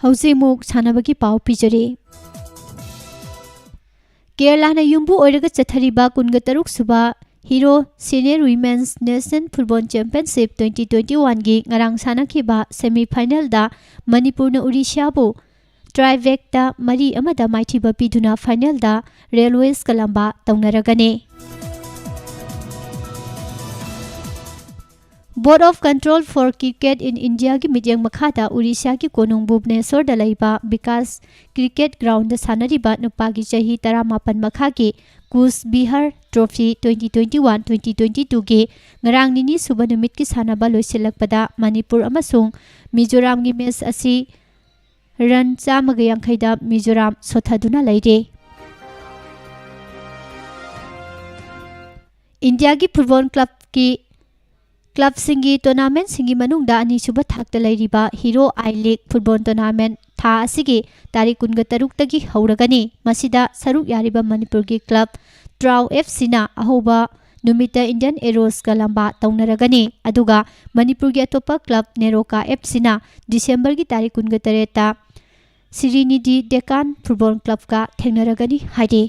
ꯍꯧꯖꯤꯛ ꯑꯃꯨꯛ ꯁꯥꯟꯅꯕꯒꯤ ꯄꯥꯎ ꯄꯤꯖꯔꯤ꯫ ꯀꯦꯔꯂꯥꯅ ꯌꯨꯝꯕꯨ ꯑꯣꯏꯔꯒ ꯆꯠꯊꯔꯤꯕ ꯀꯨꯟꯒ ꯇꯔꯨꯛ ꯁꯨꯕ hero senior women's national football championship twenty twenty ꯋꯥꯟꯒꯤ ꯉꯔꯥꯡ ꯁꯥꯟꯅꯈꯤꯕ ꯁꯦꯃꯤ ꯐꯥꯏꯅꯦꯜꯗ ꯃꯅꯤꯄꯨꯔꯅ ꯎꯔꯤꯁ꯭ꯌꯥꯕꯨ ꯇ꯭ꯔꯥꯏꯕ꯭ꯔꯦꯛꯇ ꯃꯔꯤ ꯑꯃꯗ ꯃꯥꯏꯊꯤꯕ ꯄꯤꯗꯨꯅ ꯐꯥꯏꯅꯦꯜꯗ railways ꯀꯂꯝꯕ ꯇꯧꯅꯔꯒꯅꯤ꯫ Board of Control for Cricket in Indiaꯒꯤ ꯃꯤꯠꯌꯦꯡ ꯃꯈꯥꯗ ꯎꯔꯤꯁ꯭ꯌꯥꯒꯤ ꯀꯣꯅꯨꯡ ꯚꯨꯕꯅꯦꯁꯣꯔꯗ ꯂꯩꯕ ꯕꯤꯀꯥꯁ ꯀ꯭ꯔꯤꯀꯦꯠ ꯒ꯭ꯔꯥꯎꯟꯗ ꯁꯥꯟꯅꯔꯤꯕ ꯅꯨꯄꯥꯒꯤ ꯆꯍꯤ ꯇꯔꯥꯃꯥꯄꯟ ꯃꯈꯥꯒꯤ Cooch Behar trophy twenty twenty one twenty twenty ꯇꯨꯒꯤ ꯉꯔꯥꯡ ꯅꯤꯅꯤ ꯁꯨꯕ ꯅꯨꯃꯤꯠꯀꯤ ꯁꯥꯟꯅꯕ ꯂꯣꯏꯁꯤꯜꯂꯛꯄꯗ ꯃꯅꯤꯄꯨꯔ ꯑꯃꯁꯨꯡ ꯃꯤꯖꯣꯔꯥꯝꯒꯤ ꯃꯦꯆ ꯑꯁꯤ ꯔꯟ ꯆꯥꯝꯃꯒ ꯌꯥꯡꯈꯩꯗ ꯃꯤꯖꯣꯔꯥꯝ ꯁꯣꯊꯗꯨꯅ ꯂꯩꯔꯦ꯫ ꯏꯟꯗꯤꯌꯥꯒꯤ ꯐꯨꯠꯕꯣꯜ ꯀ꯭ꯂꯕꯀꯤ, ꯀ꯭ꯂꯕꯁꯤꯡꯒꯤ ꯇꯣꯔꯅꯥꯃꯦꯟꯠꯁꯤꯡꯒꯤ ꯃꯅꯨꯡꯗ ꯑꯅꯤꯁꯨꯕ ꯊꯥꯛꯇ ꯂꯩꯔꯤꯕ ꯍꯤꯔꯣ ꯑꯥꯏ ꯂꯤꯒ ꯐꯨꯠꯕꯣꯜ ꯇꯣꯔꯅꯥꯃꯦꯟꯠ ꯊꯥ ꯑꯁꯤꯒꯤ ꯇꯥꯔꯤꯛ ꯀꯨꯟꯒ ꯇꯔꯨꯛꯇꯒꯤ ꯍꯧꯔꯒꯅꯤ꯫ ꯃꯁꯤꯗ ꯁꯔꯨꯛ ꯌꯥꯔꯤꯕ ꯃꯅꯤꯄꯨꯔꯒꯤ ꯀ꯭ꯂꯕ ꯇ꯭ꯔꯥꯎ ꯑꯦꯐ ꯁꯤꯅ ꯑꯍꯧꯕ ꯅꯨꯃꯤꯠꯇ ꯏꯟꯗꯤꯌꯟ ꯑꯦꯔꯣꯁꯀ ꯂꯝꯕꯥ ꯇꯧꯅꯔꯒꯅꯤ꯫ ꯑꯗꯨꯒ ꯃꯅꯤꯄꯨꯔꯒꯤ ꯑꯇꯣꯞꯄ ꯀ꯭ꯂꯕ ꯅꯦꯔꯣꯀꯥ ꯑꯦꯐ ꯁꯤꯅ ꯗꯤꯁꯦꯝꯕꯔꯒꯤ ꯇꯥꯔꯤꯛ ꯀꯨꯟꯒ ꯇꯔꯦꯠꯇ ꯁꯤꯔꯤꯅꯤꯗꯤ ꯗꯦꯀꯥꯟ ꯐꯨꯠꯕꯣꯜ ꯀ꯭ꯂꯕꯀ ꯊꯦꯡꯅꯔꯒꯅꯤ ꯍꯥꯏꯔꯤ꯫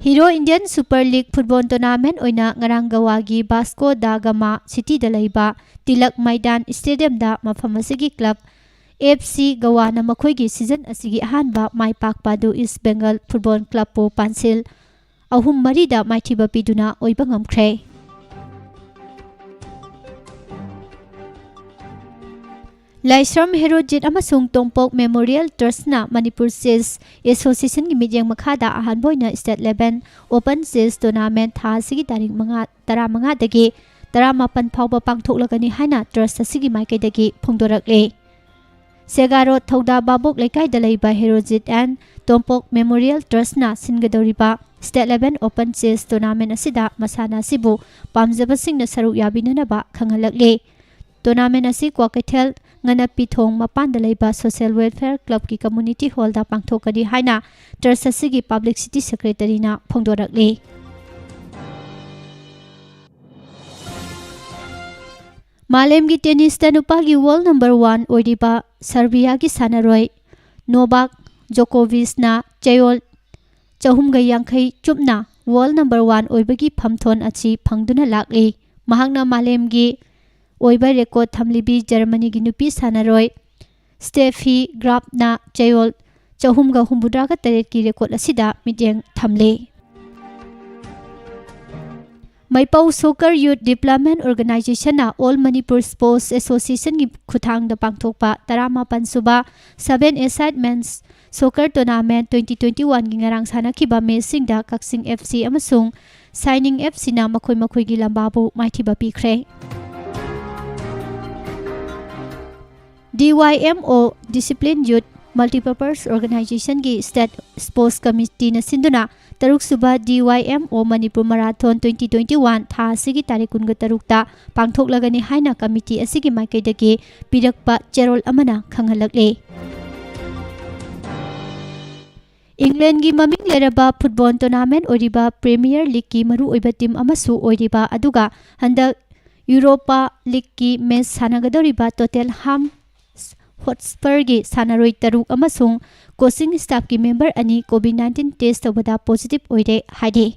Hero Indian super league football tournament ꯑꯣꯏꯅ ꯉꯔꯥꯡ ꯒꯋꯥꯒꯤ ꯕꯥꯁꯀꯣ ꯗ ꯒꯃꯥ ꯁꯤꯇꯤꯗ ꯂꯩꯕ ꯇꯤꯂꯛ ꯃꯩꯗꯥꯟ ꯁ꯭ꯇꯦꯗꯤꯌꯝꯗ ꯃꯐꯝ ꯑꯁꯤꯒꯤ ꯀ꯭ꯂꯕ ꯑꯦꯐ ꯁꯤ ꯒꯋꯥꯅ ꯃꯈꯣꯏꯒꯤ ꯁꯤꯖꯟ ꯑꯁꯤꯒꯤ ꯑꯍꯥꯟꯕ ꯃꯥꯏ ꯄꯥꯛꯄ ꯑꯗꯨ ꯏꯁ ꯕꯦꯡꯒꯜ ꯐꯨꯠꯕꯣꯜ ꯀ꯭ꯂꯕꯄꯨ ꯄꯥꯟꯁꯤꯜ ꯑꯍꯨꯝ ꯃꯔꯤꯗ ꯃꯥꯏꯊꯤꯕ ꯄꯤꯗꯨꯅ ꯑꯣꯏꯕ ꯉꯝꯈ꯭ꯔꯦ꯫ ꯂꯥꯏꯁ꯭ꯔꯝ ꯍꯦꯔꯣꯖꯤꯠ ꯑꯃꯁꯨꯡ ꯇꯣꯝꯄꯣꯛ ꯃꯦꯃꯣꯔꯤꯌꯦꯜ ꯇ꯭ꯔꯁꯅ ꯃꯅꯤꯄꯨꯔ ꯆꯦꯁ ꯑꯦꯁꯣꯁꯤꯌꯦꯁꯟꯒꯤ ꯃꯤꯠꯌꯦꯡ ꯃꯈꯥꯗ ꯑꯍꯥꯟꯕ ꯑꯣꯏꯅ state level open chess tournament ꯊꯥ ꯑꯁꯤꯒꯤ ꯇꯥꯔꯤꯛ ꯃꯉꯥ, ꯇꯔꯥꯃꯉꯥꯗꯒꯤ ꯇꯔꯥꯃꯥꯄꯟ ꯐꯥꯎꯕ ꯄꯥꯡꯊꯣꯛꯂꯒꯅꯤ ꯍꯥꯏꯅ ꯇ꯭ꯔꯁ ꯑꯁꯤꯒꯤ ꯃꯥꯏꯀꯩꯗꯒꯤ ꯐꯣꯡꯗꯣꯔꯛꯂꯤ꯫ ꯁꯦꯒꯥꯔꯣꯠ ꯊꯧꯗꯥ ꯚꯥꯕꯣꯛ ꯂꯩꯀꯥꯏꯗ ꯂꯩꯕ ꯍꯦꯔꯣꯖꯤꯠ ꯑꯦꯟ ꯇꯣꯝꯄꯣꯛ ꯃꯦꯃꯣꯔꯤꯌꯦꯜ ꯇ꯭ꯔꯁꯅ ꯁꯤꯟꯒꯗꯧꯔꯤꯕ state level open chess tournament ꯑꯁꯤꯗ ꯃꯁꯥꯟꯅ ꯑꯁꯤꯕꯨ ꯄꯥꯝꯖꯕꯁꯤꯡꯅ ꯁꯔꯨꯛ ꯌꯥꯕꯤꯅꯅꯕ ꯈꯪꯍꯜꯂꯛꯂꯤ꯫ ꯇꯣꯔꯅꯥꯃꯦꯟꯠ ꯑꯁꯤ ꯀ꯭ꯋꯥꯀꯩꯊꯦꯜ ꯉꯅꯞꯄꯤ ꯊꯣꯡ ꯃꯄꯥꯟꯗ ꯂꯩꯕ ꯁꯣꯁꯤꯌꯦꯜ ꯋꯦꯜꯐꯤꯌꯔ ꯀ꯭ꯂꯕꯀꯤ ꯀꯝꯃ꯭ꯌꯨꯅꯤꯇꯤ ꯍꯣꯜꯗ ꯄꯥꯡꯊꯣꯛꯀꯅꯤ ꯍꯥꯏꯅ ꯇ꯭ꯔꯁ ꯑꯁꯤꯒꯤ ꯄꯕ꯭ꯂꯤꯁꯤꯇꯤ ꯁꯦꯀ꯭ꯔꯦꯇꯔꯤꯅ ꯐꯣꯡꯗꯣꯔꯛꯂꯤ꯫ ꯃꯥꯂꯦꯝꯒꯤ ꯇꯦꯅꯤꯁꯇ ꯅꯨꯄꯥꯒꯤ ꯋꯥꯔꯜ ꯅꯝꯕꯔ ꯋꯥꯟ ꯑꯣꯏꯔꯤꯕ ꯁꯔꯕꯤꯌꯥꯒꯤ ꯁꯥꯟꯅꯔꯣꯏ ꯅꯣꯚꯥꯛ ꯖꯣꯀꯣꯚꯤꯆꯅ ꯆꯌꯣꯜ ꯆꯍꯨꯝꯒ ꯌꯥꯡꯈꯩ ꯆꯨꯞꯅ ꯋꯥꯔꯜ ꯅꯝꯕꯔ ꯋꯥꯟ ꯑꯣꯏꯕꯒꯤ ꯐꯝꯊꯣꯟ ꯑꯁꯤ ꯐꯪꯗꯨꯅ ꯂꯥꯛꯂꯤ꯫ ꯃꯍꯥꯛꯅ ꯃꯥꯂꯦꯝꯒꯤ ꯑꯣꯏꯕ ꯔꯦꯀꯣꯔꯗ ꯊꯝꯂꯤꯕꯤ ꯖꯔꯃꯅꯤꯒꯤ ꯅꯨꯄꯤ ꯁꯥꯟꯅꯔꯣꯏ ꯁ꯭ꯇꯦꯐꯤ ꯒ꯭ꯔꯥꯞꯅ ꯆꯌꯣꯜ ꯆꯍꯨꯝꯒ ꯍꯨꯝꯐꯨꯇꯔꯥꯒ ꯇꯔꯦꯠꯀꯤ ꯔꯦꯀꯣꯔꯗ ꯑꯁꯤꯗ ꯃꯤꯠꯌꯦꯡ ꯊꯝꯂꯤ꯫ ꯃꯩꯄꯧ ꯁꯣꯀꯔ ꯌꯨꯠ ꯗꯤꯕ꯭ꯂꯞꯃꯦꯟ ꯑꯣꯔꯒꯅꯥꯏꯖꯦꯁꯟꯅ ꯑꯣꯜ ꯃꯅꯤꯄꯨꯔ ꯁ꯭ꯄꯣꯔꯠꯁ ꯑꯦꯁꯣꯁꯤꯌꯦꯁꯟꯒꯤ ꯈꯨꯠꯊꯥꯡꯗ ꯄꯥꯡꯊꯣꯛꯄ ꯇꯔꯥꯃꯥꯄꯟ ꯁꯨꯕ ꯁꯚꯦꯟ ꯑꯦ ꯁꯥꯏꯗ ꯃꯦꯟꯁ ꯁꯣꯀꯔ ꯇꯣꯔꯅꯥꯃꯦꯟꯠ ꯇ꯭ꯋꯦꯟꯇꯤ ꯇ꯭ꯋꯦꯟꯇꯤ ꯋꯥꯟꯒꯤ ꯉꯔꯥꯡ ꯁꯥꯟꯅꯈꯤꯕ ꯃꯦꯆꯁꯤꯡꯗ ꯀꯛꯆꯤꯡ ꯑꯦꯐ ꯁꯤ ꯑꯃꯁꯨꯡ ꯁꯥꯏꯅꯤꯡ ꯑꯦꯐ ꯁꯤꯅ ꯃꯈꯣꯏ ꯃꯈꯣꯏꯒꯤ ꯂꯝꯕꯥꯕꯨ ꯃꯥꯏꯊꯤꯕ ꯄꯤꯈ꯭ꯔꯦ꯫ ꯗꯤ ꯋꯥꯏ ꯑꯦꯝ ꯑꯣ, ꯗꯤꯁꯤꯄ꯭ꯂꯤꯟ ꯌꯨꯠ ꯃꯜꯇꯤꯄꯔꯄꯁ ꯑꯣꯔꯒꯅꯥꯏꯖꯦꯁꯟꯒꯤ ꯁ꯭ꯇꯦꯠ ꯁ꯭ꯄꯣꯔꯠꯁ ꯀꯃꯤꯇꯤꯅ ꯁꯤꯟꯗꯨꯅ ꯇꯔꯨꯛꯁꯨꯕ ꯗꯤ ꯋꯥꯏ M O Manipur marathon twenty twenty one ꯊꯥ ꯑꯁꯤꯒꯤ ꯇꯥꯔꯤꯛ ꯀꯨꯟꯒ ꯇꯔꯨꯛꯇ ꯄꯥꯡꯊꯣꯛꯂꯒꯅꯤ ꯍꯥꯏꯅ ꯀꯃꯤꯇꯤ ꯑꯁꯤꯒꯤ ꯃꯥꯏꯀꯩꯗꯒꯤ ꯄꯤꯔꯛꯄ ꯆꯦꯔꯣꯜ ꯑꯃꯅ ꯈꯪꯍꯜꯂꯛꯂꯤ꯫ ꯏꯪꯂꯦꯟꯒꯤ ꯃꯃꯤꯡ ꯂꯩꯔꯕ ꯐꯨꯠꯕꯣꯜ ꯇꯣꯔꯅꯥꯃꯦꯟꯠ ꯑꯣꯏꯔꯤꯕ ꯄ꯭ꯔꯤꯃꯤꯌꯔ ꯂꯤꯒꯀꯤ ꯃꯔꯨꯑꯣꯏꯕ ꯇꯤꯝ ꯑꯃꯁꯨ ꯑꯣꯏꯔꯤꯕ, ꯑꯗꯨꯒ ꯍꯟꯗꯛ ꯌꯨꯔꯣꯄꯥ ꯂꯤꯒꯀꯤ ꯃꯦꯆ ꯁꯥꯟꯅꯒꯗꯧꯔꯤꯕ ꯇꯣꯇꯦꯟꯍꯥꯝ ꯍꯣꯠꯁꯄꯔꯒꯤ ꯁꯥꯟꯅꯔꯣꯏ ꯇꯔꯨꯛ ꯑꯃꯁꯨꯡ ꯀꯣꯆꯤꯡ ꯁ꯭ꯇꯥꯐꯀꯤ ꯃꯦꯝꯕꯔ ꯑꯅꯤ ꯀꯣꯚꯤꯗ ꯅꯥꯏꯟꯇꯤꯟ ꯇꯦꯁ ꯇꯧꯕꯗ ꯄꯣꯖꯤꯇꯤꯚ ꯑꯣꯏꯔꯦ ꯍꯥꯏꯔꯤ꯫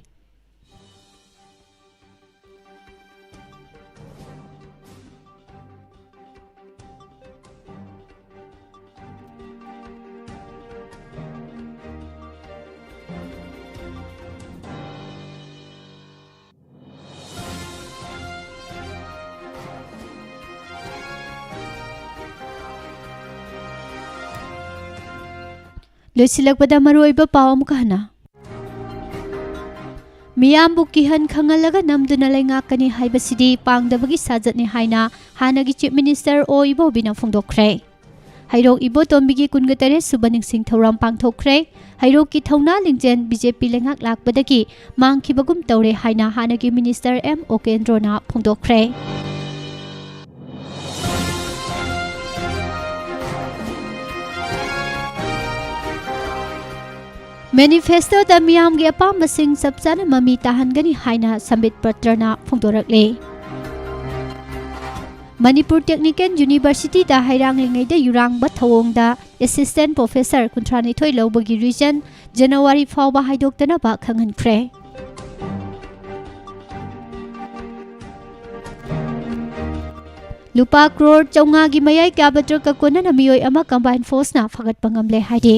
ꯂꯣꯏꯁꯤꯜꯂꯛꯄꯗ ꯃꯔꯨꯑꯣꯏꯕ ꯄꯥꯎ ꯑꯃꯨꯛꯀ ꯍꯟꯅ꯫ ꯃꯤꯌꯥꯝꯕꯨ ꯀꯤꯍꯟ ꯈꯪꯍꯜꯂꯒ ꯅꯝꯗꯨꯅ ꯂꯩꯉꯥꯛꯀꯅꯤ ꯍꯥꯏꯕꯁꯤꯗꯤ ꯄꯥꯡꯗꯕꯒꯤ ꯁꯥꯖꯠꯅꯤ ꯍꯥꯏꯅ ꯍꯥꯟꯅꯒꯤ Chief Minister ꯑꯣ ꯏꯕꯣꯕꯤꯅ ꯐꯣꯡꯗꯣꯛꯈ꯭ꯔꯦ꯫ ꯍꯩꯔꯣꯛ ꯏꯕꯣꯇꯣꯝꯕꯤꯒꯤ ꯀꯨꯟꯒ ꯇꯔꯦꯠ ꯁꯨꯕ ꯅꯤꯡꯁꯤꯡ ꯊꯧꯔꯝ ꯄꯥꯡꯊꯣꯛꯈ꯭ꯔꯦ꯫ ꯍꯩꯔꯣꯛꯀꯤ ꯊꯧꯅꯥ ꯂꯤꯡꯖꯦꯜ BJP ꯂꯩꯉꯥꯛ ꯂꯥꯛꯄꯗꯒꯤ ꯃꯥꯡꯈꯤꯕꯒꯨꯝ ꯇꯧꯔꯦ ꯍꯥꯏꯅ ꯍꯥꯟꯅꯒꯤ Minister ꯑꯦꯝ ꯑꯣꯀꯦꯟꯗ꯭ꯔꯣꯅ ꯐꯣꯡꯗꯣꯛꯈ꯭ꯔꯦ꯫ Manifestoꯗ ꯃꯤꯌꯥꯝꯒꯤ ꯑꯄꯥꯝꯕꯁꯤꯡ ꯆꯞ ꯆꯥꯅ ꯃꯃꯤ ꯇꯥꯍꯟꯒꯅꯤ ꯍꯥꯏꯅ ꯁꯝꯕꯤꯠ ꯄꯇ꯭ꯔꯅ ꯐꯣꯡꯗꯣꯔꯛꯂꯤ꯫ ꯃꯅꯤꯄꯨꯔ Technical Universityꯗ ꯍꯩꯔꯥꯡꯂꯤꯉꯩꯗ ꯌꯨꯔꯥꯡꯕ ꯊꯧꯑꯣꯡꯗ Assistant Professor ꯀꯨꯟꯊ꯭ꯔꯥꯅꯤꯊꯣꯏ ꯂꯧꯕꯒꯤ reason January ꯐꯥꯎꯕ ꯍꯥꯏꯗꯣꯛꯇꯅꯕ ꯈꯪꯍꯟꯈ꯭ꯔꯦ꯫ ꯂꯨꯄꯥ ꯀ꯭ꯔꯣꯔ ꯆꯥꯝꯃꯉꯥꯒꯤ ꯃꯌꯥꯏ ꯀꯥꯕ truckꯀ ꯀꯣꯟꯅꯅ ꯃꯤꯑꯣꯏ ꯑꯃ combined forceꯅ ꯐꯥꯒꯠꯄ ꯉꯝꯂꯦ ꯍꯥꯏꯔꯤ꯫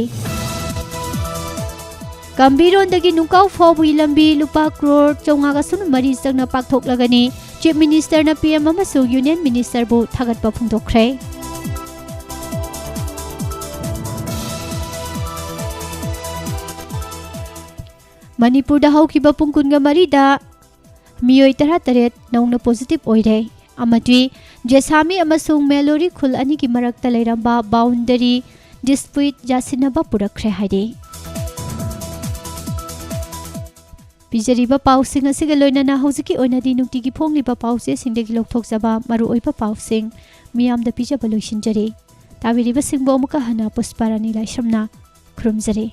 ꯀꯝꯕꯤꯔꯣꯟꯗꯒꯤ ꯅꯨꯡꯀꯥꯎ ꯐꯥꯎꯕꯒꯤ ꯂꯝꯕꯤ ꯂꯨꯄꯥ ꯀ꯭ꯔꯣꯔ ꯆꯥꯝꯃꯉꯥꯒ ꯁꯨꯞꯅ ꯃꯔꯤ ꯆꯪꯅ ꯄꯥꯛꯊꯣꯛꯂꯒꯅꯤ꯫ Chief Ministerꯅ PM ꯑꯃꯁꯨꯡ Union Ministerꯕꯨ ꯊꯥꯒꯠꯄ ꯐꯣꯡꯗꯣꯛꯈ꯭ꯔꯦ꯫ ꯃꯅꯤꯄꯨꯔꯗ ꯍꯧꯈꯤꯕ ꯄꯨꯡ ꯀꯨꯟꯒ ꯃꯔꯤꯗ ꯃꯤꯑꯣꯏ ꯇꯔꯥꯇꯔꯦꯠ ꯅꯧꯅ positive ꯑꯣꯏꯔꯦ ꯑꯃꯗꯤ ꯖꯦꯁꯥꯃꯤ ꯑꯃꯁꯨꯡ ꯃꯦꯂꯣꯔꯤ ꯈꯨꯜ ꯑꯅꯤꯒꯤ ꯃꯔꯛꯇ ꯂꯩꯔꯝꯕ boundary dispute ꯌꯥꯁꯤꯟꯅꯕ ꯄꯨꯔꯛꯈ꯭ꯔꯦ ꯍꯥꯏꯔꯤ꯫ ꯄꯤꯖꯔꯤꯕ ꯄꯥꯎꯁꯤꯡ ꯑꯁꯤꯒ ꯂꯣꯏꯅꯅ ꯍꯧꯖꯤꯛꯀꯤ ꯑꯣꯏꯅꯗꯤ ꯅꯨꯡꯇꯤꯒꯤ ꯐꯣꯡꯂꯤꯕ ꯄꯥꯎꯆꯦꯁꯤꯡꯗꯒꯤ ꯂꯧꯊꯣꯛꯆꯕ ꯃꯔꯨꯑꯣꯏꯕ ꯄꯥꯎꯁꯤꯡ ꯃꯤꯌꯥꯝꯗ ꯄꯤꯖꯕ ꯂꯣꯏꯁꯤꯟꯖꯔꯦ꯫ ꯇꯥꯕꯤꯔꯤꯕꯁꯤꯡꯕꯨ ꯑꯃꯨꯛꯀ ꯍꯟꯅ ꯄꯨꯁꯄꯥꯔꯥꯅꯤ ꯂꯥꯏꯁ꯭ꯔꯝꯅ ꯈꯨꯔꯨꯝꯖꯔꯤ꯫